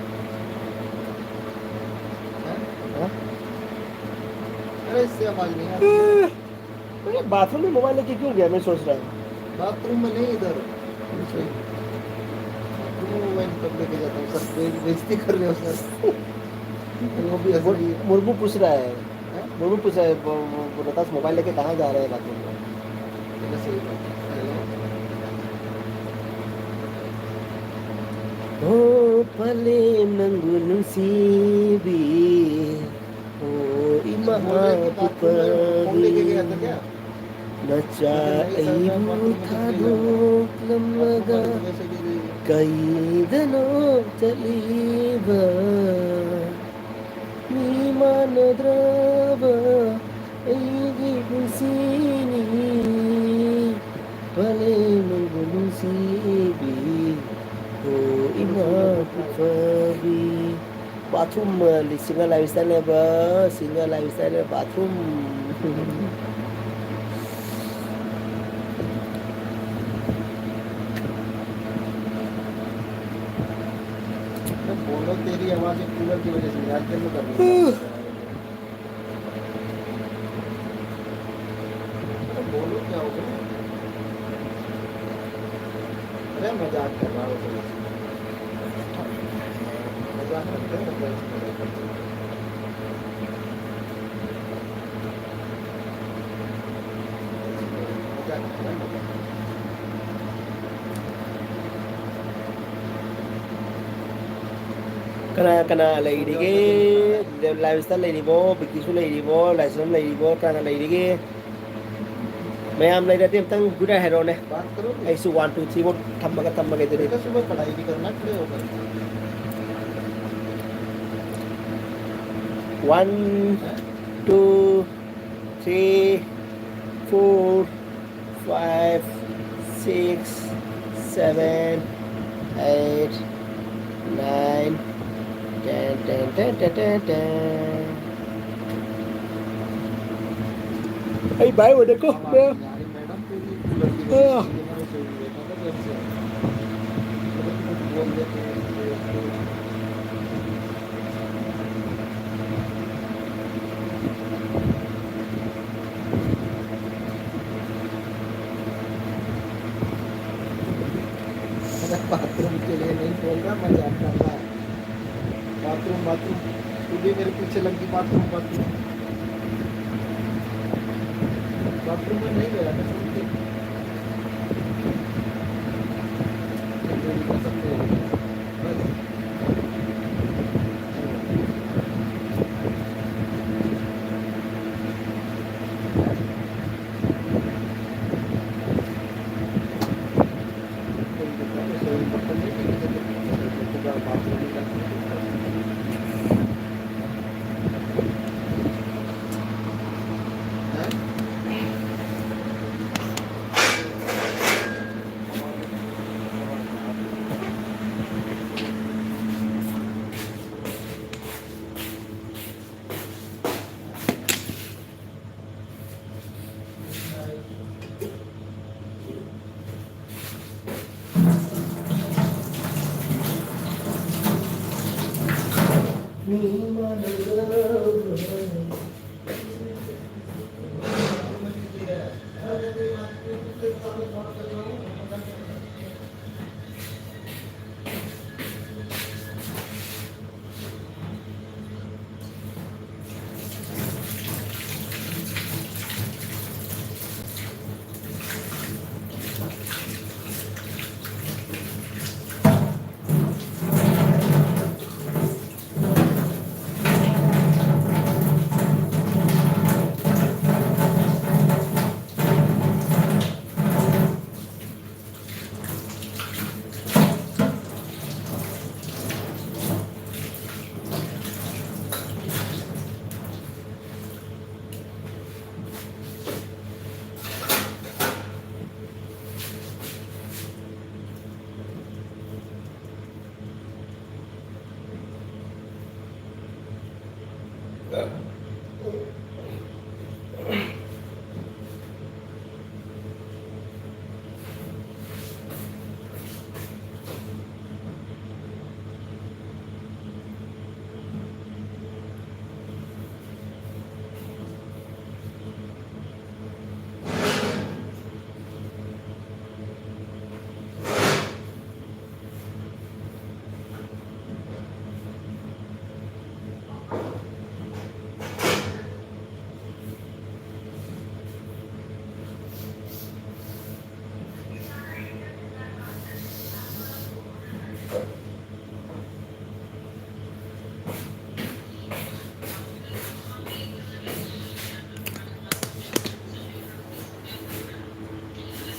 हैं? हाँ? अरे इससे आवाज नहीं आती। अरे बाथरूम में मोबाइल लेके क्यों गया, मैं सोच रहा हूँ। बाथरूम में नहीं, इधर। बाथरूम में मोबाइल कब लेके जाता हूँ सर? बे-, बेइज्जती कर रहे हो सर। वो भी हंस मुर-, रही है। मुर्मू पूछ रहा है। हैं? मुर्मू पूछ रहा है, वो, वो, वो रोहतास मोबाइल लेके कहाँ जा रहे हैं बाथरूम में? ये तो सही बात है। हेलो। Oh, पलेम नंगुनु सीबी। ꯑꯣ ꯏꯃꯥ ꯄꯨꯄꯥꯕꯤ, ꯅꯆꯥ ꯑꯩꯕꯨ ꯊꯥꯗꯣꯛꯂꯝꯂꯒ ꯀꯩꯗꯅꯣ ꯆꯠꯂꯤꯕ? ꯃꯤ ꯃꯥꯟꯅꯗ꯭ꯔꯕ ꯑꯩꯒꯤ ꯄꯨꯟꯁꯤꯅꯤ, ꯄꯂꯦꯝ ꯅꯪꯕꯨ ꯅꯨꯡꯁꯤꯕꯤ, ꯑꯣ ꯏꯃꯥ ꯄꯨꯄꯥꯕꯤ꯫ Bathroom, uh, single lifestyle है बस, single lifestyle है bathroom। अरे बोलो, तेरी आवाज एक कूलर की वजह से यार, क्या कर रही है? अरे बोलो, क्या हो गया? अरे मजाक कर रहा हूँ, मजाक करते हैं, मजाक करते हैं। मजाक करते हैं, मजाक। ꯀꯅꯥ ꯀꯅꯥ ꯂꯩꯔꯤꯒꯦ? ꯂꯥꯏꯞꯁꯇ ꯂꯩꯔꯤꯕꯣ? ꯕꯤꯀꯤꯁꯨ ꯂꯩꯔꯤꯕꯣ? ꯂꯥꯏꯁ꯭ꯔꯝ ꯂꯩꯔꯤꯕꯣ? ꯀꯅꯥ ꯀꯅꯥ ꯂꯩꯔꯤꯒꯦ? ꯃꯌꯥꯝ ꯂꯩꯔꯗꯤ ꯑꯝꯇꯪ good night ꯍꯥꯏꯔꯛꯑꯣꯅꯦ꯫ ꯑꯩꯁꯨ one, two, three ꯐꯥꯎ ꯊꯝꯃꯒ ꯊꯝꯃꯒꯦ ꯑꯗꯨꯗꯤ꯫ One, two, three, four, five, six, seven, eight, nine, ten, ten, ten, ten, ten, ten. ꯑꯩ ꯚꯥꯏ ꯑꯣꯏꯔꯦꯀꯣ, ꯃꯌꯥꯝ꯫ ꯑꯥ꯫ बाथरूम के लिए नहीं बोल रहा, मजाक कर रहा है। बाथरूम, बाथरूम, तू भी मेरे पीछे लग गई, बाथरूम, बाथरूम। बाथरूम में नहीं गया था, सुन के। बस।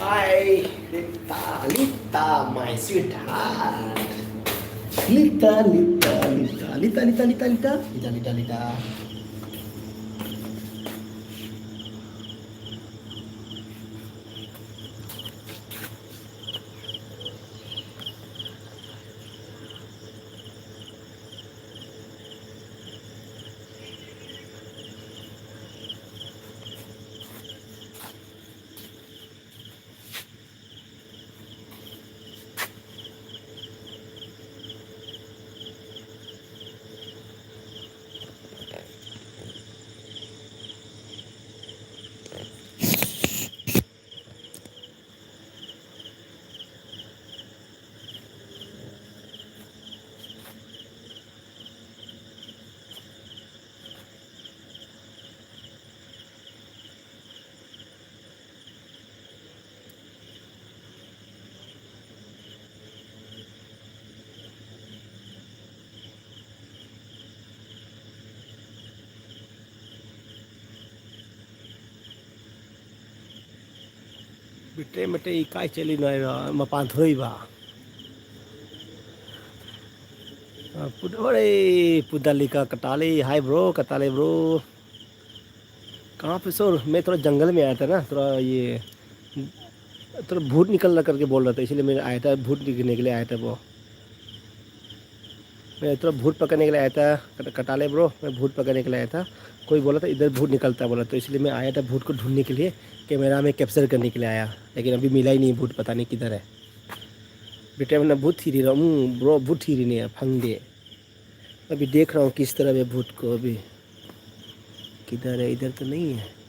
Hi, Lita, Lita, my sweetheart. Lita, Lita, Lita, Lita, Lita, Lita, Lita, Lita, Lita, Lita. ꯕꯤꯇ꯭ꯔꯦ ꯃꯇꯩ ꯀꯥꯏ ꯆꯠꯂꯤꯅꯣ ꯍꯥꯏꯔꯣ? ꯃꯄꯥꯟ ꯊꯣꯛꯏꯕ꯫ ꯑ, ꯄꯨ-, ꯑꯣꯔꯦ, ꯄꯨꯗꯥꯂꯤꯀꯥ ꯀꯇꯥ ꯂꯩ ꯍꯥꯏ ꯕ꯭ꯔꯣ, ꯀꯇꯥ ꯂꯩ ꯕ꯭ꯔꯣ꯫ कहाँ पे सर? मैं थोड़ा जंगल में आया था ना, थोड़ा ये, थोड़ा भूत निकल रहा करके बोल रहा था, इसलिए मैं आया था, भूत देखने के लिए आया था वो। मैं थोड़ा भूत पकड़ने के लिए आया था, कट-, कटा ले ब्रो, मैं भूत पकड़ने के लिए आया था। कोई बोला था इधर भूत निकलता बोला, तो इसलिए मैं आया था भूत को ढूंढने के लिए, कैमरा में कैप्चर करने के लिए आया, लेकिन अभी मिला ही नहीं भूत, पता नहीं किधर है। बेटे, मैंने भूत थी रही, हूँ ब्रो, भूत थी रही नहीं है, फंग दे। अभी देख रहा हूँ किस तरह में भूत को अभी। किधर है? इधर तो नहीं है।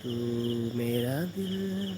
तू मेरा दिल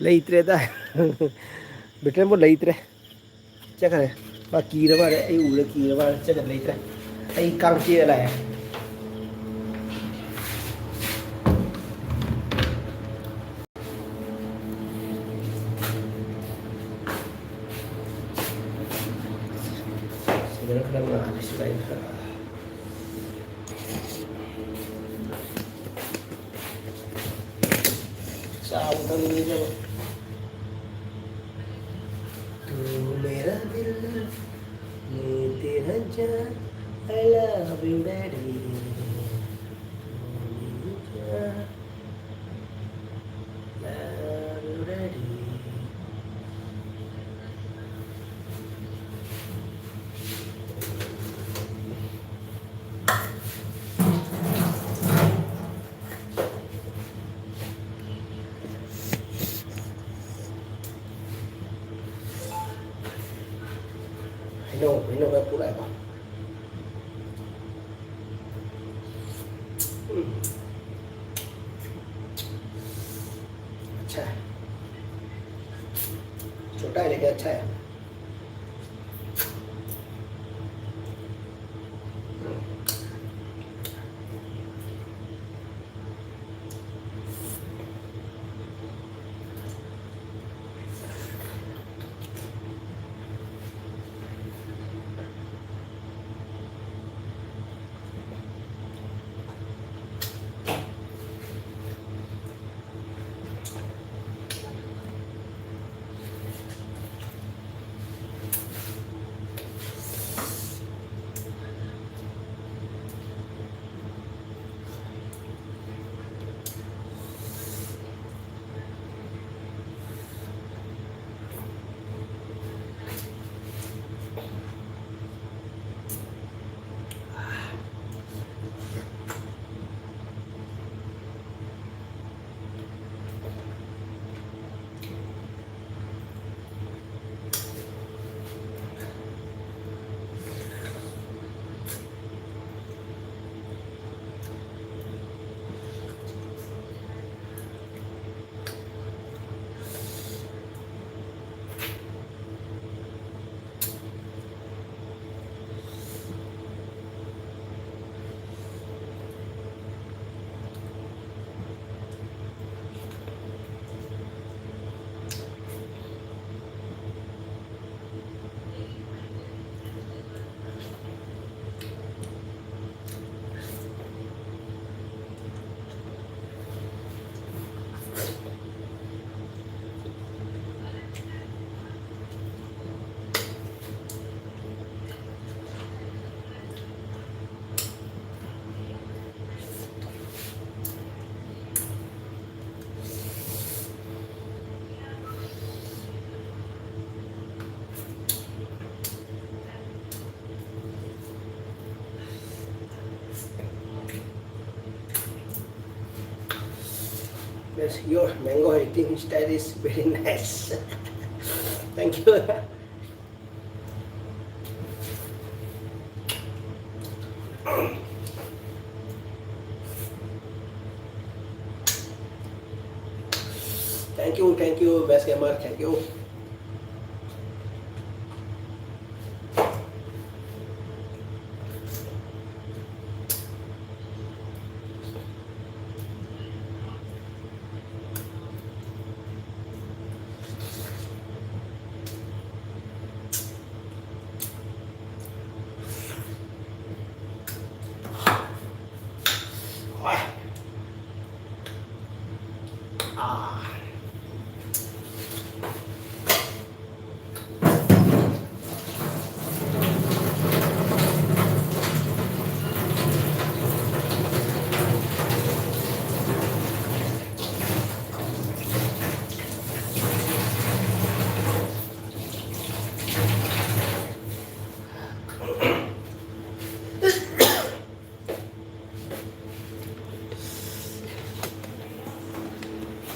ꯂꯩꯇ꯭ꯔꯦꯗ꯫ ꯕꯦꯇꯔꯕꯣ ꯂꯩꯇ꯭ꯔꯦ꯫ ꯆꯠꯈ꯭ꯔꯦ꯫ ꯃꯥ ꯀꯤꯔ ꯃꯥꯜꯂꯦ꯫ ꯑꯩ ꯎꯕꯗ ꯀꯤꯔ ꯃꯥꯜꯂꯦ꯫ ꯆꯠꯈ꯭ꯔꯦ, ꯂꯩꯇ꯭ꯔꯦ꯫ ꯑꯩ ꯀꯥꯡ ꯆꯦꯛꯑ ꯂꯥꯛꯑꯦ꯫ ꯁꯤꯗꯅ ꯈꯔ ꯉꯥꯜꯂꯤ, ꯁꯤꯗ ꯑꯩꯅ ꯈꯔ ꯆꯥꯕ ꯊꯛꯅꯤꯡꯉꯤꯗꯕ꯫ तू मेरा दिल, मैं तेरा जान, I love you, daddy। Love you, daddy। ꯍꯩꯅꯧ, ꯍꯩꯅꯧ ꯈꯔ ꯄꯨꯔꯛꯑꯦꯀꯣ꯫ ꯎꯝ꯫ ꯑꯠꯁꯥ꯫ ꯆꯣꯇꯥ ꯂꯩꯀꯦ, ꯑꯠꯁꯥ꯫ Your mango eating style is very nice. Thank you. Thank you, thank you, best gamer, thank you.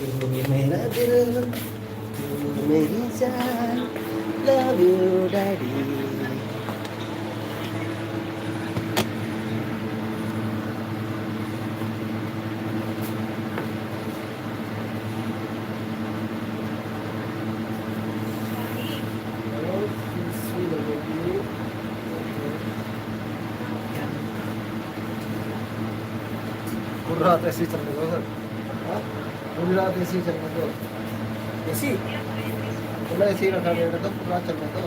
तू मेरा दिल, तू मेरी जान, love you daddy. पूरी रात ऐसे ही चलने दो सर। हाँ? पूरी रात ऐसे ही चलने दो। ऐसी? पूरा ऐसे ही रखा गया था, पूरा चलने दो।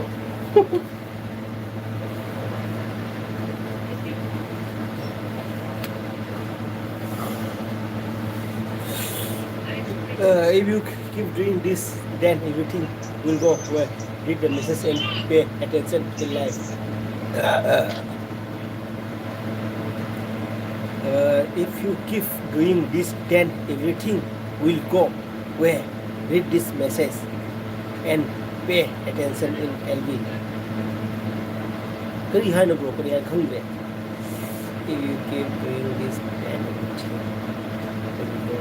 Uh, if you keep doing this, then everything will go well. Read the message and pay attention in life. Uh, if you keep doing this, then everything will go well. Read this message and pay attention in L B. ꯀꯔꯤ ꯍꯥꯏꯅꯣ bro? ꯀꯔꯤ ꯍꯥꯏꯅꯣ ꯈꯪꯗ꯭ꯔꯦ꯫ If you keep doing this, then everything will go.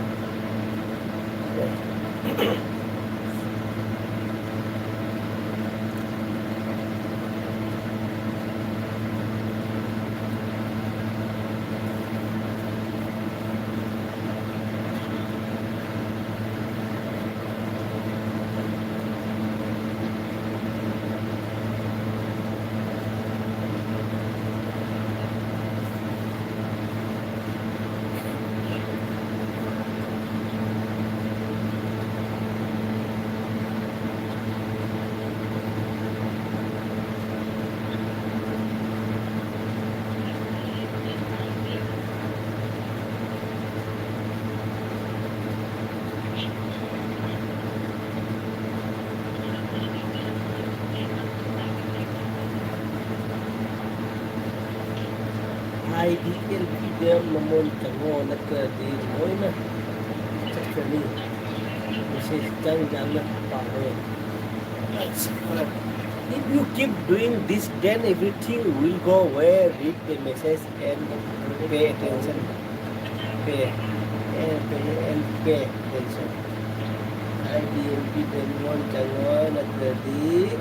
I D L ꯄꯤꯗ ꯃꯃꯣꯟ ꯆꯪꯉꯣ, ꯅꯠꯇ꯭ꯔꯗꯤ ꯂꯣꯏꯅ ꯆꯠꯈ꯭ꯔꯅꯤ꯫ ꯃꯦꯁꯦꯖ ꯆꯪ ꯆꯪꯅ ꯄꯥꯔꯣ꯫ If you keep doing this, then everything will go away. Read the message and pay attention. Pay and pay and pay attention. I D L ꯄꯤꯗ ꯃꯃꯣꯟ ꯆꯪꯉꯣ, ꯅꯠꯇ꯭ꯔꯗꯤ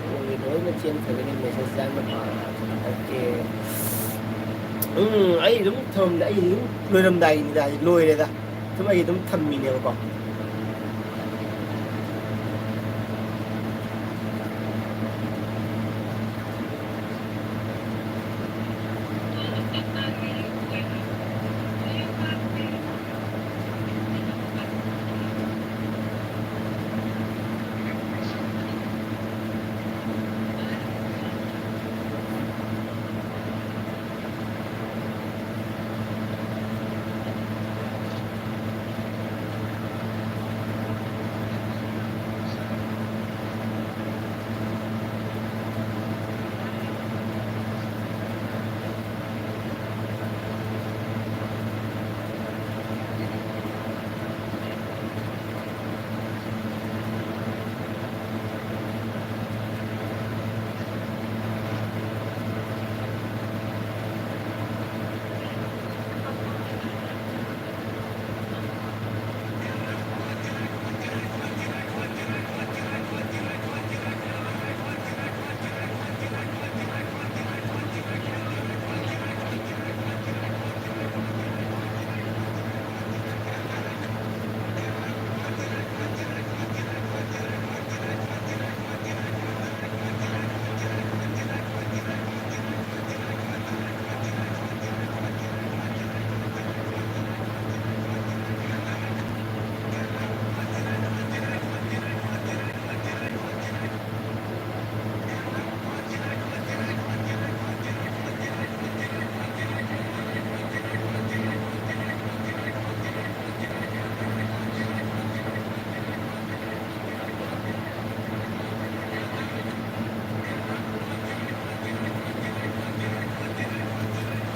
ꯃꯣꯏꯒꯤ ꯂꯣꯏꯅ ꯆꯦꯟꯈ꯭ꯔꯒꯅꯤ꯫ ꯃꯦꯁꯦꯖ ꯆꯪꯅ ꯄꯥꯔꯣ꯫ ꯑꯣꯀꯦ꯫ ꯎꯝ, ꯑꯩ ꯑꯗꯨꯝ ꯊꯝꯃꯝꯗ-, ꯑꯩ ꯑꯗꯨꯝ ꯂꯣꯏꯔꯝꯗꯥꯏꯒꯤꯅꯤꯗ, ꯂꯣꯏꯔꯦꯗ꯫ ꯁꯨꯝ ꯑꯩ ꯑꯗꯨꯝ ꯊꯝꯃꯤꯅꯦꯕꯀꯣ꯫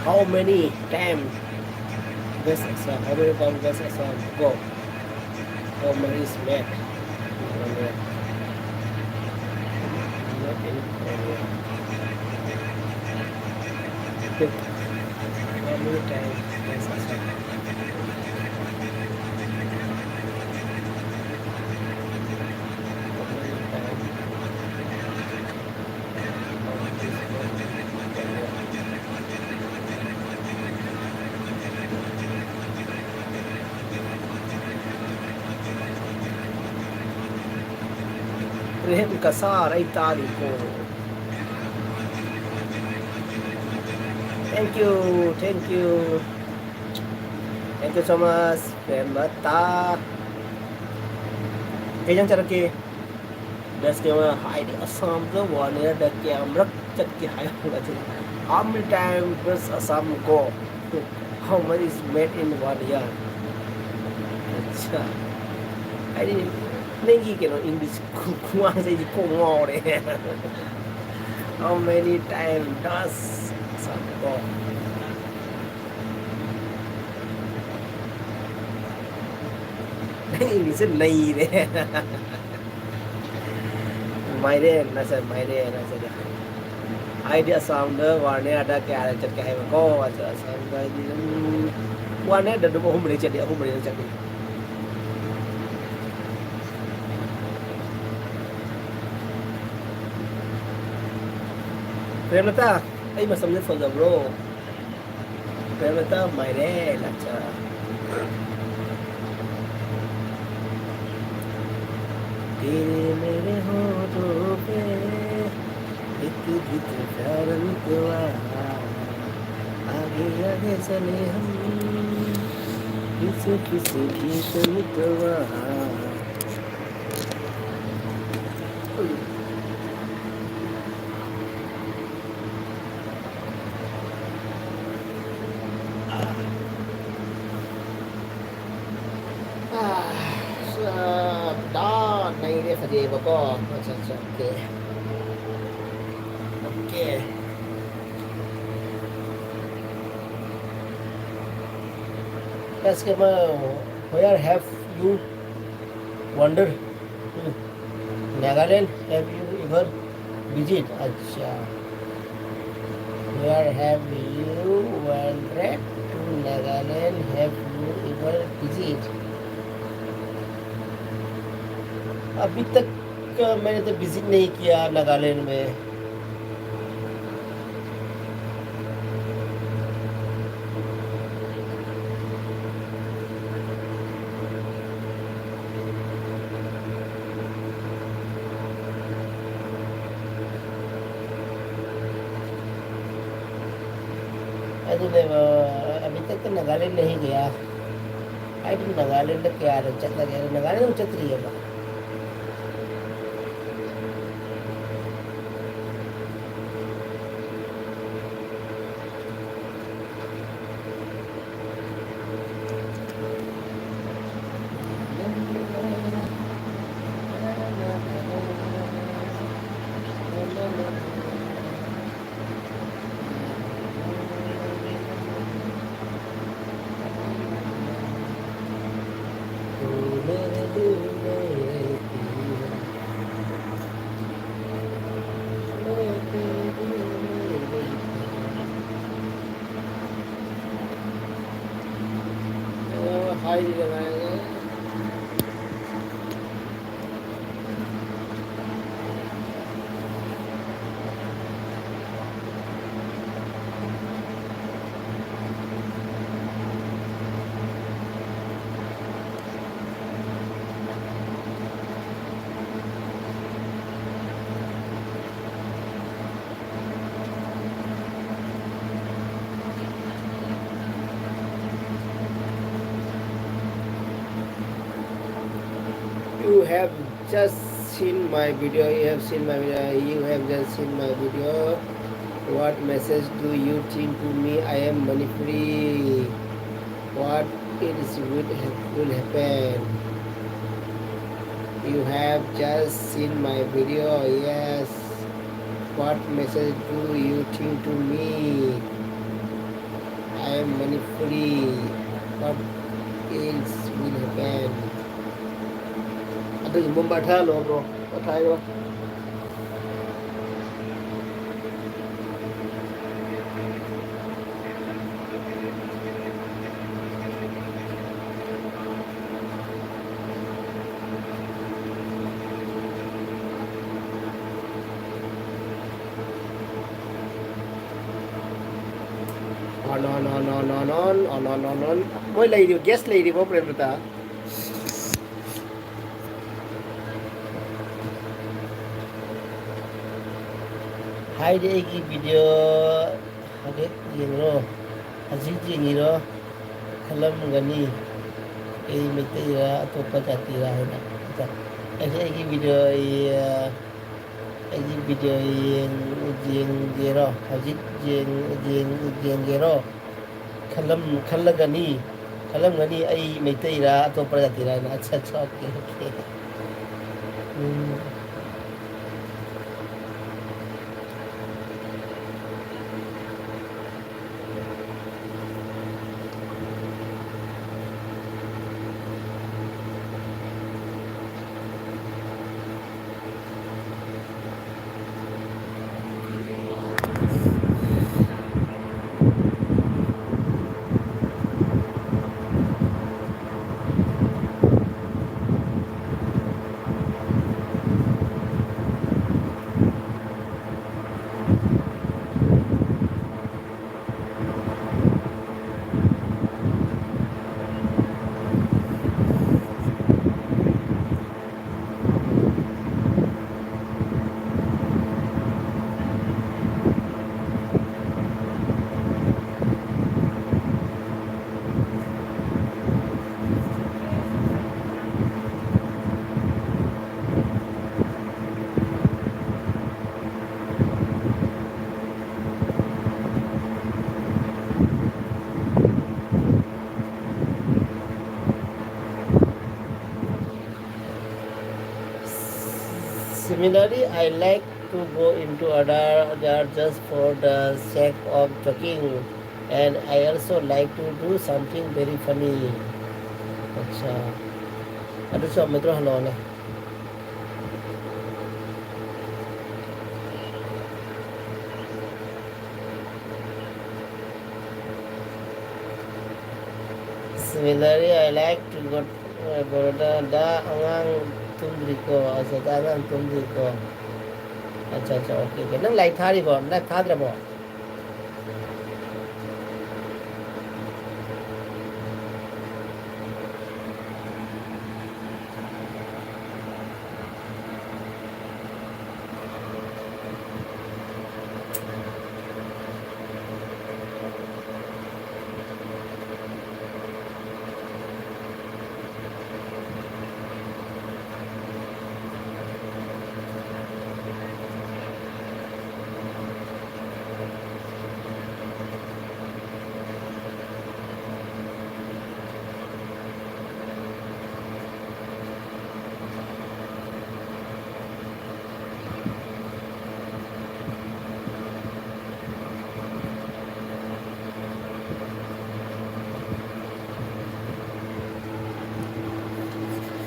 How many time West Assam? How many time West Assam go? How many is met? How many time West Assam? Prem Kasar, I tali ko. Thank you, thank you. Thank you so much, Prem Bhatta. Kaya chara ke. Best ke wa hai de Assam to one year da ke amrak chat ke hai hoga chhi. How many time West Assam go? How much is met in one year? Acha. Ai ni ngi ke no English ku kuang sa ji ko ngore. How many time does Assam go? English nei de. Maire na sa maire na sa. Ai dia Assam da one year da ke ara chat ke hai ko, acha Assam da one year da do hum re chat de hum re chat de. Prem Lata, ai masam ne phone da bro. Prem Lata maire na cha. तेरे मेरे होठों पे एक भी तो प्यार मितवा आगे आगे चले हम किसे किसे गीत मितवा. Ah, sa da nai re sa de ba ko. Acha acha, okay. Okay. इसके मैं, where have you wander to Nagaland? Have you ever visit? अच्छा, where have you wandered to Nagaland? Have you ever visit? अभी तक मैंने तो visit नहीं किया नागालैंड में। ꯑꯗꯨꯅꯦꯕ, ꯑꯕꯤꯇꯛꯇ ꯅꯥꯒꯥꯂꯦꯟ ꯅꯍꯤ ꯒꯌꯥ꯫ ꯑꯩꯗꯤ ꯅꯥꯒꯥꯂꯦꯟꯗ ꯀꯌꯥꯔꯛ ꯆꯠꯂꯒꯦ? ꯑꯗꯣ ꯅꯥꯒꯥꯂꯦꯟ ꯑꯃꯨꯛ ꯆꯠꯇ꯭ꯔꯤꯑꯕ꯫ You have just seen my video. You have seen my video. You have just seen my video. What message do you think to me? I am Manipuri. What is will, will happen? You have just seen my video. Yes. What message do you think to me? I am Manipuri. What It will happen. ꯑꯗꯨꯒꯤ Mumbai ꯊꯥꯍꯜꯂꯣ, bro. ꯄꯣꯊꯥꯏꯔꯣ꯫ On, on, on, on, on, on, on, on, on, on. ꯃꯣꯏ ꯂꯩꯔꯤꯕ, guest ꯂꯩꯔꯤꯕꯣ, ꯄ꯭ꯔꯦꯝꯂꯇꯥ? ꯍꯥꯏꯗꯤ ꯑꯩꯒꯤ video ꯍꯧꯖꯤꯛ ꯌꯦꯡꯉꯤꯔꯣ? ꯍꯧꯖꯤꯛ ꯌꯦꯡꯉꯤꯔꯣ? ꯈꯜꯂꯝꯒꯅꯤ ꯑꯩ ꯃꯩꯇꯩꯔꯥ ꯑꯇꯣꯞꯄ ꯖꯥꯇꯤꯔꯥ ꯍꯥꯏꯅ꯫ ꯑꯩꯗꯤ ꯑꯩꯒꯤ video, ꯑꯩ, ꯑꯩꯒꯤ video ꯌꯦꯡ-, ꯌꯦꯡꯒꯦꯔꯣ? ꯍꯧꯖꯤꯛ ꯌꯦꯡ-, ꯌꯦꯡ-, ꯌꯦꯡꯒꯦꯔꯣ? ꯈꯜꯂꯝ-, ꯈꯜꯂꯒꯅꯤ, ꯈꯜꯂꯝꯒꯅꯤ ꯑꯩ ꯃꯩꯇꯩꯔꯥ ꯑꯇꯣꯞꯄ ꯖꯥꯇꯤꯔꯥ ꯍꯥꯏꯅ꯫ ꯑꯠꯆꯥ, ꯑꯠꯆꯥ, okay, okay. Um. Similarly, I like to go into other jar just for the sake of joking, and I also like to do something very funny. ꯑꯠꯆꯥ, ꯑꯗꯨꯁꯨ ꯑꯃꯨꯛꯇ ꯍꯜꯂꯛꯑꯣꯅꯦ꯫ Similarly, I like to go, ꯕ꯭ꯔꯗꯔꯗ ꯑꯉꯥꯡ ꯇꯨꯝꯗ꯭ꯔꯤꯀꯣ꯫ ꯑꯁ, ꯑꯉꯥꯡ ꯇꯨꯝꯗ꯭ꯔꯤꯀꯣ꯫ ꯑꯠꯆꯥ, ꯑꯠꯆꯥ, okay, okay. ꯅꯪ ꯂꯥꯏꯔꯤꯛ ꯊꯥꯔꯤꯕꯣ? ꯂꯥꯏꯔꯤꯛ ꯊꯥꯗ꯭ꯔꯕꯣ?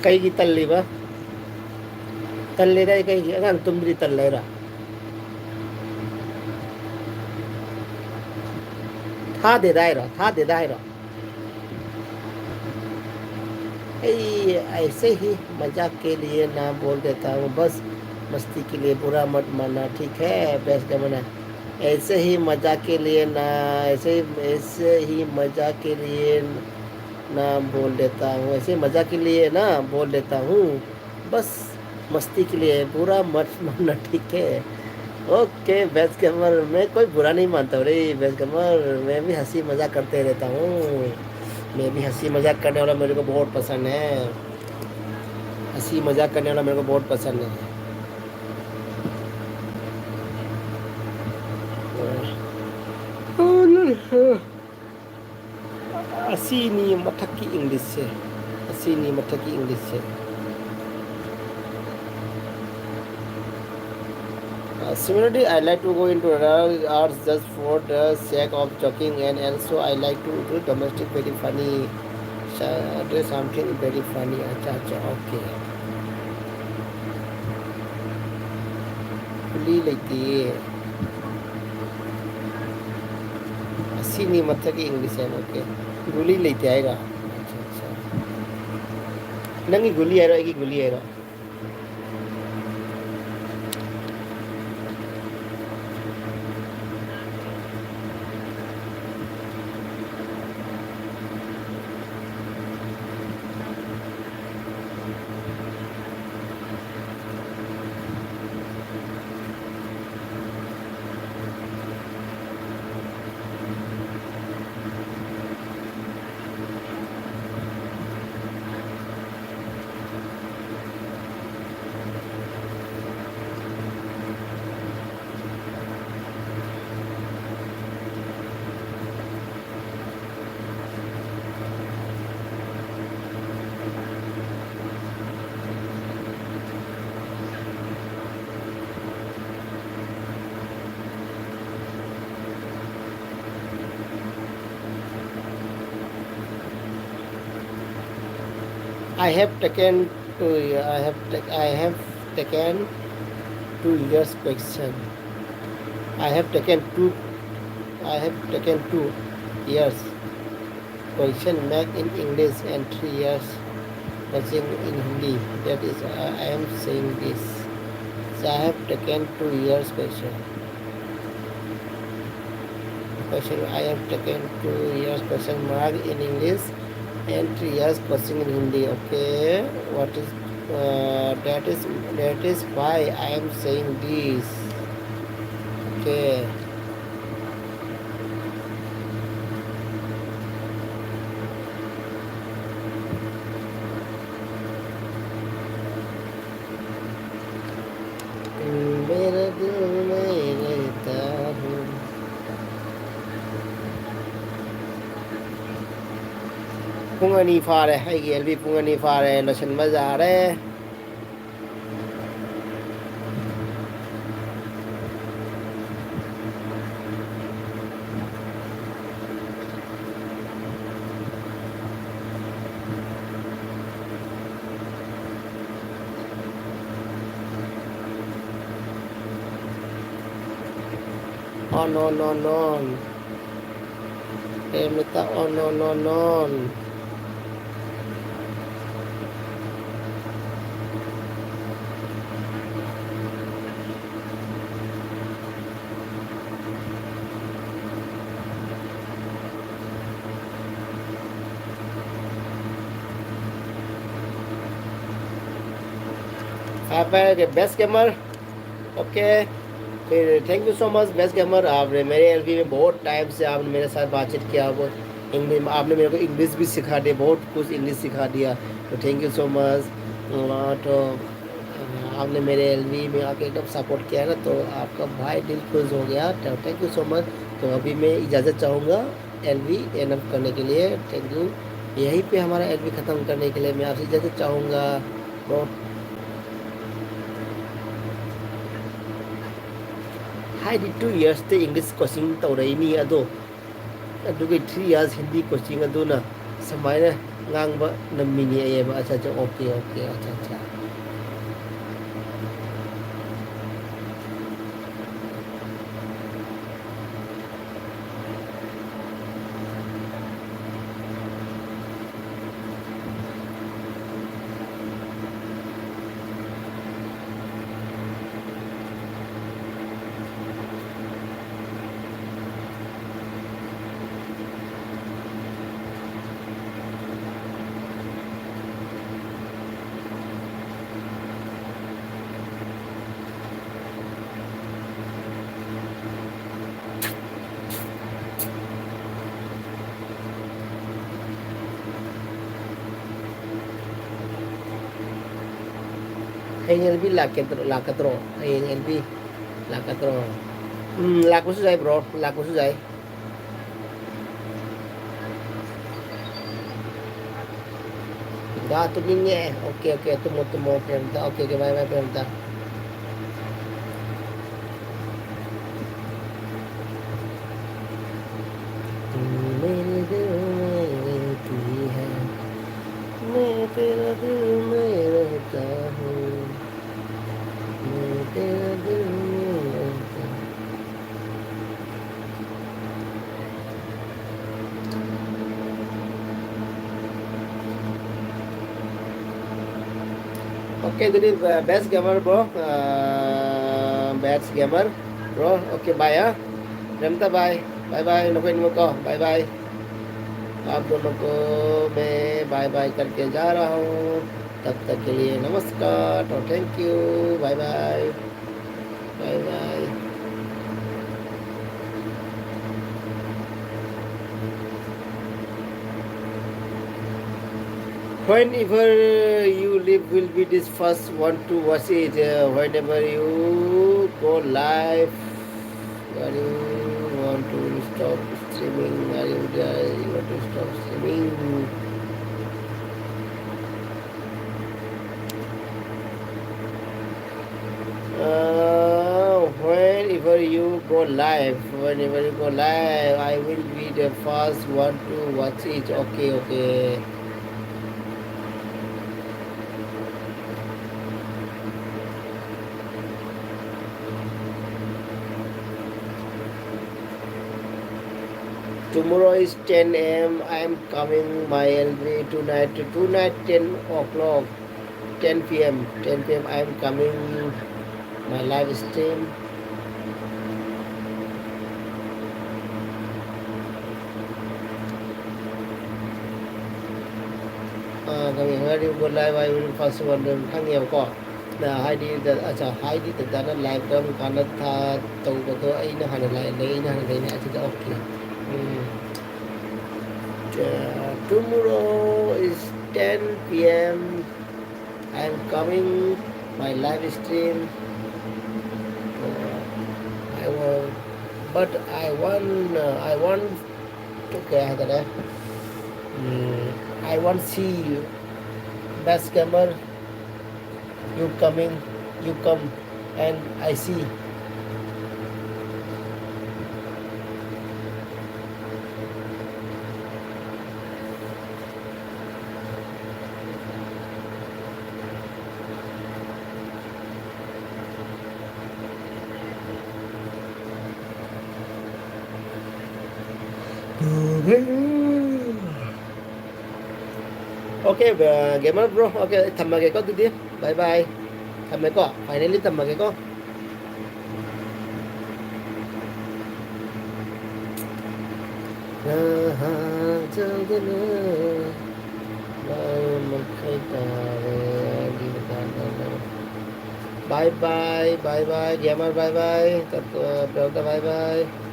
ꯀꯩꯒꯤ ꯇꯜꯂꯤꯕ? ꯇꯜꯂꯦꯗ ꯑꯩ ꯀꯩꯒꯤ? ꯑꯉꯥꯡ ꯇꯨꯝꯗ꯭ꯔꯤ ꯇꯜꯂꯦ ꯍꯥꯏꯔꯣ? ꯊꯥꯗꯦꯗ ꯍꯥꯏꯔꯣ? ꯊꯥꯗꯦꯗ ꯍꯥꯏꯔꯣ? ꯑꯩ ꯑꯩꯁꯦ ꯍꯤ ꯃꯖꯥꯛ ꯀꯦ ꯂꯤꯌꯦ ꯅꯥ ꯕꯣꯜ ꯗꯦꯇꯥ ꯍꯨ, ꯕꯁ ꯃꯁꯇꯤ ꯀꯦ ꯂꯤꯌꯦ ꯕꯨꯔꯥ ꯃꯠ ꯃꯥꯅꯥ, ꯊꯤꯛ ꯍꯦ? ꯕꯦꯁ ꯀꯃꯔ, ꯑꯩꯁꯦ ꯍꯤ ꯃꯖꯥꯛ ꯀꯦ ꯂꯤꯌꯦ ꯅꯥ, ꯑꯩꯁꯦ, ꯑꯩꯁꯦ ꯍꯤ ꯃꯖꯥꯛ ꯀꯦ ꯂꯤꯌꯦ ꯅꯥ ꯕꯣꯜ ꯗꯦꯇꯥ ꯍꯨ, ꯑꯩꯁꯦ ꯃꯖꯥꯛ ꯀꯦ ꯂꯤꯌꯦ ꯅꯥ ꯕꯣꯜ ꯗꯦꯇꯥ ꯍꯨ, ꯕꯁ ꯃꯁꯇꯤ ꯀꯦ ꯂꯤꯌꯦ ꯕꯨꯔꯥ ꯃꯠ ꯃꯥꯅꯥ, ꯊꯤꯛ ꯍꯦ? ओके, बेस्ट गेमर, मैं कोई बुरा नहीं मानता हूँ रे, बेस्ट गेमर, मैं भी हंसी मजाक करते रहता हूँ। मैं भी हंसी मजाक करने वाला मेरे को बहुत पसंद है। हंसी मजाक करने वाला मेरे को बहुत पसंद है। ꯑꯁꯤꯅꯤ ꯃꯊꯛꯀꯤ ꯏꯪꯂꯤꯁꯁꯦ꯫ ꯑꯁꯤꯅꯤ ꯃꯊꯛꯀꯤ ꯏꯪꯂꯤꯁꯁꯦ꯫ Uh, similarly, I like to go into rural arts just for the sake of joking, and also I like to do domestic very funny. There's something very funny. ꯑꯠꯆꯥ, ꯑꯠꯆꯥ, okay. ꯒꯨꯂꯤ ꯂꯩꯇꯦꯌꯦ꯫ ꯑꯁꯤꯅꯤ ꯃꯊꯛꯀꯤ English ꯍꯥꯏꯅ, okay. ꯒꯨꯂꯤ ꯂꯩꯇꯦ ꯍꯥꯏꯔꯣ? ꯑꯠꯆꯥ, ꯑꯠꯆꯥ꯫ ꯅꯪꯒꯤ ꯒꯨꯂꯤ ꯍꯥꯏꯔꯣ, ꯑꯩꯒꯤ ꯒꯨꯂꯤ ꯍꯥꯏꯔꯣ? I have taken two year, I have ta-, I have taken two years question. I have taken two, I have taken two years question math in English and three years question in Hindi. That is, I, I am saying this. So I have taken two years question. Question, I have taken two years question mark in English and three years question in Hindi. Okay, what is, uh, that is, that is why I am saying this. Okay. तुम मेरा दिल में रहता हूँ। ꯄꯨꯡ ꯑꯅꯤ ꯐꯥꯔꯦ, ꯑꯩꯒꯤ ꯑꯦꯜ ꯕꯤ ꯄꯨꯡ ꯑꯅꯤ ꯐꯥꯔꯦ, ꯂꯣꯏꯁꯤꯟꯕ ꯌꯥꯔꯦ꯫ On, on, on, on. Premita, on, on, on, on. Hi, bye, okay, best gamer. Okay, फिर thank you so much best gamer. आपने मेरे एलवी में बहुत टाइम से आपने मेरे साथ बातचीत किया, वो इंग्लिश, आपने मेरे को इंग्लिश भी सिखा दिया, बहुत कुछ इंग्लिश सिखा दिया, तो thank you so much। तो आपने मेरे एलवी में आके एकदम सपोर्ट किया है ना, तो आपका भाई दिल खुश हो गया, तो thank you so much। तो अभी मैं इजाज़त चाहूँगा एलवी एन एफ करने के लिए, थैंक यू। यहीं पे हमारा एलवी ख़त्म करने के लिए मैं आपसे इजाज़त चाहूँगा। बहुत Hi, di two years te English coaching ꯇꯧꯔꯛꯏꯅꯤ ꯑꯗꯣ, ꯑꯗꯨꯒꯤ three years Hindi coaching ꯑꯗꯨꯅ ꯁꯨꯃꯥꯏꯅ ꯉꯥꯡꯕ ꯅꯝꯃꯤꯅꯤ ꯑꯩ ꯍꯥꯏꯕ꯫ ꯑꯠꯆꯥ, ꯑꯠꯆꯥ, ꯑꯣꯀꯦ, ꯑꯣꯀꯦ, ꯑꯠꯆꯥ, ꯑꯠꯆꯥ꯫ ꯍꯌꯦꯡ ꯑꯦꯜ ꯕꯤ ꯂꯥꯛꯀꯗ꯭ꯔꯣ? ꯂꯥꯛꯀꯗ꯭ꯔꯣ? ꯍꯌꯦꯡ ꯑꯦꯜ ꯕꯤ ꯂꯥꯛꯀꯗ꯭ꯔꯣ? ꯎꯝ, ꯂꯥꯛꯄꯁꯨ ꯌꯥꯏ ꯕ꯭ꯔꯣ, ꯂꯥꯛꯄꯁꯨ ꯌꯥꯏ꯫ ꯗꯥ ꯇꯨꯝꯅꯤꯡꯉꯦ꯫ ꯑꯣꯀꯦ, ꯑꯣꯀꯦ, ꯇꯨꯝꯃꯣ, ꯇꯨꯝꯃꯣ, ꯐꯦꯟꯗ꯫ ꯑꯣꯀꯦ, ꯑꯣꯀꯦ, ꯕꯥꯏ, ꯕꯥꯏ, ꯐꯦꯟꯗ꯫ मेरे दिल में तू ही है, मैं तेरा दिल में रहता हूँ, मैं तेरा दिल में रहता हूँ। ꯑꯗꯨꯗꯤ, best gamer bro, best gamer bro, okay, bye, ꯍꯥ? ꯔꯦꯝꯇ bye, bye bye, ꯅꯈꯣꯏ ꯑꯅꯤꯃꯛ ꯀꯣ, bye bye. आप दोनों को मैं bye bye करके जा रहा हूँ. तब तक के लिए नमस्कार और thank you, bye bye, bye bye. Whenever you live will be this first one to watch it. Uh, whenever you go live, are you want to stop streaming? Are you there? You want to stop streaming? Uh, whenever you go live, whenever you go live, I will be the first one to watch it. Okay, okay. Tomorrow is ten a m. I am coming my L V tonight. Tonight ten o'clock, ten p m. Ten p m. I am coming my live stream. ꯑꯥ, ꯀꯔꯤ ꯍꯥꯏꯔꯗꯤ, go live, I will first one ꯈꯪꯉꯦꯕꯀꯣ꯫ ꯅ ꯍꯥꯏꯗꯤ, ꯗ-, ꯑꯠꯆꯥ, ꯍꯥꯏꯗꯤ ꯗꯗꯥꯅ live ꯀꯔꯝ ꯀꯥꯟꯗ ꯊꯥ-, ꯇꯧꯕꯗꯣ ꯑꯩꯅ ꯍꯥꯟꯅ ꯂꯥꯛꯑꯦ, ꯑꯩꯅ ꯍꯥꯟꯅ ꯂꯩꯅꯦ ꯑꯁꯤꯗ, okay. Um. Uh, tomorrow is ten p m. I am coming my live stream. Uh, I will, but I want, uh, I want to, ꯀꯩ ꯍꯥꯏꯇꯥꯔꯦ? ꯎꯝ, I want see you, best gamer. You coming, you come, and I see. Okay, uh, gamer bro. Okay, ꯊꯝꯃꯒꯦꯀꯣ ꯑꯗꯨꯗꯤ꯫ Bye bye. ꯊꯝꯃꯦꯀꯣ, finally ꯊꯝꯃꯒꯦꯀꯣ. Bye bye, bye bye, gamer bye bye, ꯇꯠꯄ ꯄ꯭ꯔꯦꯝꯗ bye bye.